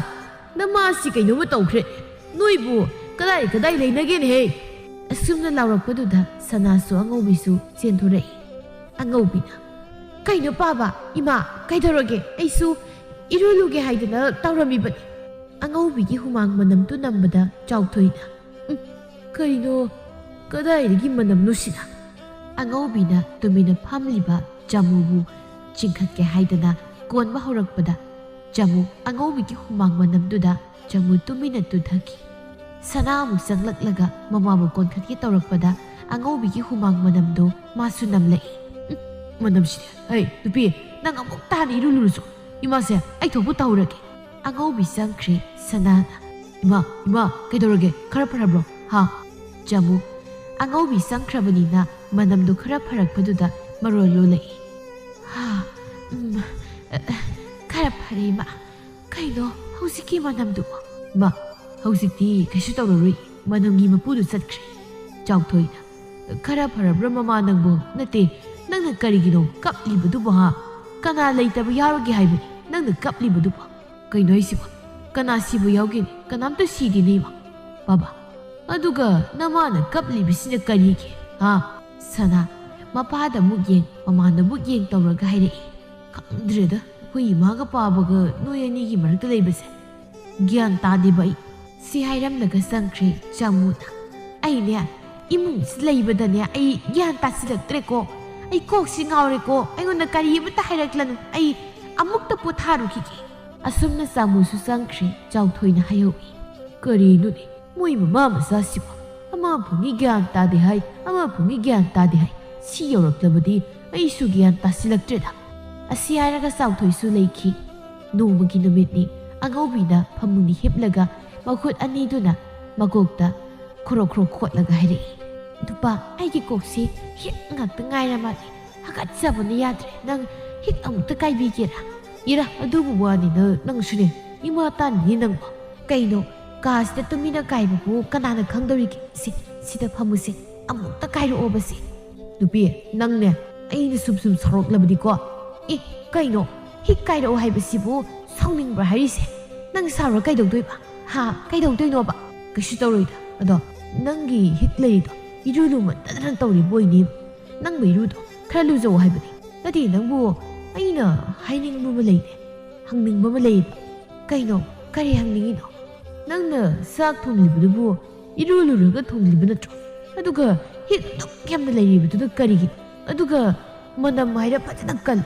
ꯅꯃꯥꯁꯤ ꯀꯩꯅꯣꯝꯃ ꯇꯧꯈ꯭ꯔꯦ꯫ ꯅꯣꯏꯕꯨ ꯀꯗꯥꯏ ꯀꯗꯥꯏ ꯂꯩꯅꯒꯦꯅꯦꯍꯦ?" ꯑꯁꯨꯝꯅ ꯂꯥꯎꯔꯛꯄꯗꯨꯗ ꯁꯅꯥꯁꯨ ꯑꯉꯧꯕꯤꯁꯨ ꯆꯦꯟꯊꯣꯔꯛꯏ꯫ ꯑꯉꯧꯕꯤꯅ, "ꯀꯩꯅꯣ ꯄꯥꯕ? ꯏꯃꯥ, ꯀꯩꯗꯧꯔꯒꯦ? ꯑꯩꯁꯨ ꯏꯔꯨ ꯂꯨꯒꯦ ꯍꯥꯏꯗꯅ ꯇꯧꯔꯝꯃꯤꯕꯅꯤ꯫" ꯑꯉꯧꯕꯤꯒꯤ ꯍꯨꯃꯥꯡ ꯃꯅꯝꯗꯨ ꯅꯝꯕꯗ ꯆꯥꯎꯊꯣꯏꯅ, "ꯎꯝ, ꯀꯔꯤꯅꯣ? ꯀꯗꯥꯏꯗꯒꯤ ꯃꯅꯝꯅꯣ ꯁꯤꯅ?" ꯑꯉꯧꯕꯤꯅ ꯇꯨꯃꯤꯟꯅ ꯐꯝꯂꯤꯕ ꯆꯥꯃꯨꯕꯨ ꯆꯤꯡꯈꯠꯀꯦ ꯍꯥꯏꯗꯅ ꯀꯣꯟꯕ ꯍꯧꯔꯛꯄꯗ ꯆꯥꯃꯨ ꯑꯉꯧꯕꯤꯒꯤ ꯍꯨꯃꯥꯡ ꯃꯅꯝꯗꯨꯗ ꯆꯥꯃꯨ ꯇꯨꯃꯤꯟꯅ ꯇꯨꯊꯈꯤ꯫ ꯁꯅꯥ ꯑꯃꯨꯛ ꯆꯪꯂꯛꯂꯒ ꯃꯃꯥꯕꯨ ꯀꯣꯟꯈꯠꯀꯦ ꯇꯧꯔꯛꯄꯗ ꯑꯉꯧꯕꯤꯒꯤ ꯍꯨꯃꯥꯡ ꯃꯅꯝꯗꯨ ꯃꯥꯁꯨ ꯅꯝꯂꯛꯏ꯫ "ꯎꯝ, ꯃꯅꯝꯁꯤꯗꯤ꯫ ꯍꯩ, ꯅꯨꯄꯤ, ꯅꯪ ꯑꯃꯨꯛ ꯇꯥꯅ ꯏꯔꯨ ꯂꯨꯔꯨꯆꯣ꯫ ꯏꯃꯥꯁꯦ ꯑꯩ ꯊꯣꯛꯄ ꯇꯧꯔꯒꯦ꯫" ꯑꯉꯧꯕꯤ ꯆꯪꯈ꯭ꯔꯦ ꯁꯅꯥꯅ꯫ "ꯏꯃꯥ, ꯏꯃꯥ, ꯀꯩꯗꯧꯔꯒꯦ? ꯈꯔ ꯐꯔꯕ꯭ꯔꯣ? ꯍꯥ?" ꯆꯥꯃꯨ꯫ ꯑꯉꯧꯕꯤ ꯆꯪꯈ꯭ꯔꯕꯅꯤꯅ ꯃꯅꯝꯗꯨ ꯈꯔ ꯐꯔꯛꯄꯗꯨꯗ ꯃꯔꯣꯜ ꯂꯣꯜꯂꯛꯏ꯫ "ꯍꯥ, ꯎꯝ, ꯑ, ꯑ, ꯈꯔ ꯐꯔꯦ, ꯏꯃꯥ꯫ ꯀꯩꯅꯣ ꯍꯧꯖꯤꯛꯀꯤ ꯃꯅꯝꯗꯨꯕꯣ?" "ꯏꯃꯥ, ꯍꯧꯖꯤꯛꯇꯤ ꯀꯩꯁꯨ ꯇꯧꯔꯔꯣꯏ꯫ ꯃꯅꯝꯒꯤ ꯃꯄꯨꯗꯨ ꯆꯠꯈ꯭ꯔꯦ꯫" ꯆꯥꯎꯊꯣꯏꯅ꯫ "ꯈꯔ ꯐꯔꯕ꯭ꯔꯥ ꯃꯃꯥ ꯅꯪꯕꯨ? ꯅꯠꯇꯦ, ꯅꯪꯅ ꯀꯔꯤꯒꯤꯅꯣ ꯀꯞꯂꯤꯕꯗꯨꯕꯣ, ꯍꯥ? ꯀꯅꯥ ꯂꯩꯇꯕ ꯌꯥꯎꯔꯒꯦ ꯍꯥꯏꯕꯅꯤ ꯅꯪꯅ ꯀꯞꯂꯤꯕꯗꯨꯕꯣ? ꯀꯩꯅꯣ ꯍꯥꯏꯁꯤꯕꯣ? ꯀꯅꯥ ꯁꯤꯕ ꯌꯥꯎꯒꯦꯅꯦ? ꯀꯅꯥꯝꯇ ꯁꯤꯗꯦꯅꯦ, ꯏꯃꯥ꯫ ꯄꯥꯕ, ꯑꯗꯨꯒ ꯅꯃꯥꯅ ꯀꯞꯂꯤꯕꯁꯤꯅ ꯀꯔꯤꯒꯤ, ꯍꯥ?" ꯁꯅꯥ ꯃꯄꯥꯗ ꯑꯃꯨꯛ ꯌꯦꯡ, ꯃꯃꯥꯗ ꯑꯃꯨꯛ ꯌꯦꯡ ꯇꯧꯔꯒ ꯍꯥꯏꯔꯛꯏ꯫ "ꯈꯪꯗ꯭ꯔꯦꯗ, ꯑꯩꯈꯣꯏ ꯏꯃꯥꯒ ꯄꯥꯕꯒ ꯅꯣꯏ ꯑꯅꯤꯒꯤ ꯃꯔꯛꯇ ꯂꯩꯕꯁꯦ ꯒ꯭ꯌꯥꯟ ꯇꯥꯗꯦꯕ ꯑꯩ꯫" ꯁꯤ ꯍꯥꯏꯔꯝꯂꯒ ꯆꯪꯈ꯭ꯔꯦ ꯆꯥꯃꯨꯅ꯫ "ꯑꯩꯅꯦ, ꯏꯃꯨꯡꯁꯤ ꯂꯩꯕꯗꯅꯦ ꯑꯩ ꯒ꯭ꯌꯥꯟ ꯇꯥꯁꯤꯜꯂꯛꯇ꯭ꯔꯦꯀꯣ꯫ ꯑꯩ ꯀꯣꯛꯁꯤ ꯉꯥꯎꯔꯦꯀꯣ꯫ ꯑꯩꯉꯣꯟꯗ ꯀꯔꯤ ꯑꯃꯠꯇ ꯍꯥꯏꯔꯛꯂꯅꯨ꯫ ꯑꯩ ꯑꯃꯨꯛꯇ ꯄꯣꯊꯥꯔꯨꯈꯤꯒꯦ꯫" ꯑꯁꯨꯝꯅ ꯆꯥꯃꯨꯁꯨ ꯆꯪꯈ꯭ꯔꯦ꯫ ꯆꯥꯎꯊꯣꯏꯅ ꯍꯥꯏꯍꯧꯏ꯫ "ꯀꯔꯤꯅꯣꯅꯦ? ꯃꯣꯏ ꯃꯃꯥ ꯃꯆꯥꯁꯤꯕꯨ ꯑꯃ ꯐꯪꯉꯤ ꯒ꯭ꯌꯥꯟ ꯇꯥꯗꯦ ꯍꯥꯏ, ꯑꯃ ꯐꯪꯉꯤ ꯒ꯭ꯌꯥꯟ ꯇꯥꯗꯦ ꯍꯥꯏ꯫ ꯁꯤ ꯌꯧꯔꯛꯂꯕꯗꯤ ꯑꯩꯁꯨ ꯒ꯭ꯌꯥꯟ ꯇꯥꯁꯤꯜꯂꯛꯇ꯭ꯔꯦꯗ꯫" ꯑꯁꯤ ꯍꯥꯏꯔꯒ ꯆꯥꯎꯊꯣꯏꯁꯨ ꯂꯩꯈꯤ꯫ ꯅꯣꯡꯃꯒꯤ ꯅꯨꯃꯤꯠꯅꯤ꯫ ꯑꯉꯧꯕꯤꯅ ꯐꯃꯨꯡꯗ ꯍꯤꯞꯂꯒ ꯃꯈꯨꯠ ꯑꯅꯤꯗꯨꯅ ꯃꯀꯣꯛꯇ ꯈꯣꯔꯣ ꯈꯣꯔꯣ ꯈꯣꯠꯂꯒ ꯍꯥꯏꯔꯛꯏ, "ꯅꯨꯄꯥ, ꯑꯩꯒꯤ ꯀꯣꯛꯁꯤ ꯍꯤꯛ ꯉꯥꯛꯇ ꯉꯥꯏꯔ ꯃꯥꯜꯂꯦ꯫ ꯍꯥꯀꯠꯆꯕꯅ ꯌꯥꯗ꯭ꯔꯦ꯫ ꯅꯪ ꯍꯤꯛ ꯑꯃꯨꯛꯇ ꯀꯥꯏꯕꯤꯒꯦꯔꯥ?" "ꯏꯔꯥ, ꯑꯗꯨꯕꯨ ꯋꯥꯅꯤꯅ ꯅꯪꯁꯨꯅꯦ, ꯏꯃꯥ ꯇꯥꯟꯅꯤ ꯅꯪꯕꯣ꯫ ꯀꯩꯅꯣ, ꯀꯥꯁꯤꯗ ꯇꯨꯃꯤꯟꯅ ꯀꯥꯏꯕꯕꯨ ꯀꯅꯥꯅ ꯈꯪꯗꯧꯔꯤꯒꯦ? ꯁꯤ, ꯁꯤꯗ ꯐꯝꯃꯨꯁꯦ, ꯑꯃꯨꯛꯇ ꯀꯥꯏꯔꯛꯑꯣꯕꯁꯦ꯫" "ꯅꯨꯄꯤ, ꯅꯪꯅꯦ, ꯑꯩꯅ ꯁꯨꯝ ꯁꯨꯝ ꯁꯥꯎꯔꯛꯂꯕꯗꯤꯀꯣ꯫" "ꯑꯦ, ꯀꯩꯅꯣ? ꯍꯤꯛ ꯀꯥꯏꯔꯛꯑꯣ ꯍꯥꯏꯕꯁꯤꯕꯨ ꯁꯥꯎꯅꯤꯡꯕ꯭ꯔꯥ ꯍꯥꯏꯔꯤꯁꯦ? ꯅꯪ ꯁꯥꯎꯔ ꯀꯩꯗꯧꯗꯣꯏꯕ? ꯍꯥ? ꯀꯩꯗꯧꯗꯣꯏꯅꯣꯕ?" "ꯀꯩꯁꯨ ꯇꯧꯔꯣꯏꯗ꯫ ꯑꯗꯣ ꯅꯪꯒꯤ ꯍꯤꯛ ꯂꯩꯔꯤꯗꯣ ꯏꯔꯨ ꯂꯨꯃꯟꯗꯗꯅ ꯇꯧꯔꯤꯕ ꯑꯣꯏꯅꯤ꯫ ꯅꯪ ꯃꯩꯔꯨꯗꯣ ꯈꯔ ꯂꯨꯖꯧ ꯍꯥꯏꯕꯅꯤ꯫ ꯅꯠꯇꯦ, ꯅꯪꯕꯨ ꯑꯩꯅ ꯍꯥꯏꯅꯤꯡꯕ ꯑꯃ ꯂꯩꯅꯦ, ꯍꯪꯅꯤꯡꯕ ꯑꯃ ꯂꯩꯌꯦꯕ꯫" "ꯀꯩꯅꯣ? ꯀꯔꯤ ꯍꯪꯅꯤꯡꯉꯤꯅꯣ?" "ꯅꯪꯅ ꯆꯥꯛ ꯊꯣꯡꯂꯤꯕꯗꯨꯕꯨ ꯏꯔꯨ ꯂꯨꯔꯒ ꯊꯣꯡꯂꯤꯕ ꯅꯠꯇ꯭ꯔꯣ? ꯑꯗꯨꯒ ꯍꯤꯛ ꯑꯗꯨꯛ ꯌꯥꯝꯅ ꯂꯩꯔꯤꯕꯗꯨꯅ ꯀꯔꯤꯒꯤꯅꯣ? ꯑꯗꯨꯒ ꯃꯅꯝ ꯍꯥꯏꯔ ꯐꯖꯅ ꯀꯜꯂꯤ꯫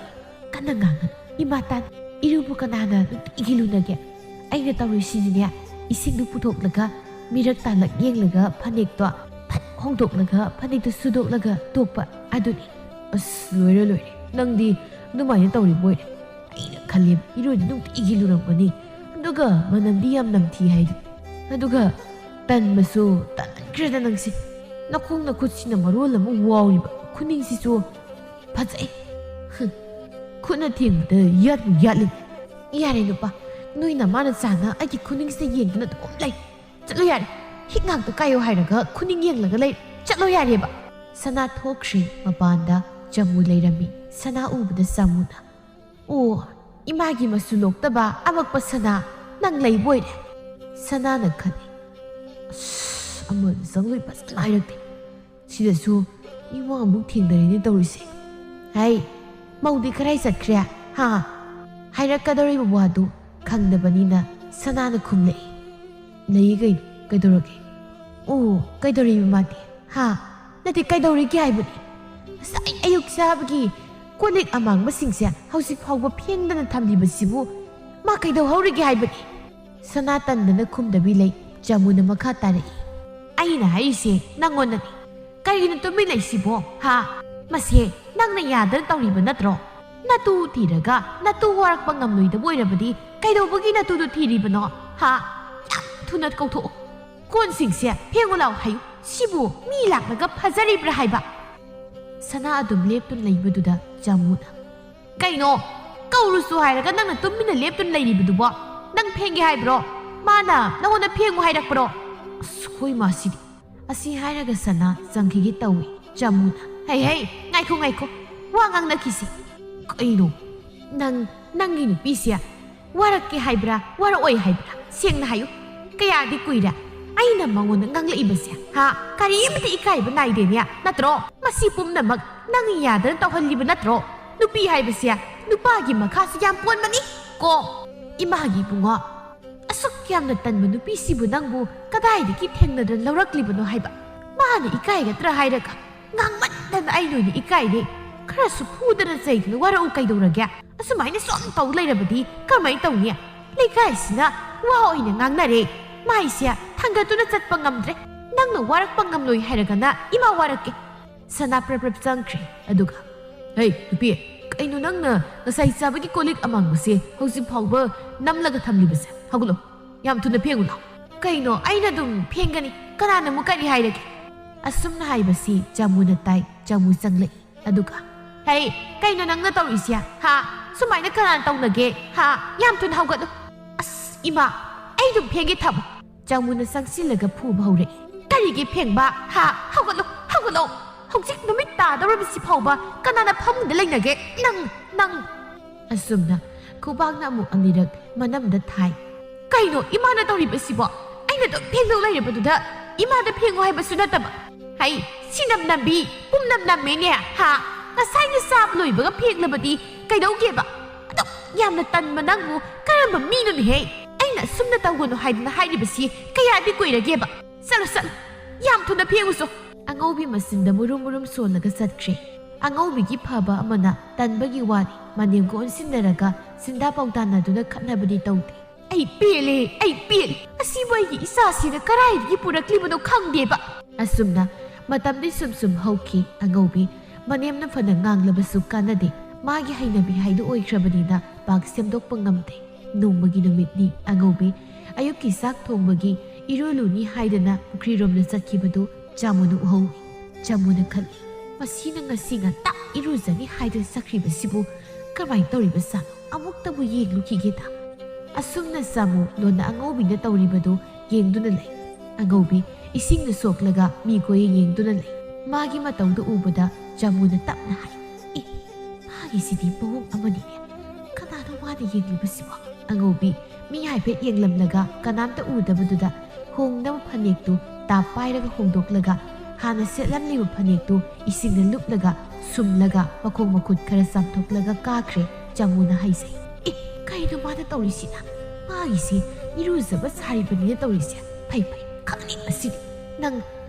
ꯀꯟꯅ ꯉꯥꯡꯒꯅꯨ꯫ ꯏꯃꯥ ꯇꯥꯟ, ꯏꯔꯨꯕꯨ ꯀꯅꯥꯅ ꯅꯨꯡꯇꯤꯒꯤ ꯂꯨꯅꯒꯦ? ꯑꯩꯅ ꯇꯧꯔꯤꯁꯤꯗꯤꯅꯦ, ꯏꯁꯤꯡꯗꯨ ꯄꯨꯊꯣꯛꯂꯒ ꯃꯤꯔꯛ ꯇꯥꯜꯂꯛ ꯌꯦꯡꯂꯒ ꯐꯅꯦꯛꯇꯣ ꯐꯠ ꯍꯣꯡꯗꯣꯛꯂꯒ ꯐꯅꯦꯛꯇꯣ ꯁꯨꯗꯣꯛꯂꯒ ꯇꯣꯛꯄ ꯑꯗꯨꯅꯤ꯫" "ꯑꯁ, ꯂꯣꯏꯔꯦ, ꯂꯣꯏꯔꯦ꯫ ꯅꯪꯗꯤ ꯑꯗꯨꯃꯥꯏꯅ ꯇꯧꯔꯤꯕ ꯑꯣꯏꯔꯦ꯫ ꯑꯩꯅ ꯈꯜꯂꯦ, ꯏꯔꯨꯗꯤ ꯅꯨꯡꯇꯤꯒꯤ ꯂꯨꯔꯝꯒꯅꯤ꯫ ꯑꯗꯨꯒ ꯃꯅꯝꯗꯤ ꯌꯥꯝ ꯅꯝꯊꯤ ꯍꯥꯏꯗꯨ꯫ ꯑꯗꯨꯒ ꯇꯟꯕꯁꯨ ꯇꯟꯃꯟꯈ꯭ꯔꯦꯗ ꯅꯪꯁꯦ꯫ ꯅꯈꯣꯡ ꯅꯈꯨꯠꯁꯤꯅ ꯃꯔꯣꯜ ꯑꯃ ꯋꯥꯎꯔꯤꯕ, ꯈꯨꯅꯤꯡꯁꯤꯁꯨ ꯐꯖꯩ꯫ ꯍꯨꯝ, ꯈꯨꯠꯅ ꯊꯦꯡꯕꯗ ꯌꯥꯠꯄꯨ ꯌꯥꯠꯂꯤ꯫" "ꯌꯥꯔꯦ ꯅꯨꯄꯥ, ꯅꯣꯏ ꯅꯃꯥꯅ ꯆꯥꯅ ꯑꯩꯒꯤ ꯈꯨꯅꯤꯡꯁꯤꯗ ꯌꯦꯡꯗꯨꯅ ꯑꯗꯨꯝ ꯂꯩ꯫ ꯆꯠꯂꯣ ꯌꯥꯔꯦ꯫ ꯍꯤꯛ ꯉꯥꯛꯇ ꯀꯥꯏꯌꯣ ꯍꯥꯏꯔꯒ ꯈꯨꯅꯤꯡ ꯌꯦꯡꯂꯒ ꯂꯩ꯫ ꯆꯠꯂꯣ ꯌꯥꯔꯦꯕ꯫" ꯁꯅꯥ ꯊꯣꯛꯈ꯭ꯔꯤ ꯃꯄꯥꯟꯗ꯫ ꯆꯥꯃꯨ ꯂꯩꯔꯝꯃꯤ꯫ ꯁꯅꯥ ꯎꯕꯗ ꯆꯥꯃꯨꯅ, "ꯑꯣ, ꯏꯃꯥꯒꯤ ꯃꯆꯨ ꯂꯣꯛꯇꯕ ꯑꯃꯛꯄ ꯁꯅꯥ, ꯅꯪ ꯂꯩꯕ ꯑꯣꯏꯔꯦ꯫" ꯁꯅꯥꯅ ꯈꯜꯂꯤ, "ꯑꯁ, ꯑꯃꯗ ꯆꯪꯂꯣꯏ ꯐꯖꯅ ꯍꯥꯏꯔꯛꯇꯦ꯫ ꯁꯤꯗꯁꯨ ꯏꯃꯥ ꯑꯃꯨꯛ ꯊꯦꯡꯅꯔꯦꯅꯦ ꯇꯧꯔꯤꯁꯦ꯫ ꯍꯩ, ꯃꯧꯗꯤ ꯀꯗꯥꯏ ꯆꯠꯈ꯭ꯔꯦ? ꯍꯥ?" ꯍꯥꯏꯔꯛꯀꯗꯧꯔꯤꯕ ꯋꯥꯗꯨ ꯈꯪꯗꯕꯅꯤꯅ ꯁꯅꯥꯅ ꯈꯨꯝꯂꯛꯏ, "ꯂꯩꯌꯦ ꯀꯩꯅꯣ, ꯀꯩꯗꯧꯔꯒꯦ?" "ꯑꯣ, ꯀꯩꯗꯧꯔꯤꯕ ꯃꯥꯗꯤ? ꯍꯥ? ꯅꯠꯇꯦ, ꯀꯩꯗꯧꯔꯤꯒꯦ ꯍꯥꯏꯕꯅꯤ? ꯉꯁꯥꯏ ꯑꯌꯨꯛ ꯆꯥꯕꯒꯤ ꯀꯣꯜ ꯂꯤꯛ ꯑꯃꯥꯡꯕꯁꯤꯡꯁꯦ ꯍꯧꯖꯤꯛ ꯐꯥꯎꯕ ꯐꯦꯡꯗꯅ ꯊꯝꯂꯤꯕꯁꯤꯕꯨ ꯃꯥ ꯀꯩꯗꯧꯍꯧꯔꯤꯒꯦ ꯍꯥꯏꯕꯅꯤ?" ꯁꯅꯥ ꯇꯟꯗꯅ ꯈꯨꯝꯗꯕꯤ ꯂꯩ꯫ ꯆꯥꯃꯨꯅ ꯃꯈꯥ ꯇꯥꯔꯛꯏ, "ꯑꯩꯅ ꯍꯥꯏꯔꯤꯁꯦ ꯅꯪꯉꯣꯟꯗꯅꯤ꯫ ꯀꯔꯤꯒꯤꯅꯣ ꯇꯨꯃꯤꯟ ꯂꯩꯁꯤꯕꯣ? ꯍꯥ? ꯃꯁꯦ ꯅꯪꯅ ꯌꯥꯗꯅ ꯇꯧꯔꯤꯕ ꯅꯠꯇ꯭ꯔꯣ? ꯅꯇꯨ ꯊꯤꯔꯒ ꯅꯇꯨ ꯋꯥꯔꯛꯄ ꯉꯝꯂꯣꯏꯗꯕ ꯑꯣꯏꯔꯕꯗꯤ ꯀꯩꯗꯧꯕꯒꯤ ꯅꯇꯨꯗꯨ ꯊꯤꯔꯤꯕꯅꯣ? ꯍꯥ? ꯌꯥꯝ ꯊꯨꯅ ꯀꯧꯊꯣꯛꯑꯣ꯫ ꯀꯣꯟꯁꯤꯡꯁꯦ ꯐꯦꯡꯉꯨ ꯂꯥꯎ ꯍꯥꯏꯌꯨ꯫ ꯁꯤꯕꯨ ꯃꯤ ꯂꯥꯛꯂꯒ ꯐꯖꯔꯤꯕ꯭ꯔꯥ ꯍꯥꯏꯕ? ꯁꯅꯥ ꯑꯗꯨꯝ ꯂꯦꯞꯇꯨꯅ ꯂꯩꯕꯗꯨꯗ ꯖꯥꯃꯨꯅ, "ꯀꯩꯅꯣ? ꯀꯧꯔꯨꯁꯨ ꯍꯥꯏꯔꯒ ꯅꯪꯅ ꯇꯨꯃꯤꯟꯅ ꯂꯦꯞꯇꯨꯅ ꯂꯩꯔꯤꯕꯗꯨꯕꯣ? ꯅꯪ ꯐꯦꯡꯒꯦ ꯍꯥꯏꯕ꯭ꯔꯣ? ꯃꯥꯅ ꯅꯉꯣꯟꯗ ꯐꯦꯡꯉꯨ ꯍꯥꯏꯔꯛꯄ꯭ꯔꯣ?" ꯑꯁ, ꯍꯣꯏ ꯃꯥꯁꯤꯗꯤ꯫ ꯑꯁꯤ ꯍꯥꯏꯔꯒ ꯁꯅꯥ ꯆꯪꯈꯤꯒꯦ ꯇꯧꯏ꯫ ꯖꯥꯃꯨꯅ, "ꯍꯩ, ꯍꯩ, ꯉꯥꯏꯈꯣ, ꯉꯥꯏꯈꯣ, ꯋꯥ ꯉꯥꯡꯅꯈꯤꯁꯤ꯫ ꯀꯩꯅꯣ? ꯅꯪ, ꯅꯪꯒꯤ ꯅꯨꯄꯤꯁꯦ ꯋꯥꯔꯛꯀꯦ ꯍꯥꯏꯕ꯭ꯔꯥ, ꯋꯥꯔꯛꯑꯣꯏ ꯍꯥꯏꯕ꯭ꯔꯥ? ꯁꯦꯡꯅ ꯍꯥꯏꯌꯨ꯫ ꯀꯌꯥꯗꯤ ꯀꯨꯏꯔꯦ ꯑꯩꯅ ꯃꯉꯣꯟꯗ ꯉꯥꯡꯂꯛꯏꯕꯁꯦ, ꯍꯥ? ꯀꯔꯤꯃꯇ ꯏꯀꯥꯏꯕ ꯅꯥꯏꯗꯦꯅꯦ, ꯅꯠꯇ꯭ꯔꯣ? ꯃꯁꯤ ꯄꯨꯝꯅꯃꯛ ꯅꯪ ꯌꯥꯗꯅ ꯇꯧꯍꯜꯂꯤꯕ ꯅꯠꯇ꯭ꯔꯣ? ꯅꯨꯄꯤ ꯍꯥꯏꯕꯁꯦ ꯅꯨꯄꯥꯒꯤ ꯃꯈꯥꯁꯨ ꯌꯥꯝ ꯄꯣꯟꯕꯅꯤ ꯀꯣ꯫ ꯏꯃꯥꯒꯤ ꯏꯕꯨꯡꯉꯣ, ꯑꯁꯨꯛ ꯌꯥꯝꯅ ꯇꯟꯕ ꯅꯨꯄꯤꯁꯤꯕꯨ ꯅꯪꯕꯨ ꯀꯗꯥꯏꯗꯒꯤ ꯊꯦꯡꯅꯗꯅ ꯂꯧꯔꯛꯂꯤꯕꯅꯣ ꯍꯥꯏꯕ? ꯃꯥꯅ ꯏꯀꯥꯏꯒꯗ꯭ꯔꯥ ꯍꯥꯏꯔꯒ ꯉꯥꯡꯃꯟꯗꯅ ꯑꯩ ꯂꯣꯏꯅ ꯏꯀꯥꯏꯔꯦ꯫ ꯈꯔꯁꯨ ꯐꯨꯗꯅ ꯆꯩꯗꯅ ꯋꯥꯔꯛꯎ ꯀꯩꯗꯧꯔꯒꯦ? ꯑꯁꯨꯃꯥꯏꯅ ꯁꯨꯝ ꯇꯧ ꯂꯩꯔꯕꯗꯤ ꯀꯔꯝꯍꯥꯏꯅ ꯇꯧꯅꯤ? ꯂꯩꯀꯥꯏꯁꯤꯅ ꯋꯥ ꯑꯣꯏꯅ ꯉꯥꯡꯅꯔꯦ꯫ ꯃꯥꯏꯁꯦ ꯊꯥꯡꯒꯠꯇꯨꯅ ꯆꯠꯄ ꯉꯝꯗ꯭ꯔꯦ꯫ ꯅꯪꯅ ꯋꯥꯔꯛꯄ ꯉꯝꯂꯣꯏ ꯍꯥꯏꯔꯒꯅ ꯏꯃꯥ ꯋꯥꯔꯛꯀꯦ꯫ ꯁꯅꯥ ꯄ꯭ꯔꯞ ꯄ꯭ꯔꯞ ꯆꯪꯈ꯭ꯔꯦ꯫ ꯑꯗꯨꯒ, "ꯍꯩ, ꯅꯨꯄꯤ, ꯀꯩꯅꯣ ꯅꯪꯅ ꯉꯁꯥꯏ ꯆꯥꯕꯒꯤ ꯀꯣꯜ ꯂꯤꯛ ꯑꯃꯥꯡꯕꯁꯦ ꯍꯧꯖꯤꯛ ꯐꯥꯎꯕ ꯅꯝꯂꯒ ꯊꯝꯂꯤꯕꯁꯦ? ꯍꯧꯒꯠꯂꯣ, ꯌꯥꯝ ꯊꯨꯅ ꯐꯦꯡꯉꯨ ꯂꯥꯎ꯫" "ꯀꯩꯅꯣ, ꯑꯩꯅ ꯑꯗꯨꯝ ꯐꯦꯡꯒꯅꯤ, ꯀꯅꯥꯅ ꯑꯃꯨꯛ ꯀꯔꯤ ꯍꯥꯏꯔꯒꯦ?" ꯑꯁꯨꯝꯅ ꯍꯥꯏꯕꯁꯤ ꯖꯥꯃꯨꯅ ꯇꯥꯏ꯫ ꯖꯥꯃꯨ ꯆꯪꯂꯛꯏ꯫ ꯑꯗꯨꯒ, "ꯍꯩ, ꯀꯩꯅꯣ ꯅꯪꯅ ꯇꯧꯔꯤꯁꯦ? ꯍꯥ? ꯁꯨꯃꯥꯏꯅ ꯀꯅꯥꯅ ꯇꯧꯅꯒꯦ? ꯍꯥ? ꯌꯥꯝ ꯊꯨꯅ ꯍꯧꯒꯠꯂꯨ꯫" "ꯑꯁ, ꯏꯃꯥ, ꯑꯩ ꯑꯗꯨꯝ ꯐꯦꯡꯒꯦ, ꯊꯝꯃꯨ꯫" ꯖꯥꯃꯨꯅ ꯆꯪꯁꯤꯜꯂꯒ ꯐꯨꯕ ꯍꯧꯔꯛꯏ꯫ "ꯀꯔꯤꯒꯤ ꯐꯦꯡꯕ? ꯍꯥ? ꯍꯧꯒꯠꯂꯣ, ꯍꯧꯒꯠꯂꯣ꯫ ꯍꯧꯖꯤꯛ ꯅꯨꯃꯤꯠ ꯇꯥꯗꯧꯔꯕꯁꯤ ꯐꯥꯎꯕ ꯀꯅꯥꯅ ꯐꯃꯨꯡꯗ ꯂꯩꯅꯒꯦ? ꯅꯪ, ꯅꯪ꯫" ꯑꯁꯨꯝꯅ ꯈꯨꯕꯥꯛꯅ ꯑꯃꯨꯛ ꯑꯅꯤꯔꯛ ꯃꯅꯝꯗ ꯊꯥꯏ꯫ "ꯀꯩꯅꯣ ꯏꯃꯥꯅ ꯇꯧꯔꯤꯕꯁꯤꯕꯣ? ꯑꯩꯅ ꯑꯗꯨꯝ ꯐꯦꯡꯗꯧ ꯂꯩꯔꯕꯗꯨꯗ ꯏꯃꯥꯗ ꯐꯦꯡꯉꯨ ꯍꯥꯏꯕꯁꯨ ꯅꯠꯇꯕ꯫ ꯍꯩ, ꯁꯤꯅꯝ ꯅꯝꯕꯤ, ꯄꯨꯝꯅꯝ ꯅꯝꯃꯦꯅꯦ, ꯍꯥ? ꯉꯁꯥꯏꯅ ꯆꯥꯕ ꯂꯣꯏꯕꯒ ꯐꯦꯡꯂꯕꯗꯤ ꯀꯩꯗꯧꯒꯦꯕ? ꯑꯗꯨꯛ ꯌꯥꯝꯅ ꯇꯟꯕ ꯅꯪꯕꯨ ꯀꯔꯝꯕ ꯃꯤꯅꯣꯅꯦꯍꯦ? ꯑꯩꯅ ꯑꯁꯨꯝꯅ ꯇꯧꯒꯅꯨ ꯍꯥꯏꯗꯅ ꯍꯥꯏꯔꯤꯕꯁꯤ ꯀꯌꯥꯗꯤ ꯀꯨꯏꯔꯒꯦꯕ? ꯆꯠꯂꯣ, ꯆꯠꯂꯣ, ꯌꯥꯝ ꯊꯨꯅ ꯐꯦꯡꯉꯨꯆꯣ꯫" ꯑꯉꯧꯕꯤ ꯃꯆꯤꯟꯗ ꯃꯨꯔꯨꯝ ꯃꯨꯔꯨꯝ ꯁꯣꯜꯂꯒ ꯆꯠꯈ꯭ꯔꯦ꯫ ꯑꯉꯧꯕꯤꯒꯤ ꯐꯕ ꯑꯃꯅ ꯇꯟꯕꯒꯤ ꯋꯥꯅꯤ, ꯃꯅꯦꯝꯒ ꯑꯣꯟꯁꯤꯟꯅꯔꯒ ꯁꯤꯟꯗꯥ ꯄꯥꯎꯗꯥꯟꯅꯗꯨꯅ ꯈꯠꯅꯕꯗꯤ ꯇꯧꯗꯦ꯫ "ꯑꯩ ꯄꯦꯜꯂꯦ, ꯑꯩ ꯄꯦꯜꯂꯦ꯫ ꯑꯁꯤꯕꯨ ꯑꯩꯒꯤ ꯏꯆꯥꯁꯤꯅ ꯀꯗꯥꯏꯗꯒꯤ ꯄꯨꯔꯛꯂꯤꯕꯅꯣ ꯈꯪꯗꯦꯕ꯫" ꯑꯁꯨꯝꯅ ꯃꯇꯝꯗꯤ ꯁꯨꯝ ꯁꯨꯝ ꯍꯧꯈꯤ꯫ ꯑꯉꯧꯕꯤ ꯃꯅꯦꯝꯅ ꯐꯅ ꯉꯥꯡꯂꯕꯁꯨ ꯀꯥꯟꯅꯗꯦ꯫ ꯃꯥꯒꯤ ꯍꯩꯅꯕꯤ ꯍꯥꯏꯗꯨ ꯑꯣꯏꯈ꯭ꯔꯕꯅꯤꯅ ꯄꯥꯛ ꯁꯦꯝꯗꯣꯛꯄ ꯉꯝꯗꯦ꯫ ꯅꯣꯡꯃꯒꯤ ꯅꯨꯃꯤꯠꯅꯤ꯫ ꯑꯉꯧꯕꯤ ꯑꯌꯨꯛꯀꯤ ꯆꯥꯛ ꯊꯣꯡꯕꯒꯤ ꯏꯔꯨ ꯂꯨꯅꯤ ꯍꯥꯏꯗꯅ ꯄꯨꯈ꯭ꯔꯤꯔꯣꯝꯗ ꯆꯠꯈꯤꯕꯗꯨ ꯆꯥꯃꯨꯅ ꯎꯍꯧꯏ꯫ ꯆꯥꯃꯨꯅ ꯈꯜꯂꯤ, "ꯃꯁꯤꯅ ꯉꯁꯤ ꯉꯟꯇꯥ ꯏꯔꯨꯖꯅꯤ ꯍꯥꯏꯗꯨꯅ ꯆꯠꯈ꯭ꯔꯤꯕꯁꯤꯕꯨ ꯀꯔꯝꯍꯥꯏꯅ ꯇꯧꯔꯤꯕꯖꯥꯠꯅꯣ? ꯑꯃꯨꯛꯇꯕꯨ ꯌꯦꯡꯂꯨꯈꯤꯒꯦꯗ꯫" ꯑꯁꯨꯝꯅ ꯆꯥꯃꯨ ꯂꯣꯟꯅ ꯑꯉꯧꯕꯤꯅ ꯇꯧꯔꯤꯕꯗꯨ ꯌꯦꯡꯗꯨꯅ ꯂꯩ꯫ ꯑꯉꯧꯕꯤ ꯏꯁꯤꯡꯗ ꯁꯣꯛꯂꯒ ꯃꯤꯈꯣꯏ ꯌꯦꯡꯗꯨꯅ ꯂꯩ꯫ ꯃꯥꯒꯤ ꯃꯇꯧꯗꯨ ꯎꯕꯗ ꯆꯥꯃꯨꯅ ꯇꯞꯅ ꯍꯥꯏ, "ꯑꯦ, ꯃꯥꯒꯤꯁꯤꯗꯤ ꯃꯑꯣꯡ ꯑꯃꯅꯤꯅꯦ꯫ ꯀꯅꯥꯅꯣ ꯃꯥꯅ ꯌꯦꯡꯂꯤꯕꯁꯤꯕꯣ?" ꯑꯉꯧꯕꯤ ꯃꯤ ꯍꯥꯏꯐꯦꯠ ꯌꯦꯡꯂꯝꯂꯒ ꯀꯅꯥꯝꯇ ꯎꯗꯕꯗꯨꯗ ꯍꯣꯡꯅꯕ ꯐꯅꯦꯛꯇꯨ ꯇꯥꯞ ꯄꯥꯏꯔꯒ ꯍꯣꯡꯗꯣꯛꯂꯒ ꯍꯥꯟꯅ ꯁꯦꯠꯂꯝꯂꯤꯕ ꯐꯅꯦꯛꯇꯨ ꯏꯁꯤꯡꯗ ꯂꯨꯞꯂꯒ ꯁꯨꯝꯂꯒ ꯃꯈꯣꯡ ꯃꯈꯨꯠ ꯈꯔ ꯆꯥꯝꯊꯣꯛꯂꯒ ꯀꯥꯈ꯭ꯔꯦ꯫ ꯆꯥꯃꯨꯅ ꯍꯥꯏꯖꯩ, "ꯑꯦ, ꯀꯩꯅꯣ ꯃꯥꯅ ꯇꯧꯔꯤꯁꯤꯅ? ꯃꯥꯒꯤꯁꯤ ꯏꯔꯨꯖꯕ ꯁꯥꯔꯤꯕꯅꯤꯅ ꯇꯧꯔꯤꯁꯦ꯫ ꯐꯩ ꯐꯩ, ꯈꯪꯅꯤꯡꯕꯁꯤꯗꯤ꯫ ꯅꯪ,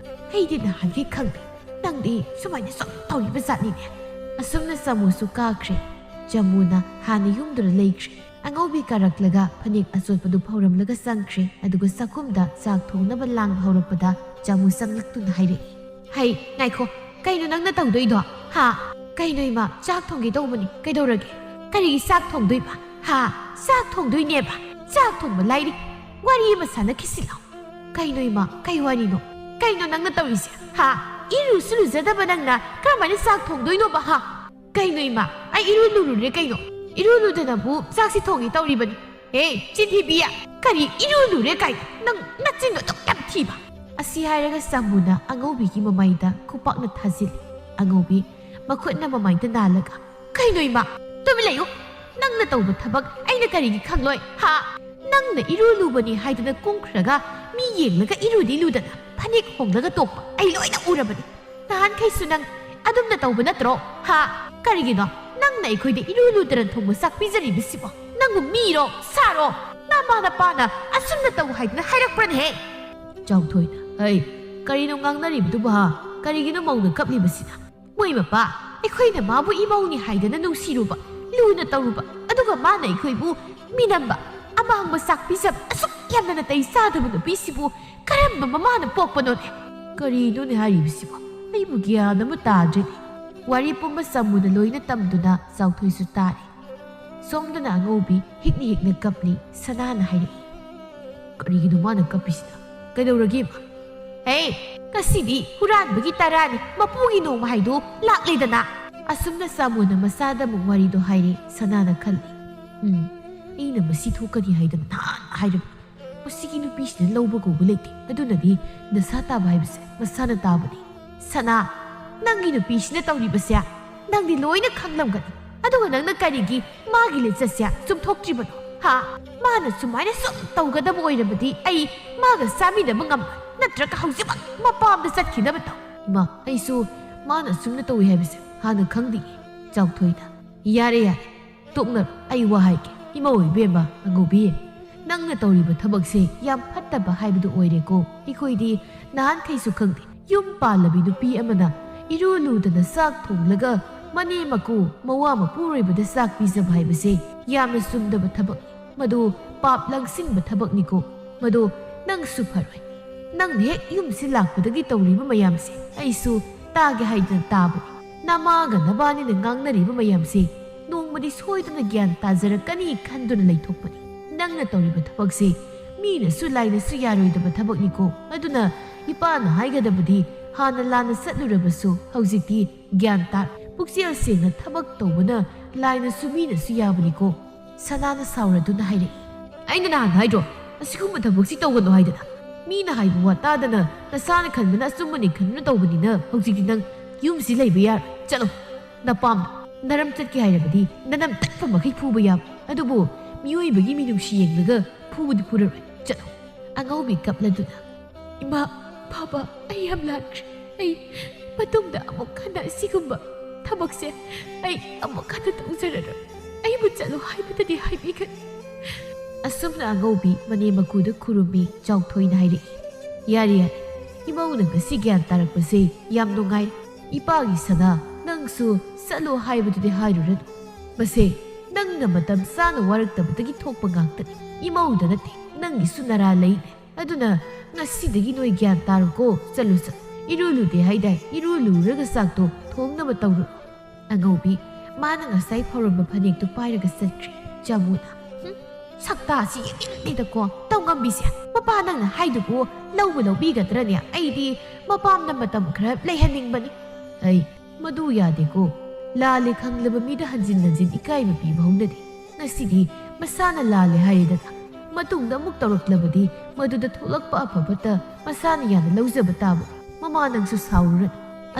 ꯑꯩꯗꯤ ꯅꯍꯥꯟꯈꯩ ꯈꯪꯗꯦ꯫ ꯅꯪꯗꯤ ꯁꯨꯃꯥꯏꯅ ꯁꯨꯝ ꯇꯧꯔꯤꯕ ꯖꯥꯠꯅꯤꯅꯦ꯫" ꯑꯁꯨꯝꯅ ꯆꯥꯃꯨꯁꯨ ꯀꯥꯈ꯭ꯔꯦ꯫ ꯆꯥꯃꯨꯅ ꯍꯥꯟꯅ ꯌꯨꯝꯗꯨꯗ ꯂꯩꯈ꯭ꯔꯦ꯫ ꯑꯉꯧꯕꯤ ꯀꯥꯔꯛꯂꯒ ꯐꯅꯦꯛ ꯑꯆꯣꯠꯄꯗꯨ ꯐꯧꯔꯝꯂꯒ ꯆꯪꯈ꯭ꯔꯦ꯫ ꯑꯗꯨꯒ ꯆꯥꯛꯈꯨꯝꯗ ꯆꯥꯛ ꯊꯣꯡꯅꯕ ꯂꯥꯡꯕ ꯍꯧꯔꯛꯄꯗ ꯆꯥꯃꯨ ꯆꯪꯂꯛꯇꯨꯅ ꯍꯥꯏꯔꯛꯏ, "ꯍꯩ, ꯉꯥꯏꯈꯣ, ꯀꯩꯅꯣ ꯅꯪꯅ ꯇꯧꯗꯣꯏꯗꯣ? ꯍꯥ?" "ꯀꯩꯅꯣ ꯏꯃꯥ, ꯆꯥꯛ ꯊꯣꯡꯒꯦ ꯇꯧꯕꯅꯤ꯫ ꯀꯩꯗꯧꯔꯒꯦ?" "ꯀꯔꯤꯒꯤ ꯆꯥꯛ ꯊꯣꯡꯗꯣꯏꯕ? ꯍꯥ? ꯆꯥꯛ ꯊꯣꯡꯗꯣꯏꯅꯦꯕ꯫ ꯆꯥꯛ ꯊꯣꯡꯕ ꯂꯥꯏꯔꯤ꯫ ꯋꯥꯔꯤ ꯑꯃ ꯁꯥꯟꯅꯈꯤꯁꯤ ꯂꯥꯎ꯫" "ꯀꯩꯅꯣ ꯏꯃꯥ, ꯀꯩ ꯋꯥꯔꯤꯅꯣ? ꯀꯩꯅꯣ ꯅꯪꯅ ꯇꯧꯔꯤꯁꯦ? ꯍꯥ? ꯏꯔꯨꯁꯨ ꯂꯨꯖꯗꯕ ꯅꯪꯅ ꯀꯔꯝꯍꯥꯏꯅ ꯆꯥꯛ ꯊꯣꯡꯗꯣꯏꯅꯣꯕ? ꯍꯥ?" "ꯀꯩꯅꯣ ꯏꯃꯥ, ꯑꯩ ꯏꯔꯨ ꯂꯨꯔꯨꯔꯦ ꯀꯩꯅꯣ꯫ ꯏꯔꯨ ꯂꯨꯗꯅꯕꯨ ꯆꯥꯛꯁꯤ ꯊꯣꯡꯒꯦ ꯇꯧꯔꯤꯕꯅꯤ꯫ ꯍꯦ, ꯆꯤꯟꯊꯤꯕꯤ, ꯀꯔꯤ ꯏꯔꯨ ꯂꯨꯔꯦ ꯀꯥꯏꯅ? ꯅꯪ ꯅꯆꯤꯟꯗꯣ ꯑꯗꯨꯛ ꯌꯥꯝ ꯊꯤꯕ?" ꯑꯁꯤ ꯍꯥꯏꯔꯒ ꯆꯥꯃꯨꯅ ꯑꯉꯧꯕꯤꯒꯤ ꯃꯃꯥꯏꯗ ꯈꯨꯄꯥꯛꯅ ꯊꯥꯖꯤꯜꯂꯤ꯫ ꯑꯉꯧꯕꯤ ꯃꯈꯨꯠꯅ ꯃꯃꯥꯏꯗ ꯅꯥꯜꯂꯒ, "ꯀꯩꯅꯣ ꯏꯃꯥ, ꯇꯨꯃꯤꯟ ꯂꯩꯌꯨ꯫ ꯅꯪꯅ ꯇꯧꯕ ꯊꯕꯛ ꯑꯩꯅ ꯀꯔꯤꯒꯤ ꯈꯪꯂꯣꯏ? ꯍꯥ? ꯅꯪꯅ ꯏꯔꯨ ꯂꯨꯕꯅꯤ ꯍꯥꯏꯗꯅ ꯀꯨꯝꯈ꯭ꯔꯒ ꯃꯤ ꯌꯦꯡꯂꯒ ꯏꯔꯨꯗꯤ ꯂꯨꯗꯅ ꯐꯅꯦꯛ ꯍꯣꯡꯂꯒ ꯇꯣꯛꯄ ꯑꯩ ꯂꯣꯏꯅ ꯎꯔꯕꯅꯤ꯫ ꯅꯍꯥꯟꯈꯩꯁꯨ ꯅꯪ ꯑꯗꯨꯝꯅ ꯇꯧꯕ ꯅꯠꯇ꯭ꯔꯣ? ꯍꯥ? ꯀꯔꯤꯒꯤꯅꯣ? ꯅꯪꯅ ꯑꯩꯈꯣꯏꯗ ꯏꯔꯨ ꯂꯨꯗꯅ ꯊꯣꯡꯕ ꯆꯥꯛ ꯄꯤꯖꯔꯤꯕꯁꯤꯕꯣ? ꯅꯪꯕꯨ ꯃꯤꯔꯣ? ꯁꯥꯔꯣ? ꯅꯃꯥ ꯅꯄꯥꯅ ꯑꯁꯨꯝꯅ ꯇꯧ ꯍꯥꯏꯗꯅ ꯍꯥꯏꯔꯛꯄ꯭ꯔꯅꯦꯍꯦ?" ꯆꯥꯎꯊꯣꯏꯅ, "ꯍꯩ, ꯀꯔꯤꯅꯣ ꯉꯥꯡꯅꯔꯤꯕꯗꯨꯕꯨ, ꯍꯥ? ꯀꯔꯤꯒꯤꯅꯣ ꯃꯧꯅ ꯀꯞꯂꯤꯕꯁꯤꯅ?" "ꯃꯣꯏ ꯃꯄꯥ, ꯑꯩꯈꯣꯏꯅ ꯃꯥꯕꯨ ꯏꯃꯧꯅꯤ ꯍꯥꯏꯗꯅ ꯅꯨꯡꯁꯤꯔꯨꯕ, ꯂꯨꯅ ꯇꯧꯔꯨꯕ, ꯑꯗꯨꯒ ꯃꯥꯅ ꯑꯩꯈꯣꯏꯕꯨ ꯃꯤꯅꯝꯕ, ꯑꯃꯥꯡꯕ ꯆꯥꯛ ꯄꯤꯖꯕ, ꯑꯁꯨꯛ ꯌꯥꯝꯅ ꯅꯥꯇꯩ ꯆꯥꯗꯕ ꯅꯨꯄꯤꯁꯤꯕꯨ ꯀꯔꯝꯕ ꯃꯃꯥꯅ ꯄꯣꯛꯄꯅꯣꯅꯦ?" "ꯀꯔꯤꯅꯣꯅꯦ ꯍꯥꯏꯔꯤꯕꯁꯤꯕꯣ? ꯑꯩꯕꯨ ꯒ꯭ꯌꯥꯟ ꯑꯃ ꯇꯥꯗ꯭ꯔꯦꯅꯦ꯫ ꯋꯥꯔꯤ ꯄꯨꯝꯕ ꯆꯥꯃꯨꯅ ꯂꯣꯏꯅ ꯇꯝꯗꯨꯅ ꯆꯥꯎꯊꯣꯏꯁꯨ ꯇꯥꯔꯦ꯫ ꯁꯣꯝꯗꯅ ꯑꯉꯧꯕꯤ ꯍꯤꯛꯅ ꯍꯤꯛꯅ ꯀꯞꯂꯤ꯫ ꯁꯅꯥꯅ ꯍꯥꯏꯔꯛꯏ, "ꯀꯔꯤꯒꯤꯅꯣ ꯃꯥꯅ ꯀꯞꯄꯤꯁꯤꯅ? ꯀꯩꯗꯧꯔꯒꯦ ꯏꯃꯥ?" "ꯍꯦ, ꯉꯁꯤꯗꯤ ꯍꯨꯔꯥꯟꯕꯒꯤ ꯇꯔꯥꯅꯤ, ꯃꯄꯨꯒꯤ ꯅꯣꯡꯃ ꯍꯥꯏꯗꯣ ꯂꯥꯛꯂꯦꯗꯅ!" ꯑꯁꯨꯝꯅ ꯆꯥꯃꯨꯅ ꯃꯆꯥꯗ ꯑꯃꯨꯛ ꯋꯥꯔꯤꯗꯣ ꯍꯥꯏꯔꯦ꯫ ꯁꯅꯥꯅ ꯈꯜꯂꯤ, "ꯎꯝ, ꯑꯩꯅ ꯃꯁꯤ ꯊꯣꯛꯀꯅꯤ ꯍꯥꯏꯗꯅ ꯅꯍꯥꯟ ꯍꯥꯏꯔꯕꯅꯤ꯫ ꯃꯁꯤꯒꯤ ꯅꯨꯄꯤꯁꯤꯅ ꯂꯧꯕ ꯀꯧꯕ ꯂꯩꯇꯦ꯫ ꯑꯗꯨꯅꯗꯤ ꯗꯁꯥ ꯇꯥꯕ ꯍꯥꯏꯕꯁꯦ ꯃꯁꯥꯅ ꯇꯥꯕꯅꯤ꯫" "ꯁꯅꯥ, ꯅꯪꯒꯤ ꯅꯨꯄꯤꯁꯤꯅ ꯇꯧꯔꯤꯕꯁꯦ ꯅꯪꯗꯤ ꯂꯣꯏꯅ ꯈꯪꯂꯝꯒꯅꯤ꯫ ꯑꯗꯨꯒ ꯅꯪꯅ ꯀꯔꯤꯒꯤ ꯃꯥꯒꯤ ꯂꯤꯆꯠꯁꯦ ꯆꯨꯝꯊꯣꯛꯇ꯭ꯔꯤꯕꯅꯣ? ꯍꯥ? ꯃꯥꯅ ꯁꯨꯃꯥꯏꯅ ꯁꯨꯝ ꯇꯧꯒꯗꯕ ꯑꯣꯏꯔꯕꯗꯤ ꯑꯩ ꯃꯥꯒ ꯆꯥꯃꯤꯟꯅꯕ ꯉꯝꯂꯣꯏ꯫ ꯅꯠꯇ꯭ꯔꯒ ꯍꯧꯖꯤꯛꯃꯛ ꯃꯄꯥꯝꯗ ꯆꯠꯈꯤꯅꯕ ꯇꯧ꯫" "ꯏꯃꯥ, ꯑꯩꯁꯨ ꯃꯥꯅ ꯑꯁꯨꯝꯅ ꯇꯧꯏ ꯍꯥꯏꯕꯁꯦ ꯍꯥꯟꯅ ꯈꯪꯗꯤꯌꯦ꯫" ꯆꯥꯎꯊꯣꯏꯅ, "ꯌꯥꯔꯦ, ꯌꯥꯔꯦ, ꯇꯣꯛꯅꯔꯣ꯫ ꯑꯩ ꯋꯥ ꯍꯥꯏꯒꯦ꯫ ꯏꯃꯧ ꯏꯕꯦꯝꯃ ꯑꯉꯧꯕꯤ, ꯅꯪꯅ ꯇꯧꯔꯤꯕ ꯊꯕꯛꯁꯦ ꯌꯥꯝ ꯐꯠꯇꯕ ꯍꯥꯏꯕꯗꯨ ꯑꯣꯏꯔꯦꯀꯣ꯫ ꯑꯩꯈꯣꯏꯗꯤ ꯅꯍꯥꯟꯈꯩꯁꯨ ꯈꯪꯗꯦ꯫ ꯌꯨꯝ ꯄꯥꯜꯂꯕꯤ ꯅꯨꯄꯤ ꯑꯃꯅ ꯏꯔꯨ ꯂꯨꯗꯅ ꯆꯥꯛ ꯊꯣꯡꯂꯒ ꯃꯅꯦ ꯃꯀꯨ, ꯃꯋꯥ ꯃꯄꯨꯔꯣꯏꯕꯗ ꯆꯥꯛ ꯄꯤꯖꯕ ꯍꯥꯏꯕꯁꯦ ꯌꯥꯝꯅ ꯆꯨꯝꯗꯕ ꯊꯕꯛꯅꯤ꯫ ꯃꯗꯨ ꯄꯥꯞ ꯂꯪꯁꯤꯟꯕ ꯊꯕꯛꯅꯤꯀꯣ꯫ ꯃꯗꯨ ꯅꯪꯁꯨ ꯐꯔꯣꯏ꯫ ꯅꯪꯅ ꯍꯦꯛ ꯌꯨꯝꯁꯤ ꯂꯥꯛꯄꯗꯒꯤ ꯇꯧꯔꯤꯕ ꯃꯌꯥꯝꯁꯦ ꯑꯩꯁꯨ ꯇꯥꯒꯦ ꯍꯥꯏꯗꯅ ꯇꯥꯕꯅꯤ꯫ ꯅꯃꯥꯒ ꯅꯕꯥꯅꯤꯅ ꯉꯥꯡꯅꯔꯤꯕ ꯃꯌꯥꯝꯁꯦ ꯅꯣꯡꯃꯗꯤ ꯁꯣꯏꯗꯅ ꯒ꯭ꯌꯥꯟ ꯇꯥꯖꯔꯛꯀꯅꯤ ꯈꯟꯗꯨꯅ ꯂꯩꯊꯣꯛꯄꯅꯤ꯫ ꯅꯪꯅ ꯇꯧꯔꯤꯕ ꯊꯕꯛꯁꯦ ꯃꯤꯅꯁꯨ ꯂꯥꯏꯅꯁꯨ ꯌꯥꯔꯣꯏꯗꯕ ꯊꯕꯛꯅꯤꯀꯣ꯫ ꯑꯗꯨꯅ ꯏꯄꯥꯅ ꯍꯥꯏꯒꯗꯕꯗꯤ ꯍꯥꯟꯅ ꯂꯥꯟꯅ ꯆꯠꯂꯨꯔꯕꯁꯨ ꯍꯧꯖꯤꯛꯇꯤ ꯒ꯭ꯌꯥꯟ ꯇꯥ꯫ ꯄꯨꯛꯆꯦꯜ ꯁꯦꯡꯅ ꯊꯕꯛ ꯇꯧꯕꯅ ꯂꯥꯏꯅꯁꯨ ꯃꯤꯅꯁꯨ ꯌꯥꯕꯅꯤꯀꯣ꯫" ꯁꯅꯥꯅ ꯁꯥꯎꯔꯗꯨꯅ ꯍꯥꯏꯔꯛꯏ, "ꯑꯩꯅ ꯅꯍꯥꯟ ꯍꯥꯏꯗ꯭ꯔꯣ ꯑꯁꯤꯒꯨꯝꯕ ꯊꯕꯛꯁꯤ ꯇꯧꯒꯅꯨ ꯍꯥꯏꯗꯅ? ꯃꯤꯅ ꯍꯥꯏꯕ ꯋꯥ ꯇꯥꯗꯅ ꯅꯁꯥꯅ ꯈꯟꯕꯅ ꯑꯆꯨꯝꯕꯅꯤ ꯈꯟꯗꯨꯅ ꯇꯧꯕꯅꯤꯅ ꯍꯧꯖꯤꯛꯇꯤ ꯅꯪ ꯌꯨꯝꯁꯤ ꯂꯩꯕ ꯌꯥꯔꯣꯏ꯫ ꯆꯠꯂꯣ꯫ ꯅꯄꯥꯝꯗ ꯅꯔꯝ ꯆꯠꯀꯦ ꯍꯥꯏꯔꯕꯗꯤ ꯅꯅꯝ ꯇꯠꯄ ꯃꯈꯩ ꯐꯨꯕ ꯌꯥꯕ꯫ ꯑꯗꯨꯕꯨ ꯃꯤꯑꯣꯏꯕꯒꯤ ꯃꯤꯅꯨꯡꯁꯤ ꯌꯦꯡꯂꯒ ꯐꯨꯕꯗꯤ ꯐꯨꯔꯔꯣꯏ꯫ ꯆꯠꯂꯣ꯫" ꯑꯉꯧꯕꯤ ꯀꯞꯂꯗꯨꯅ, "ꯏꯃꯥ, ꯕꯥꯕꯥ, ꯑꯩ ꯌꯥꯝ ꯂꯥꯟꯈ꯭ꯔꯦ꯫ ꯑꯩ ꯃꯇꯨꯡꯗ ꯑꯃꯨꯛ ꯍꯟꯅ ꯑꯁꯤꯒꯨꯝꯕ ꯊꯕꯛꯁꯦ ꯑꯩ ꯑꯃꯨꯛ ꯍꯟꯅ ꯇꯧꯖꯔꯔꯣꯏ꯫ ꯑꯩꯕꯨ ꯆꯠꯂꯣ ꯍꯥꯏꯕꯗꯗꯤ ꯍꯥꯏꯕꯤꯒꯅꯤ꯫" ꯑꯁꯨꯝꯅ ꯑꯉꯧꯕꯤ ꯃꯅꯦꯝ ꯃꯀꯨꯗ ꯈꯨꯔꯨꯝꯃꯤ꯫ ꯆꯥꯎꯊꯣꯏꯅ ꯍꯥꯏꯔꯛꯏ, "ꯌꯥꯔꯦ, ꯌꯥꯔꯦ꯫ ꯏꯃꯧꯅ ꯉꯁꯤ ꯒ꯭ꯌꯥꯟ ꯇꯥꯔꯛꯄꯁꯦ ꯌꯥꯝ ꯅꯨꯡꯉꯥꯏ꯫ ꯏꯄꯥꯒꯤ ꯁꯅꯥ, ꯅꯪꯁꯨ ꯆꯠꯂꯣ ꯍꯥꯏꯕꯗꯨꯗꯤ ꯍꯥꯏꯔꯨꯔꯅꯨ꯫ ꯃꯁꯦ ꯅꯪꯅ ꯃꯇꯝ ꯆꯥꯅ ꯋꯥꯔꯛꯇꯕꯗꯒꯤ ꯊꯣꯛꯄ ꯉꯥꯛꯇꯅꯤ꯫ ꯏꯃꯧꯗ ꯅꯠꯇꯦ, ꯅꯪꯒꯤꯁꯨ ꯅꯔꯥ ꯂꯩꯅꯦ꯫ ꯑꯗꯨꯅ ꯉꯁꯤꯗꯒꯤ ꯅꯣꯏ ꯒ꯭ꯌꯥꯟ ꯇꯥꯔꯣꯀꯣ꯫ ꯆꯠꯂꯨ, ꯆꯠꯂꯨ꯫ "ꯏꯔꯨ ꯂꯨꯗꯦ ꯍꯥꯏꯗꯥꯏ? ꯏꯔꯨ ꯂꯨꯔꯒ ꯆꯥꯛꯇꯣ ꯊꯣꯡꯅꯕ ꯇꯧꯔꯨ꯫" ꯑꯉꯧꯕꯤ, ꯃꯥꯅ ꯉꯁꯥꯏ ꯐꯥꯎꯔꯝꯕ ꯐꯅꯦꯛꯇꯨ ꯄꯥꯏꯔꯒ ꯆꯠꯈ꯭ꯔꯦ꯫ ꯖꯥꯃꯨꯅ, "ꯍꯨꯝ, ꯁꯛꯇꯥꯁꯤ ꯌꯦꯡꯅꯤꯡꯗꯦꯗꯀꯣ, ꯇꯧꯉꯝꯕꯤꯁꯦ꯫ ꯃꯄꯥ ꯅꯪꯅ ꯍꯥꯏꯗꯨꯕꯨ ꯂꯧꯕ ꯂꯧꯕꯤꯒꯗ꯭ꯔꯅꯦ? ꯑꯩꯗꯤ ꯃꯄꯥꯝꯗ ꯃꯇꯝ ꯈꯔ ꯂꯩꯍꯟꯅꯤꯡꯕꯅꯤ꯫" "ꯑꯩ, ꯃꯗꯨ ꯌꯥꯗꯦꯀꯣ꯫ ꯂꯥꯜꯂꯦ ꯈꯪꯂꯕ ꯃꯤꯗ ꯍꯟꯖꯤꯟ ꯍꯟꯖꯤꯟ ꯏꯀꯥꯏꯕ ꯄꯤꯕ ꯍꯧꯅꯗꯦ꯫ ꯉꯁꯤꯗꯤ ꯃꯁꯥꯅ ꯂꯥꯜꯂꯦ ꯍꯥꯏꯔꯦꯗꯅ, ꯃꯇꯨꯡꯗ ꯑꯃꯨꯛ ꯇꯧꯔꯛꯂꯕꯗꯤ ꯃꯗꯨꯗ ꯊꯣꯛꯂꯛꯄ ꯑꯐ ꯐꯠꯇ ꯃꯁꯥꯅ ꯌꯥꯅ ꯂꯧꯖꯕ ꯇꯥꯕ꯫ ꯃꯃꯥ ꯅꯪꯁꯨ ꯁꯥꯎꯔꯨꯔꯅꯨ꯫"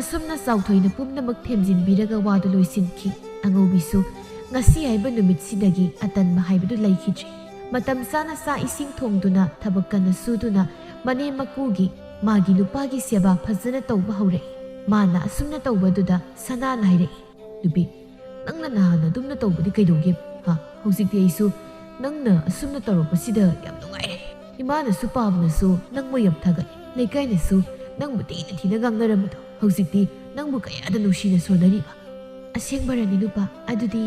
ꯑꯁꯨꯝꯅ ꯆꯥꯎꯊꯣꯏꯅ ꯄꯨꯝꯅꯃꯛ ꯊꯦꯝꯖꯤꯟꯕꯤꯔꯒ ꯋꯥꯗꯨ ꯂꯣꯏꯁꯤꯟꯈꯤ꯫ ꯑꯉꯧꯕꯤꯁꯨ ꯉꯁꯤ ꯍꯥꯏꯕ ꯅꯨꯃꯤꯠꯁꯤꯗꯒꯤ ꯑꯇꯟꯕ ꯍꯥꯏꯕꯗꯨ ꯂꯩꯈꯤꯗ꯭ꯔꯦ꯫ ꯃꯇꯝ ꯆꯥꯅ ꯆꯥꯛ ꯏꯁꯤꯡ ꯊꯣꯡꯗꯨꯅ, ꯊꯕꯛ ꯀꯟꯅ ꯁꯨꯗꯨꯅ, ꯃꯅꯦꯝ ꯃꯀꯨꯒꯤ, ꯃꯥꯒꯤ ꯅꯨꯄꯥꯒꯤ ꯁꯦꯕꯥ ꯐꯖꯅ ꯇꯧꯕ ꯍꯧꯔꯛꯏ꯫ ꯃꯥꯅ ꯑꯁꯨꯝꯅ ꯇꯧꯕꯗꯨꯗ ꯁꯅꯥꯅ ꯍꯥꯏꯔꯛꯏ, "ꯅꯨꯄꯤ, ꯅꯪꯅ ꯅꯍꯥꯟ ꯑꯗꯨꯝꯅ ꯇꯧꯕꯗꯤ ꯀꯩꯗꯧꯒꯦ? ꯍꯥ? ꯍꯧꯖꯤꯛꯇꯤ ꯑꯩꯁꯨ ꯅꯪꯅ ꯑꯁꯨꯝꯅ ꯇꯧꯔꯛꯄꯁꯤꯗ ꯌꯥꯝ ꯅꯨꯡꯉꯥꯏꯔꯦ꯫ ꯏꯃꯥꯅꯁꯨ ꯄꯥꯕꯅꯁꯨ ꯅꯪꯕꯨ ꯌꯥꯝ ꯊꯥꯒꯠꯂꯤ꯫ ꯂꯩꯀꯥꯏꯅꯁꯨ ꯅꯪꯕꯨ ꯊꯤꯅ ꯊꯤꯅ ꯉꯥꯡꯅꯔꯝꯕꯗꯣ ꯍꯧꯖꯤꯛꯇꯤ ꯅꯪꯕꯨ ꯀꯌꯥꯗ ꯅꯨꯡꯁꯤꯅ ꯁꯣꯟꯅꯔꯤꯕ꯫" "ꯑꯁꯦꯡꯕꯔꯅꯤ ꯅꯨꯄꯥ? ꯑꯗꯨꯗꯤ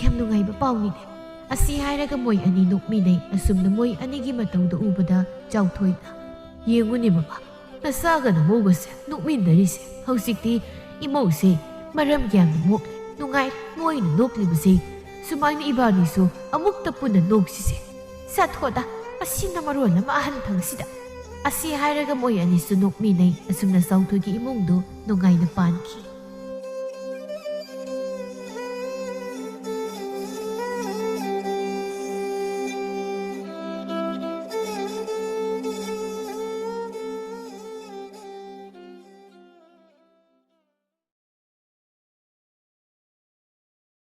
ꯌꯥꯝ ꯅꯨꯡꯉꯥꯏꯕ ꯄꯥꯎꯅꯤꯅꯦ꯫" ꯑꯁꯤ ꯍꯥꯏꯔꯒ ꯃꯣꯏ ꯑꯅꯤ ꯅꯣꯛꯃꯤꯟꯅꯩ꯫ ꯑꯁꯨꯝꯅ ꯃꯣꯏ ꯑꯅꯤꯒꯤ ꯃꯇꯧꯗꯨ ꯎꯕꯗ ꯆꯥꯎꯊꯣꯏꯅ, "ꯌꯦꯡꯉꯨꯅꯦ ꯃꯃꯥ, ꯅꯆꯥꯒ ꯅꯃꯧꯒꯁꯦ ꯅꯣꯛꯃꯤꯟꯅꯔꯤꯁꯦ꯫ ꯍꯧꯖꯤꯛꯇꯤ ꯏꯃꯧꯁꯦ ꯃꯔꯝ ꯌꯥꯝꯅ ꯃꯣꯛꯂꯦ, ꯅꯨꯡꯉꯥꯏ, ꯃꯣꯏꯅ ꯅꯣꯛꯂꯤꯕꯁꯦ꯫ ꯁꯨꯃꯥꯏꯅ ꯏꯕꯥꯅꯤꯁꯨ ꯑꯃꯨꯛꯇ ꯄꯨꯟꯅ ꯅꯣꯛꯁꯤꯁꯦ꯫ ꯆꯠꯊꯣꯗ, ꯑꯁꯤꯅ ꯃꯔꯣꯜ ꯑꯃ ꯑꯍꯟ ꯊꯪꯁꯤꯗ꯫" ꯑꯁꯤ ꯍꯥꯏꯔꯒ ꯃꯣꯏ ꯑꯅꯤꯁꯨ ꯅꯣꯛꯃꯤꯟꯅꯩ꯫ ꯑꯁꯨꯝꯅ ꯆꯥꯎꯊꯣꯏꯒꯤ ꯏꯃꯨꯡꯗꯨ ꯅꯨꯡꯉꯥꯏꯅ ꯄꯥꯟꯈꯤ꯫